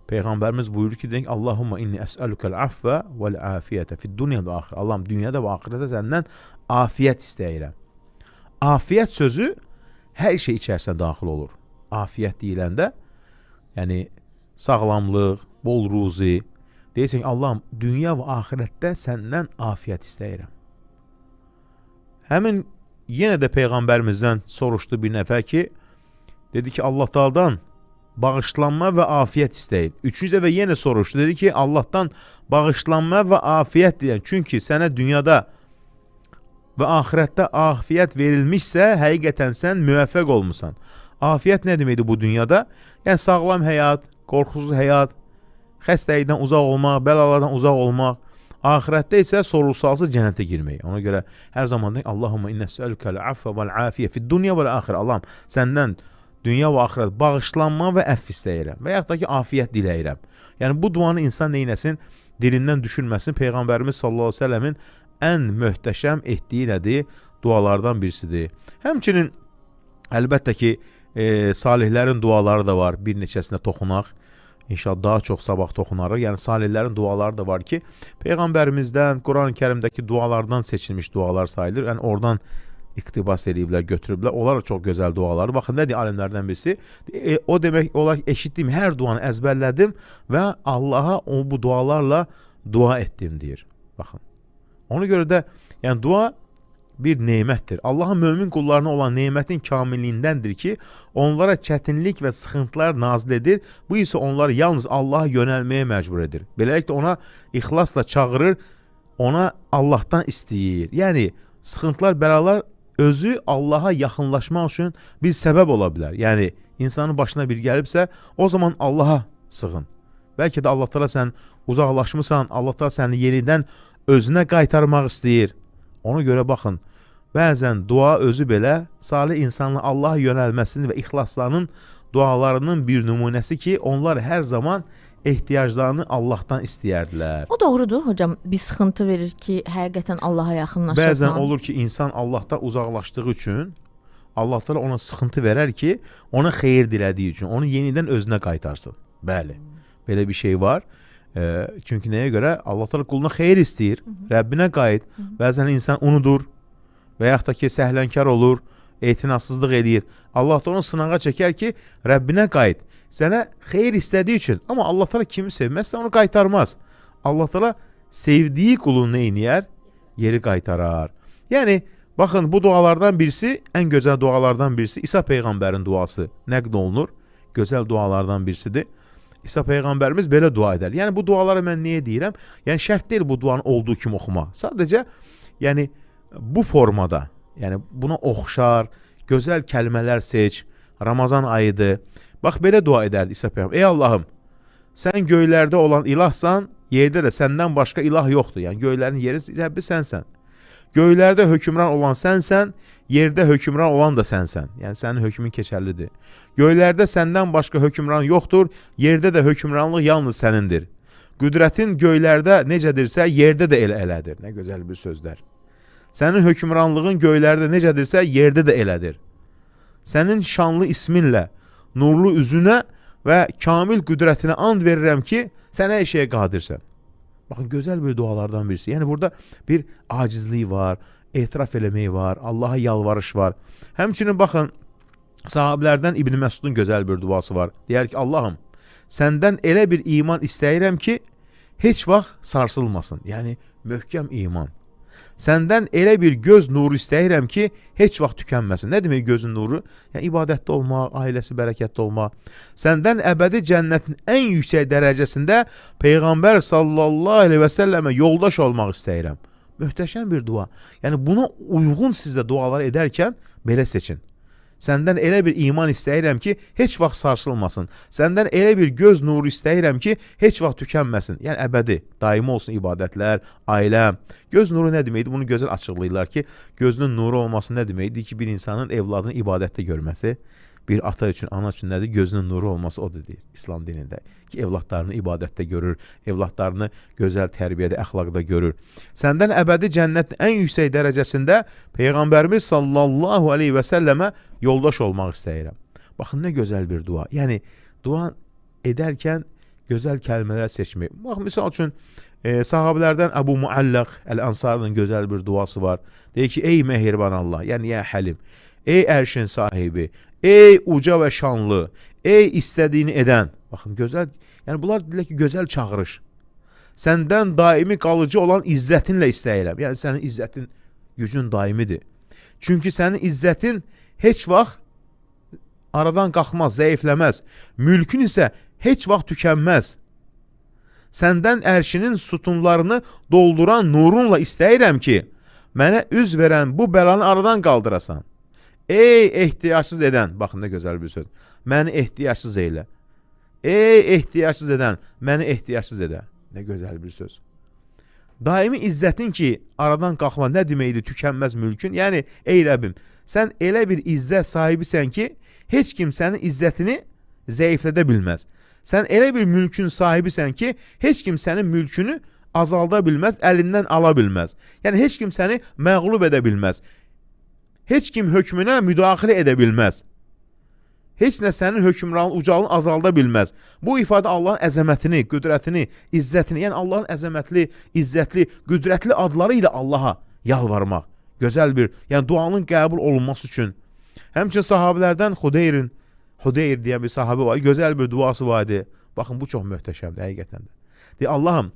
Peyğəmbərimiz buyurur ki, deyək, Allahumma inni əs'əlukel affə vəl-afiyyətə fid-dunya və axirə. Allahım, dünyada və axirətdə səndən afiyyət istəyirəm. Afiyyət sözü hər şey içərisinə daxil olur. Afiyyət deyiləndə, yəni sağlamlıq, bol ruzi. Deyirsən ki, Allahım, dünya və axirətdə səndən afiyyət istəyirəm. Həmin yenə də Peyğəmbərimizdən soruşdu bir nəfər ki, dedi ki, Allah Taala'dan bağışlanma və afiyyət istəyir. Üçüncü dəfə yenə soruşdu, dedi ki, Allahdan bağışlanma və afiyyət deyən. Çünki sənə dünyada və axirətdə afiyyət verilmişsə, həqiqətən sən müvəffəq olmusan. Afiyyət nə deməkdir bu dünyada? Yəni sağlam həyat, qorxusuz həyat, xəstəlikdən uzaq olmaq, bəlalardan uzaq olmaq. Axirətdə isə sorğu-sualsız cənnətə girmək. Ona görə hər zaman deyək, Allahumma inna əs'əlukel affə vəl-afiyə fid-dunya vəl-axirə. Allahım, səndən dünya və axirət bağışlanma və əfv istəyirəm və yaxud da ki, afiyyət diləyirəm. Yəni bu duanı insan neynəsin? Dilindən düşürməsin. Peyğəmbərimiz sallallahu əleyhi və səlləmin ən möhtəşəm etdiyi nədir? Dualardan birisidir. Həmçinin əlbəttə ki, salihlərin duaları da var. Bir neçəsinə toxunaq. İnşallah daha çox sabah toxunarıq. Yəni salihlərin duaları da var ki, Peyğəmbərimizdən, Quran-ı Kərimdəki dualardan seçilmiş dualar sayılır. Yəni oradan iqtibas eləyiblər, götürüblər. Onlar da çox gözəl dualar. Baxın, nədir alimlərdən birisi? O demək olar ki, eşitdiyim hər duanı əzbərlədim və Allaha o bu dualarla dua etdim deyir. Baxın. Ona görə də yəni dua bir nemətdir. Allahın mömin qullarına olan nemətin kamilliyindəndir ki, onlara çətinlik və sıxıntılar nazil edir. Bu isə onları yalnız Allaha yönəlməyə məcbur edir. Beləliklə ona ixlasla çağırır, ona Allahdan istəyir. Yəni sıxıntılar, bəlalar özü Allaha yaxınlaşmaq üçün bir səbəb ola bilər. Yəni insanın başına bir gəlibsə, o zaman Allaha sığın. Bəlkə də Allah Taala sən uzaqlaşmısan, Allah Taala səni yenidən özünə qaytarmaq istəyir. Ona görə baxın, bəzən dua özü belə salih insanın Allaha yönəlməsinin və ixlaslarının dualarının bir nümunəsi ki, onlar hər zaman ehtiyaclarını Allahdan istəyərdilər. O doğrudur hocam, bir sıxıntı verir ki, həqiqətən Allaha yaxınlaşırsan. Bəzən olur ki, insan Allahdan uzaqlaşdığı üçün Allah Taala ona sıxıntı verər ki, ona xeyir dilədiyi üçün, onu yenidən özünə qaytarsın. Bəli, belə bir şey var. Çünki nəyə görə? Allah Taala quluna xeyir istəyir, Rəbbinə qayıt. Bəzən insan unudur və yaxud da ki, səhlənkar olur, etinasızlıq eləyir. Allah da onu sınağa çəkər ki, Rəbbinə qayıt. Sənə xeyir istədiyi üçün. Amma Allah Taala kimi sevməzsə onu qaytarmaz. Allah Taala sevdiyi qulunu nə eləyər? Yeri qaytarar. Yəni, baxın, bu dualardan birisi, ən gözəl dualardan birisi İsa Peyğəmbərin duası nəql olunur. Gözəl dualardan birisidir. İsa Peyğəmbərimiz belə dua edər. Yəni bu duaları mən niyə deyirəm? Yəni şərt deyil bu duanı olduğu kimi oxumaq. Sadəcə yəni bu formada, yəni buna oxşar, gözəl kəlmələr seç. Ramazan ayıdır. Bax belə dua edərdi İsa Peyğəmbər. Ey Allahım, sən göylərdə olan ilahsan, yerdə də səndən başqa ilah yoxdur. Yəni göylərin yeri Rəbbi sənsən. Göylərdə hökmran olan sənsən, yerdə hökmran olan da sənsən. Yəni sənin hökmün keçərlidir. Göylərdə səndən başqa hökmran yoxdur, yerdə də hökmranlıq yalnız sənindir. Qüdrətin göylərdə necədirsə, yerdə də elə elədir. Nə gözəl bir sözlər. Sənin hökmranlığın göylərdə necədirsə, yerdə də elədir. Sənin şanlı isminlə, nurlu üzünə və kamil qüdrətinə and verirəm ki, sən hər şeyə qadirsən. Baxın, gözəl bir dualardan birisi. Yəni burada bir acizlik var, etiraf eləmək var, Allaha yalvarış var. Həmçinin baxın, Sahabələrdən İbn Məsudun gözəl bir duası var. Deyər ki, Allahım, səndən elə bir iman istəyirəm ki, heç vaxt sarsılmasın. Yəni, möhkəm iman. Səndən elə bir göz nuru istəyirəm ki, heç vaxt tükənməsin. Nə demək gözün nuru? Yəni, ibadətdə olmaq, ailəsi bərəkətli olmaq. Səndən əbədi cənnətin ən yüksək dərəcəsində Peyğəmbər sallallahu aleyhi və səlləmə yoldaş olmaq istəyirəm. Möhtəşəm bir dua. Yəni, buna uyğun siz də dualar edərkən belə seçin. Səndən elə bir iman istəyirəm ki, heç vaxt sarsılmasın. Səndən elə bir göz nuru istəyirəm ki, heç vaxt tükənməsin. Yəni, əbədi, daimi olsun ibadətlər, ailəm. Göz nuru nə deməkdir? Bunu gözəl açıqlayırlar ki, gözünün nuru olması nə deməkdir ki, bir insanın evladını ibadətdə görməsi, bir ata üçün, ana üçün nədir? Gözünün nuru olması odur deyir İslam dinində. Ki, evladlarını ibadətdə görür, evladlarını gözəl tərbiyədə, əxlaqda görür. Səndən əbədi cənnətin ən yüksək dərəcəsində Peyğəmbərimiz sallallahu aleyhi və səlləmə yoldaş olmaq istəyirəm. Baxın, nə gözəl bir dua. Yəni, dua edərkən gözəl kəlmələr seçmək. Bax, misal üçün, sahabələrdən Əbu Muallaq Əl-Ansarının gözəl bir duası var. Deyir ki, ey mehriban Allah, yəni ya Həlim, ey ərşin sahibi, ey uca və şanlı, ey istədiyini edən. Baxın, gözəl, yəni bunlar deyirlər ki, gözəl çağırış. Səndən daimi qalıcı olan izzətinlə istəyirəm. Yəni, sənin izzətin, gücün daimidir. Çünki sənin izzətin heç vaxt aradan qalxmaz, zəifləməz. Mülkün isə heç vaxt tükənməz. Səndən ərşinin sütunlarını dolduran nurunla istəyirəm ki, mənə üz verən bu bəlanı aradan qaldırasan. Ey ehtiyacsız edən, baxın nə gözəl bir söz, məni ehtiyacsız eylə. Ey ehtiyacsız edən, məni ehtiyacsız edə. Nə gözəl bir söz. Daimi izzətin ki, aradan qalxma nə deməkdir tükənməz mülkün? Yəni, ey Rəbbim, sən elə bir izzət sahibisən ki, heç kim sənin izzətini zəiflədə bilməz. Sən elə bir mülkün sahibisən ki, heç kim sənin mülkünü azalda bilməz, əlindən ala bilməz. Yəni, heç kim səni məğlub edə bilməz. Heç kim hökmünə müdaxilə edə bilməz. Heç nə sənin hökmranın ucalını azalda bilməz. Bu ifadə Allahın əzəmətini, qüdrətini, izzətini, yəni Allahın əzəmətli, izzətli, qüdrətli adları ilə Allaha yalvarmaq. Gözəl bir, yəni duanın qəbul olunması üçün. Həmçinin sahabələrdən Hudeyr deyən bir sahabə var, gözəl bir duası var idi. Baxın, bu çox möhtəşəmdir, həqiqətən də. Deyir, Allahım,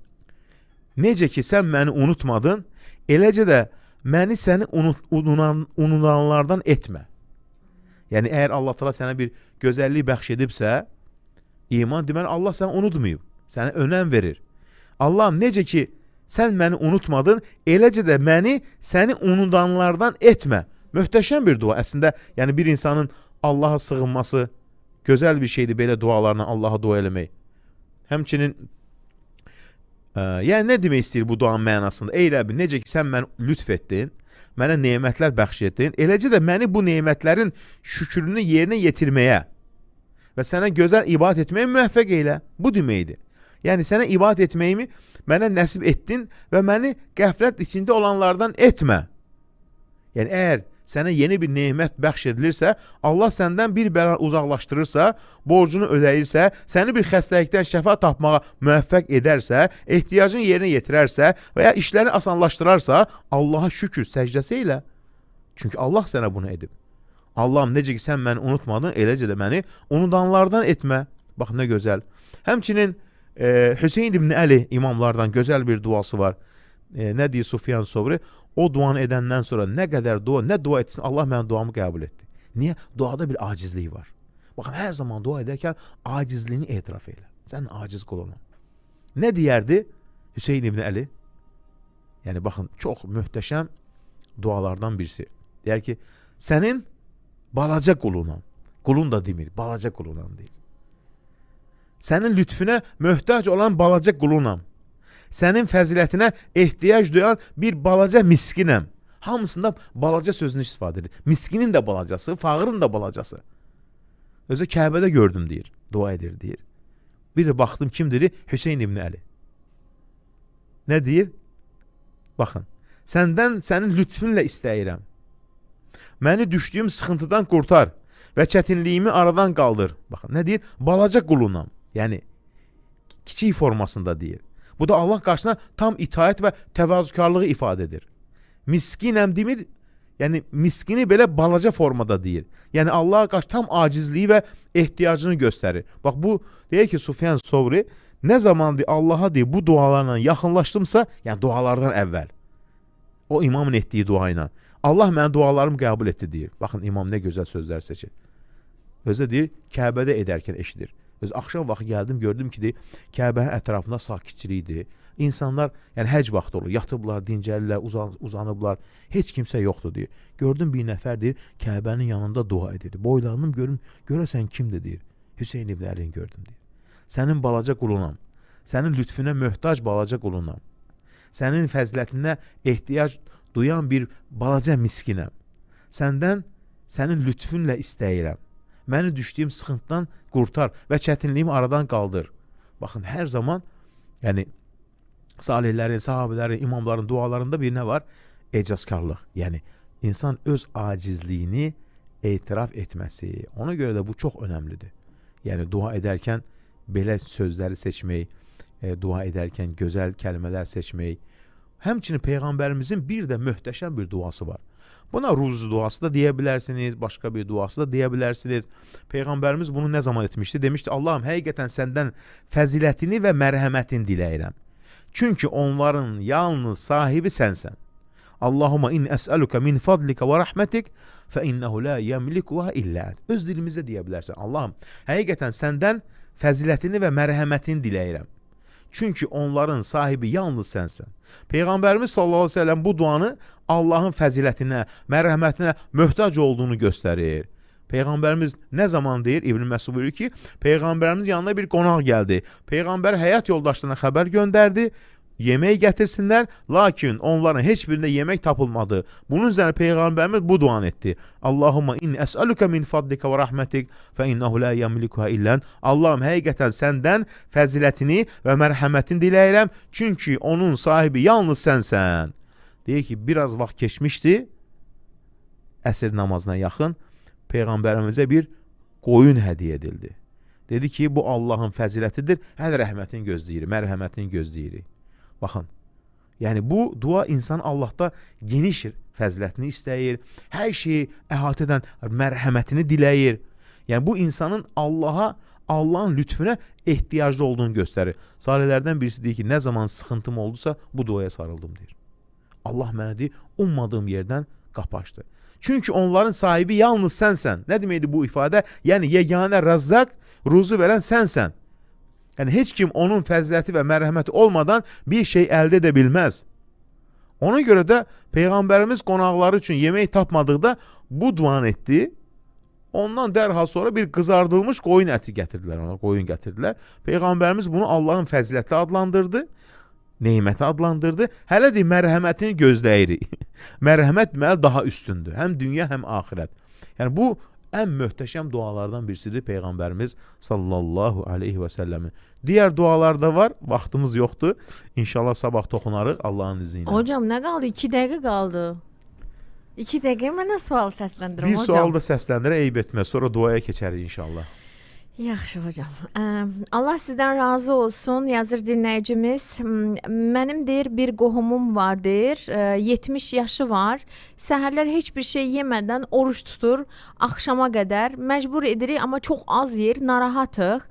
necə ki sən məni unutmadın, eləcə də məni səni unudanlardan etmə. Yəni, əgər Allah Teala sənə bir gözəllik bəxş edibsə, iman deməli, Allah səni unutmayıb, sənə önəm verir. Allahım, necə ki sən məni unutmadın, eləcə də məni səni unudanlardan etmə. Möhtəşəm bir dua. Əslində, yəni bir insanın Allaha sığınması gözəl bir şeydir, belə dualarla Allaha dua eləmək. Həmçinin, yəni nə demək istəyir bu duanın mənasında? Ey Rəbbim, necə ki sən məni lütf etdin, mənə nemətlər bəxş etdin, eləcə də məni bu nemətlərin şükrünü yerinə yetirməyə və sənə gözəl ibadət etməyə müvəffəq eylə. Bu deməkdir. Yəni sənə ibadət etməyimi mənə nəsib etdin və məni qəflət içində olanlardan etmə. Yəni əgər sənə yeni bir nemət bəxş edilirsə, Allah səndən bir bəla uzaqlaşdırırsa, borcunu ödəyirsə, səni bir xəstəlikdən şəfa tapmağa müvəffəq edərsə, ehtiyacın yerinə yetirərsə və ya işləri asanlaşdırarsa, Allaha şükür səcdəsi elə. Çünki Allah sənə bunu edib. Allahım, necə ki sən məni unutmadın, eləcə də məni unudanlardan etmə. Bax, nə gözəl. Həmçinin Hüseyin ibn Əli imamlardan gözəl bir duası var. Nə deyir Sufyan Sovri? O duanı edəndən sonra nə qədər dua, nə dua etsin, Allah mənim duamı qəbul etdi. Niyə? Duada bir acizlik var. Baxın, hər zaman dua edərkən acizliyini etiraf elə. Sən aciz qulunum. Nə deyərdi Hüseyin ibn Əli? Yəni, baxın, çox möhtəşəm dualardan birisi. Deyər ki, sənin balaca qulunam. Qulun da demir, balaca qulunam deyir. Sənin lütfüne möhtac olan balaca qulunam. Sənin fəzilətinə ehtiyac duyan bir balaca miskinəm. Hamısında balaca sözünü istifadə edir. Miskinin də balacası, fağırın da balacası. Özü Kəbədə gördüm deyir, dua edir deyir. Bir də baxdım kim dedi? Hüseyin ibn Əli. Nə deyir? Baxın, səndən sənin lütfünlə istəyirəm. Məni düşdüyüm sıxıntıdan qurtar və çətinliyimi aradan qaldır. Baxın, nə deyir? Balaca qulunam. Yəni, kiçik formasında deyir. Bu da Allah qarşısına tam itaət və təvazökarlığı ifadə edir. Miskinəm demir, Yəni miskini belə balaca formada deyir. Yəni Allaha qarşı tam acizliyi və ehtiyacını göstərir. Bax bu deyir ki, Sufyan Sovri nə zaman deyir, Allaha deyir, bu dualarla yaxınlaşdımsa, yəni dualardan əvvəl o imamın etdiyi dua ilə Allah mənim dualarımı qəbul etdi deyir. Baxın imam nə gözəl sözlər seçir. Özü də deyir, Kəbədə edərkən eşidir. Öz axşam vaxtı gəldim, gördüm ki, deyir, Kəbənin ətrafında sakitçilikdir. İnsanlar, yəni həcc vaxtı olur, yatıblar, dincəlirlər, uzanıblar, heç kimsə yoxdur deyir. Gördüm bir nəfər deyir, Kəbənin yanında dua edirdi. Boylandım, görüm, görəsən kimdir deyir. Hüseyn ibn Əlini gördüm deyir. Sənin balaca qulunam, sənin lütfünə möhtac balaca qulunam, sənin fəzilətinə ehtiyac duyan bir balaca miskinəm. Səndən, sənin lütfünlə istəyirəm. Məni düşdüyüm sıxıntıdan qurtar və çətinliyimi aradan qaldır. Baxın, hər zaman, yəni salihlərin, sahabələrin, imamların dualarında bir nə var? Ecazkarlıq. Yəni, insan öz acizliyini etiraf etməsi. Ona görə də bu çox önəmlidir. Yəni, dua edərkən belə sözləri seçmək, dua edərkən gözəl kəlmələr seçmək. Həmçinin Peyğəmbərimizin bir də möhtəşəm bir duası var. Buna ruz duası da deyə bilərsiniz, başqa bir duası da deyə bilərsiniz. Peyğəmbərimiz bunu nə zaman etmişdi? Demişdi, Allahım, həqiqətən səndən fəzilətini və mərhəmətini diləyirəm. Çünki onların yalnız sahibi sənsən. Allahumma inni əsəluka min fadlika və rəhmətik fə innehu la yemlikuha illə ent. Öz dilimizdə deyə bilərsən. Allahım, həqiqətən səndən fəzilətini və mərhəmətini diləyirəm. Çünki onların sahibi yalnız sənsən. Peyğəmbərimiz sallallahu əleyhi və səlləm bu duanı Allahın fəzilətinə, mərhəmətinə möhtac olduğunu göstərir. Peyğəmbərimiz nə zaman deyir? İbn Məsud buyurur ki, Peyğəmbərimiz yanına bir qonaq gəldi. Peyğəmbər həyat yoldaşlarına xəbər göndərdi, yemək gətirsinlər, lakin onların heç birində yemək tapılmadı. Bunun üzərinə Peyğəmbərimiz bu duanı etdi. Allahumma inni əsəluka min fadlika və rəhmətik fə innehu la yemlikuha illə ent. Allahım, həqiqətən səndən fəzilətini və mərhəmətini diləyirəm, çünki onun sahibi yalnız sənsən. Deyir ki, biraz vaxt keçmişdi, əsr namazına yaxın Peyğəmbərimizə bir qoyun hədiyyə edildi. Dedi ki, bu Allahın fəzilətidir, hələ rəhmətini gözləyirik, mərhəmətini gözləyirik. Baxın, yəni bu dua insan Allahda geniş fəzilətini istəyir, hər şeyi əhatə edən mərhəmətini diləyir. Yəni bu insanın Allaha, Allahın lütfünə ehtiyaclı olduğunu göstərir. Salihlərdən birisi deyir ki, nə zaman sıxıntım oldusa bu duaya sarıldım deyir. Allah mənə deyir, ummadığım yerdən qapı açdı. Çünki onların sahibi yalnız sənsən. Nə deməkdir bu ifadə? Yəni yeganə rəzzaq, ruzu verən sənsən. Yəni heç kim onun fəziləti və mərhəməti olmadan bir şey əldə edə bilməz. Ona görə də Peyğəmbərimiz qonaqları üçün yemək tapmadıqda bu duanı etdi. Ondan dərhal sonra bir qızardılmış qoyun əti gətirdilər ona, qoyun gətirdilər. Peyğəmbərimiz bunu Allahın fəziləti adlandırdı, neməti adlandırdı. Hələ də mərhəmətini gözləyirik. Mərhəmət deməli daha üstündür. Həm dünya, həm axirət. Yəni bu ən möhtəşəm dualardan birisidir Peyğəmbərimiz sallallahu aleyhi və səlləmin. Digər dualar da var, vaxtımız yoxdur. İnşallah sabah toxunarıq Allahın izni ilə. Hocam nə qaldı? 2 dəqiqə qaldı. 2 dəqiqə mənə sual səsləndirim hocam. Bir sual da səsləndirə, eyb etməz. Sonra duaya keçərik inşallah. Yaxşı hocam. Allah sizdən razı olsun, yazır dinləyicimiz. Mənim deyir bir qohumum var deyir, 70 yaşı var. Səhərlər heç bir şey yemədən oruç tutur axşama qədər. Məcbur edirik, amma çox az yer, narahatıq.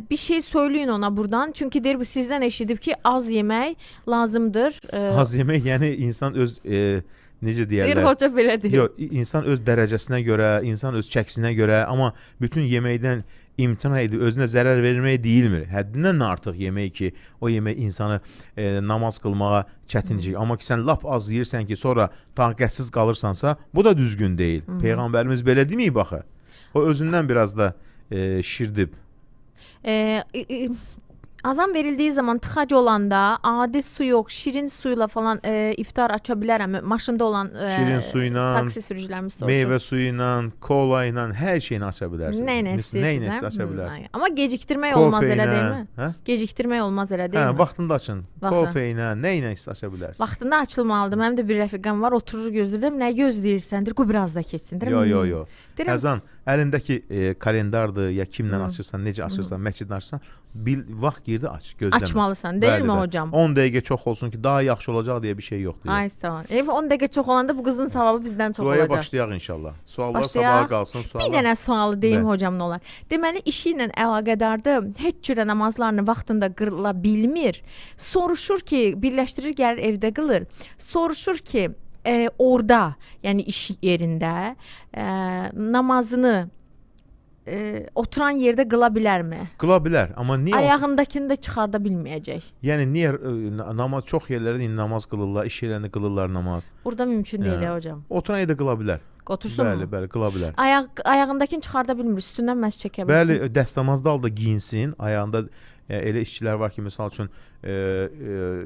Bir şey söyləyin ona buradan. Çünki deyir bu sizdən eşidib ki, az yemək lazımdır. Az yemək, yəni insan öz... Necə deyərlər? Deyir, hoca belə deyir. Yox, insan öz dərəcəsinə görə, insan öz çəkisinə görə, amma bütün yeməkdən imtina edib özünə zərər vermək deyilmir. Həddindən artıq yemək ki, o yemək insanı namaz qılmağa çətinəcək. Amma ki, sən lap az yeyirsən ki, sonra taqətsiz qalırsansa, bu da düzgün deyil. Peyğəmbərimiz belə deməyib axı. O özündən biraz da şirdib. Azan verildiyi zaman tıxac olanda adi su yox, şirin suyla falan iftar aça bilərəm. Maşında olan şirin suyla, taksi sürücülərimiz soruşur. Meyvə suyu ilə, kola ilə, hər şeyini aça bilərsiniz. Nə ilə istəyirsiniz, aça bilərsiniz. Amma gecikdirmək olmaz elə deyilmi? Hə? Gecikdirmək olmaz elə deyilmi? Hə, vaxtında açın. Kofe ilə, nə ilə aça bilərsiniz. Vaxtında açılmalıdır. Mənim də bir rəfiqəm var, oturur gözləyirəm. Nə gözləyirsən? Deyir, qoy biraz da keçsin. Yo, yo, yo. Deyirəm, Əzan, əlindəki kalendardır, ya kimlə açırsan, necə açırsan, məsciddən açırsan, bil, vaxt girdi aç, gözləmə. Açmalısan, deyilmi hocam? 10 dəqiqə çox olsun ki, daha yaxşı olacaq deyə bir şey yoxdur. Ay sağ ol. 10 dəqiqə çox olanda bu qızın savabı bizdən çox Duaya olacaq. Başlayaq inşallah. Suallar sabaha qalsın. Suallar... Bir dənə sualı deyim hocam nə olar. Deməli, işi ilə əlaqədardır. Heç cürə namazlarını vaxtında qıla bilmir. Soruşur ki, birləşdirir, gəlir evdə qılır. Soruşur ki, orada, yəni iş yerində namazını oturan yerdə qıla bilərmi? Qıla bilər, amma niyə? Ayağındakını da çıxarda bilməyəcək. Yəni niyə namaz çox yerlərdə namaz qılırlar, iş yerlərində qılırlar namaz. Burada mümkün deyil hocam. Oturan yerdə qıla bilər. Otursun bəli, mu? Bəli, qıla bilər. Ayağındakını çıxarda bilmir, üstündən məs çəkə bilsin. Bəli, dəstəmazda al da giyinsin, ayağında elə işçilər var ki, misal üçün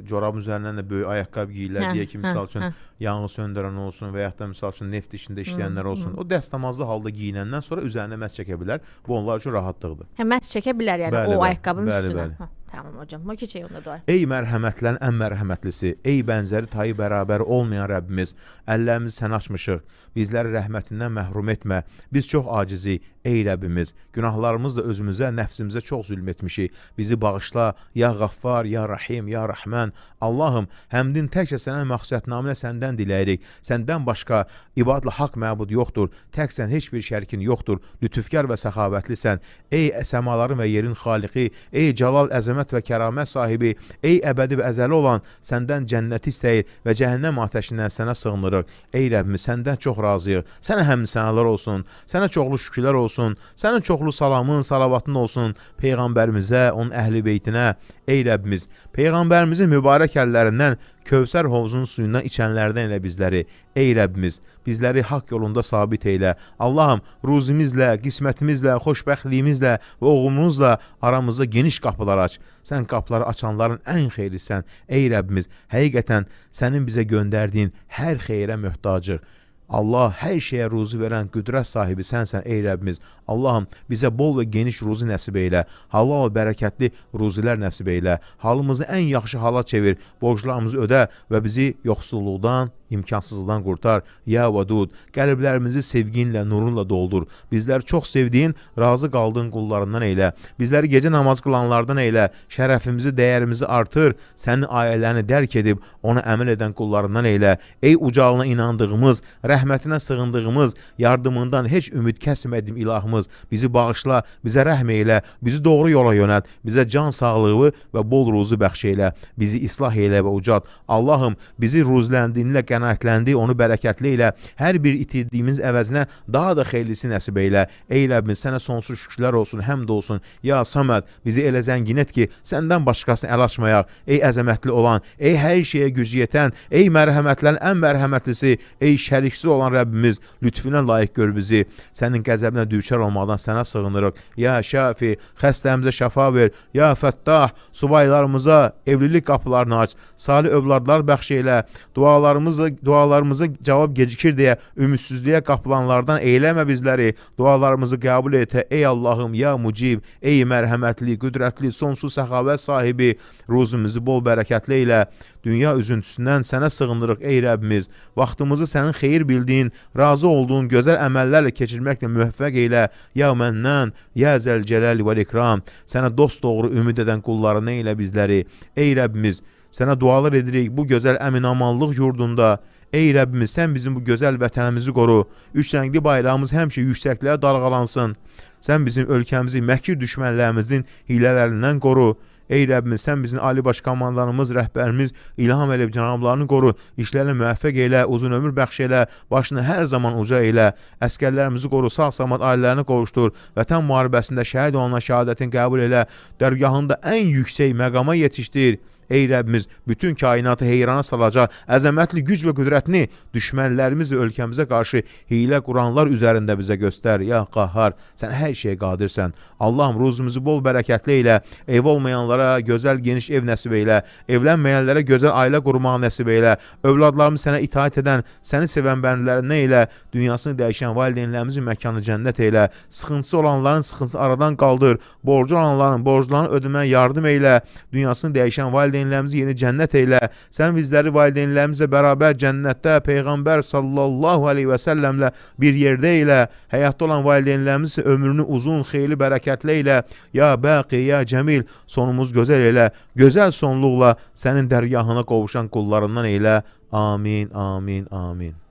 corabın üzərindən də böyük ayaqqabı geyirlər deyə ki, misal üçün yanğın söndürən olsun və yaxud da misal üçün neft işində işləyənlər olsun. O dəstəmazlı halda giyinəndən sonra üzərinə məs çəkə bilər. Bu onlar üçün rahatlıqdır. Hə, məs çəkə bilər yəni bəli, o ayaqqabının bəli, üstünə. Bəli. Hə, tamam hocam, keçək onda dua. Ey mərhəmətlərin ən mərhəmətlisi, ey bənzəri tayı bərabər olmayan Rəbbimiz, əllərimizi sənə açmışıq. Bizləri rəhmətindən məhrum etmə. Biz çox acizik, ey Rəbbimiz. Günahlarımızla özümüzə, nəfsimizə çox zülm etmişik. Bizi bağışla, ya Qaffar, ya Rahim, ya Rəhmən. Allahım, həmdin təkcə sənə məxsusiyyət naminə səndən diləyirik. Səndən başqa ibadla haqq məbud yoxdur. Tək sən, heç bir şərikin yoxdur. Lütufkar və səxavətlisən. Ey səmaların və yerin xaliqi, ey cəlal, əzəmət və kəramət sahibi, ey əbədi və əzəli olan, səndən cənnəti istəyir və cəhənnəm atəşindən sənə sığınırıq. Ey Rəbbimiz, səndən çox razıyıq. Sənə həmd sənalar olsun, sənə çoxlu şükürlər olsun, sənin çoxlu salamın, salavatın olsun Peyğəmbərimizə, onun əhli beytinə. Ey Rəbbimiz, Peyğəmbərimizin mübarək əllərindən Kövsər hovuzunun suyundan içənlərdən elə bizləri. Ey Rəbbimiz, bizləri haqq yolunda sabit eylə. Allahım, ruzimizlə, qismətimizlə, xoşbəxtliyimizlə və uğurumuzla aramızda geniş qapılar aç. Sən qapıları açanların ən xeyirlisən. Ey Rəbbimiz, həqiqətən sənin bizə göndərdiyin hər xeyrə möhtacıq. Allah, hər şeyə ruzi verən qüdrət sahibi sənsən, ey Rəbbimiz. Allahım, bizə bol və geniş ruzi nəsib eylə. Halal və bərəkətli ruzilər nəsib eylə. Halımızı ən yaxşı hala çevir, borclarımızı ödə və bizi yoxsulluqdan, imkansızlıqdan qurtar. Ya Vədud, qəlblərimizi sevginlə, nurunla doldur. Bizləri çox sevdiyin, razı qaldığın qullarından eylə. Bizləri gecə namaz qılanlardan eylə. Şərəfimizi, dəyərimizi artır. Sənin ayələrini dərk edib, ona əməl edən qullarından eylə. Ey ucalına inandığımız, rəhmətinə sığındığımız, yardımından heç ümid kəsmədiyim ilahımız, bizi bağışla, bizə rəhm eylə, bizi doğru yola yönəlt, bizə can sağlığı və bol ruzu bəxş eylə, bizi islah eylə və ucalt. Allahım, bizi ruzləndiyinlə qənaətləndi, onu bərəkətli eylə, hər bir itirdiyimiz əvəzinə daha da xeyirlisi nəsib eylə. Ey Rəbbimiz, sənə sonsuz şükürlər olsun, həmd olsun. Ya Saməd, bizi elə zəngin et ki, səndən başqasını əl açmayaq. Ey əzəmətli olan, ey hər şeyə gücü yetən, ey mərhəmətlərin ən mərhəmətlisi, ey şəriksiz olan Rəbbimiz, lütfünə layiq gör bizi. Sənin qəzəbinə düçar olmaqdan sənə sığınırıq. Ya Şafi, xəstəmizə şəfa ver. Ya Fəttah, subaylarımıza evlilik qapılarını aç. Salih övladlar bəxş eylə. Dualarımıza cavab gecikir deyə ümidsizliyə qapılanlardan eyləmə bizləri. Dualarımızı qəbul et, ey Allahım, ya Mucib, ey mərhəmətli, qüdrətli, sonsuz səxavət sahibi, ruzumuzu bol bərəkətli eylə. Dünya üzüntüsündən sənə sığınırıq, ey Rəbbimiz. Vaxtımızı sənin xeyir bildiyin, razı olduğun gözəl əməllərlə keçirməklə müvəffəq eylə. Ya Mənnən, ya Zəlcəlal vəl-İkram, sənə dost-doğru ümid edən qullarını eylə bizləri. Ey Rəbbimiz, sənə dualar edirik bu gözəl əmin-amanlıq yurdunda. Ey Rəbbimiz, sən bizim bu gözəl vətənimizi qoru. Üç rəngli bayrağımız həmişə yüksəklərə dalğalansın. Sən bizim ölkəmizi məkir düşmənlərimizin hilələrindən qoru. Ey Rəbbimiz, sən bizim Ali Baş Komandanımız, rəhbərimiz İlham Əliyev cənablarını qoru, işlərini müvəffəq eylə, uzun ömür bəxş elə, başını hər zaman uca eylə, əskərlərimizi qoru, sağ-salamat ailələrini qovuşdur, vətən müharibəsində şəhid olunan şəhadətin qəbul elə, dərgahında ən yüksək məqama yetişdir. Ey Rəbbimiz, bütün kainatı heyrana salacaq əzəmətli güc və qüdrətini düşmənlərimiz və ölkəmizə qarşı hiylə quranlar üzərində bizə göstər. Ya Qahhar, sən hər şeyə qadirsən. Allahım, ruzumuzu bol bərəkətli eylə, ev olmayanlara gözəl geniş ev nəsib eylə, evlənməyənlərə gözəl ailə qurmağı nəsib eylə, övladlarımız sənə itaət edən, səni sevən bəndlərindən eylə, dünyasını dəyişən valideynlərimizin məkanı cənnət eylə, sıxıntısı olanların sıxıntısı aradan qaldır, borcu olanların borclarını ödəməyə yardım eylə, dünyasını dəyişən valideynlərimizin valideynlərimizi yeni cənnət eylə. Sən bizləri valideynlərimizlə bərabər cənnətdə Peyğəmbər sallallahu əleyhi və səlləmlə bir yerdə eylə. Həyatda olan valideynlərimiz ömrünü uzun, xeyirli, bərəkətli eylə. Ya Bəqi, ya Cəmil, sonumuz gözəl elə. Gözəl sonluqla sənin dərgahına qovuşan qullarından eylə. Amin, amin, amin.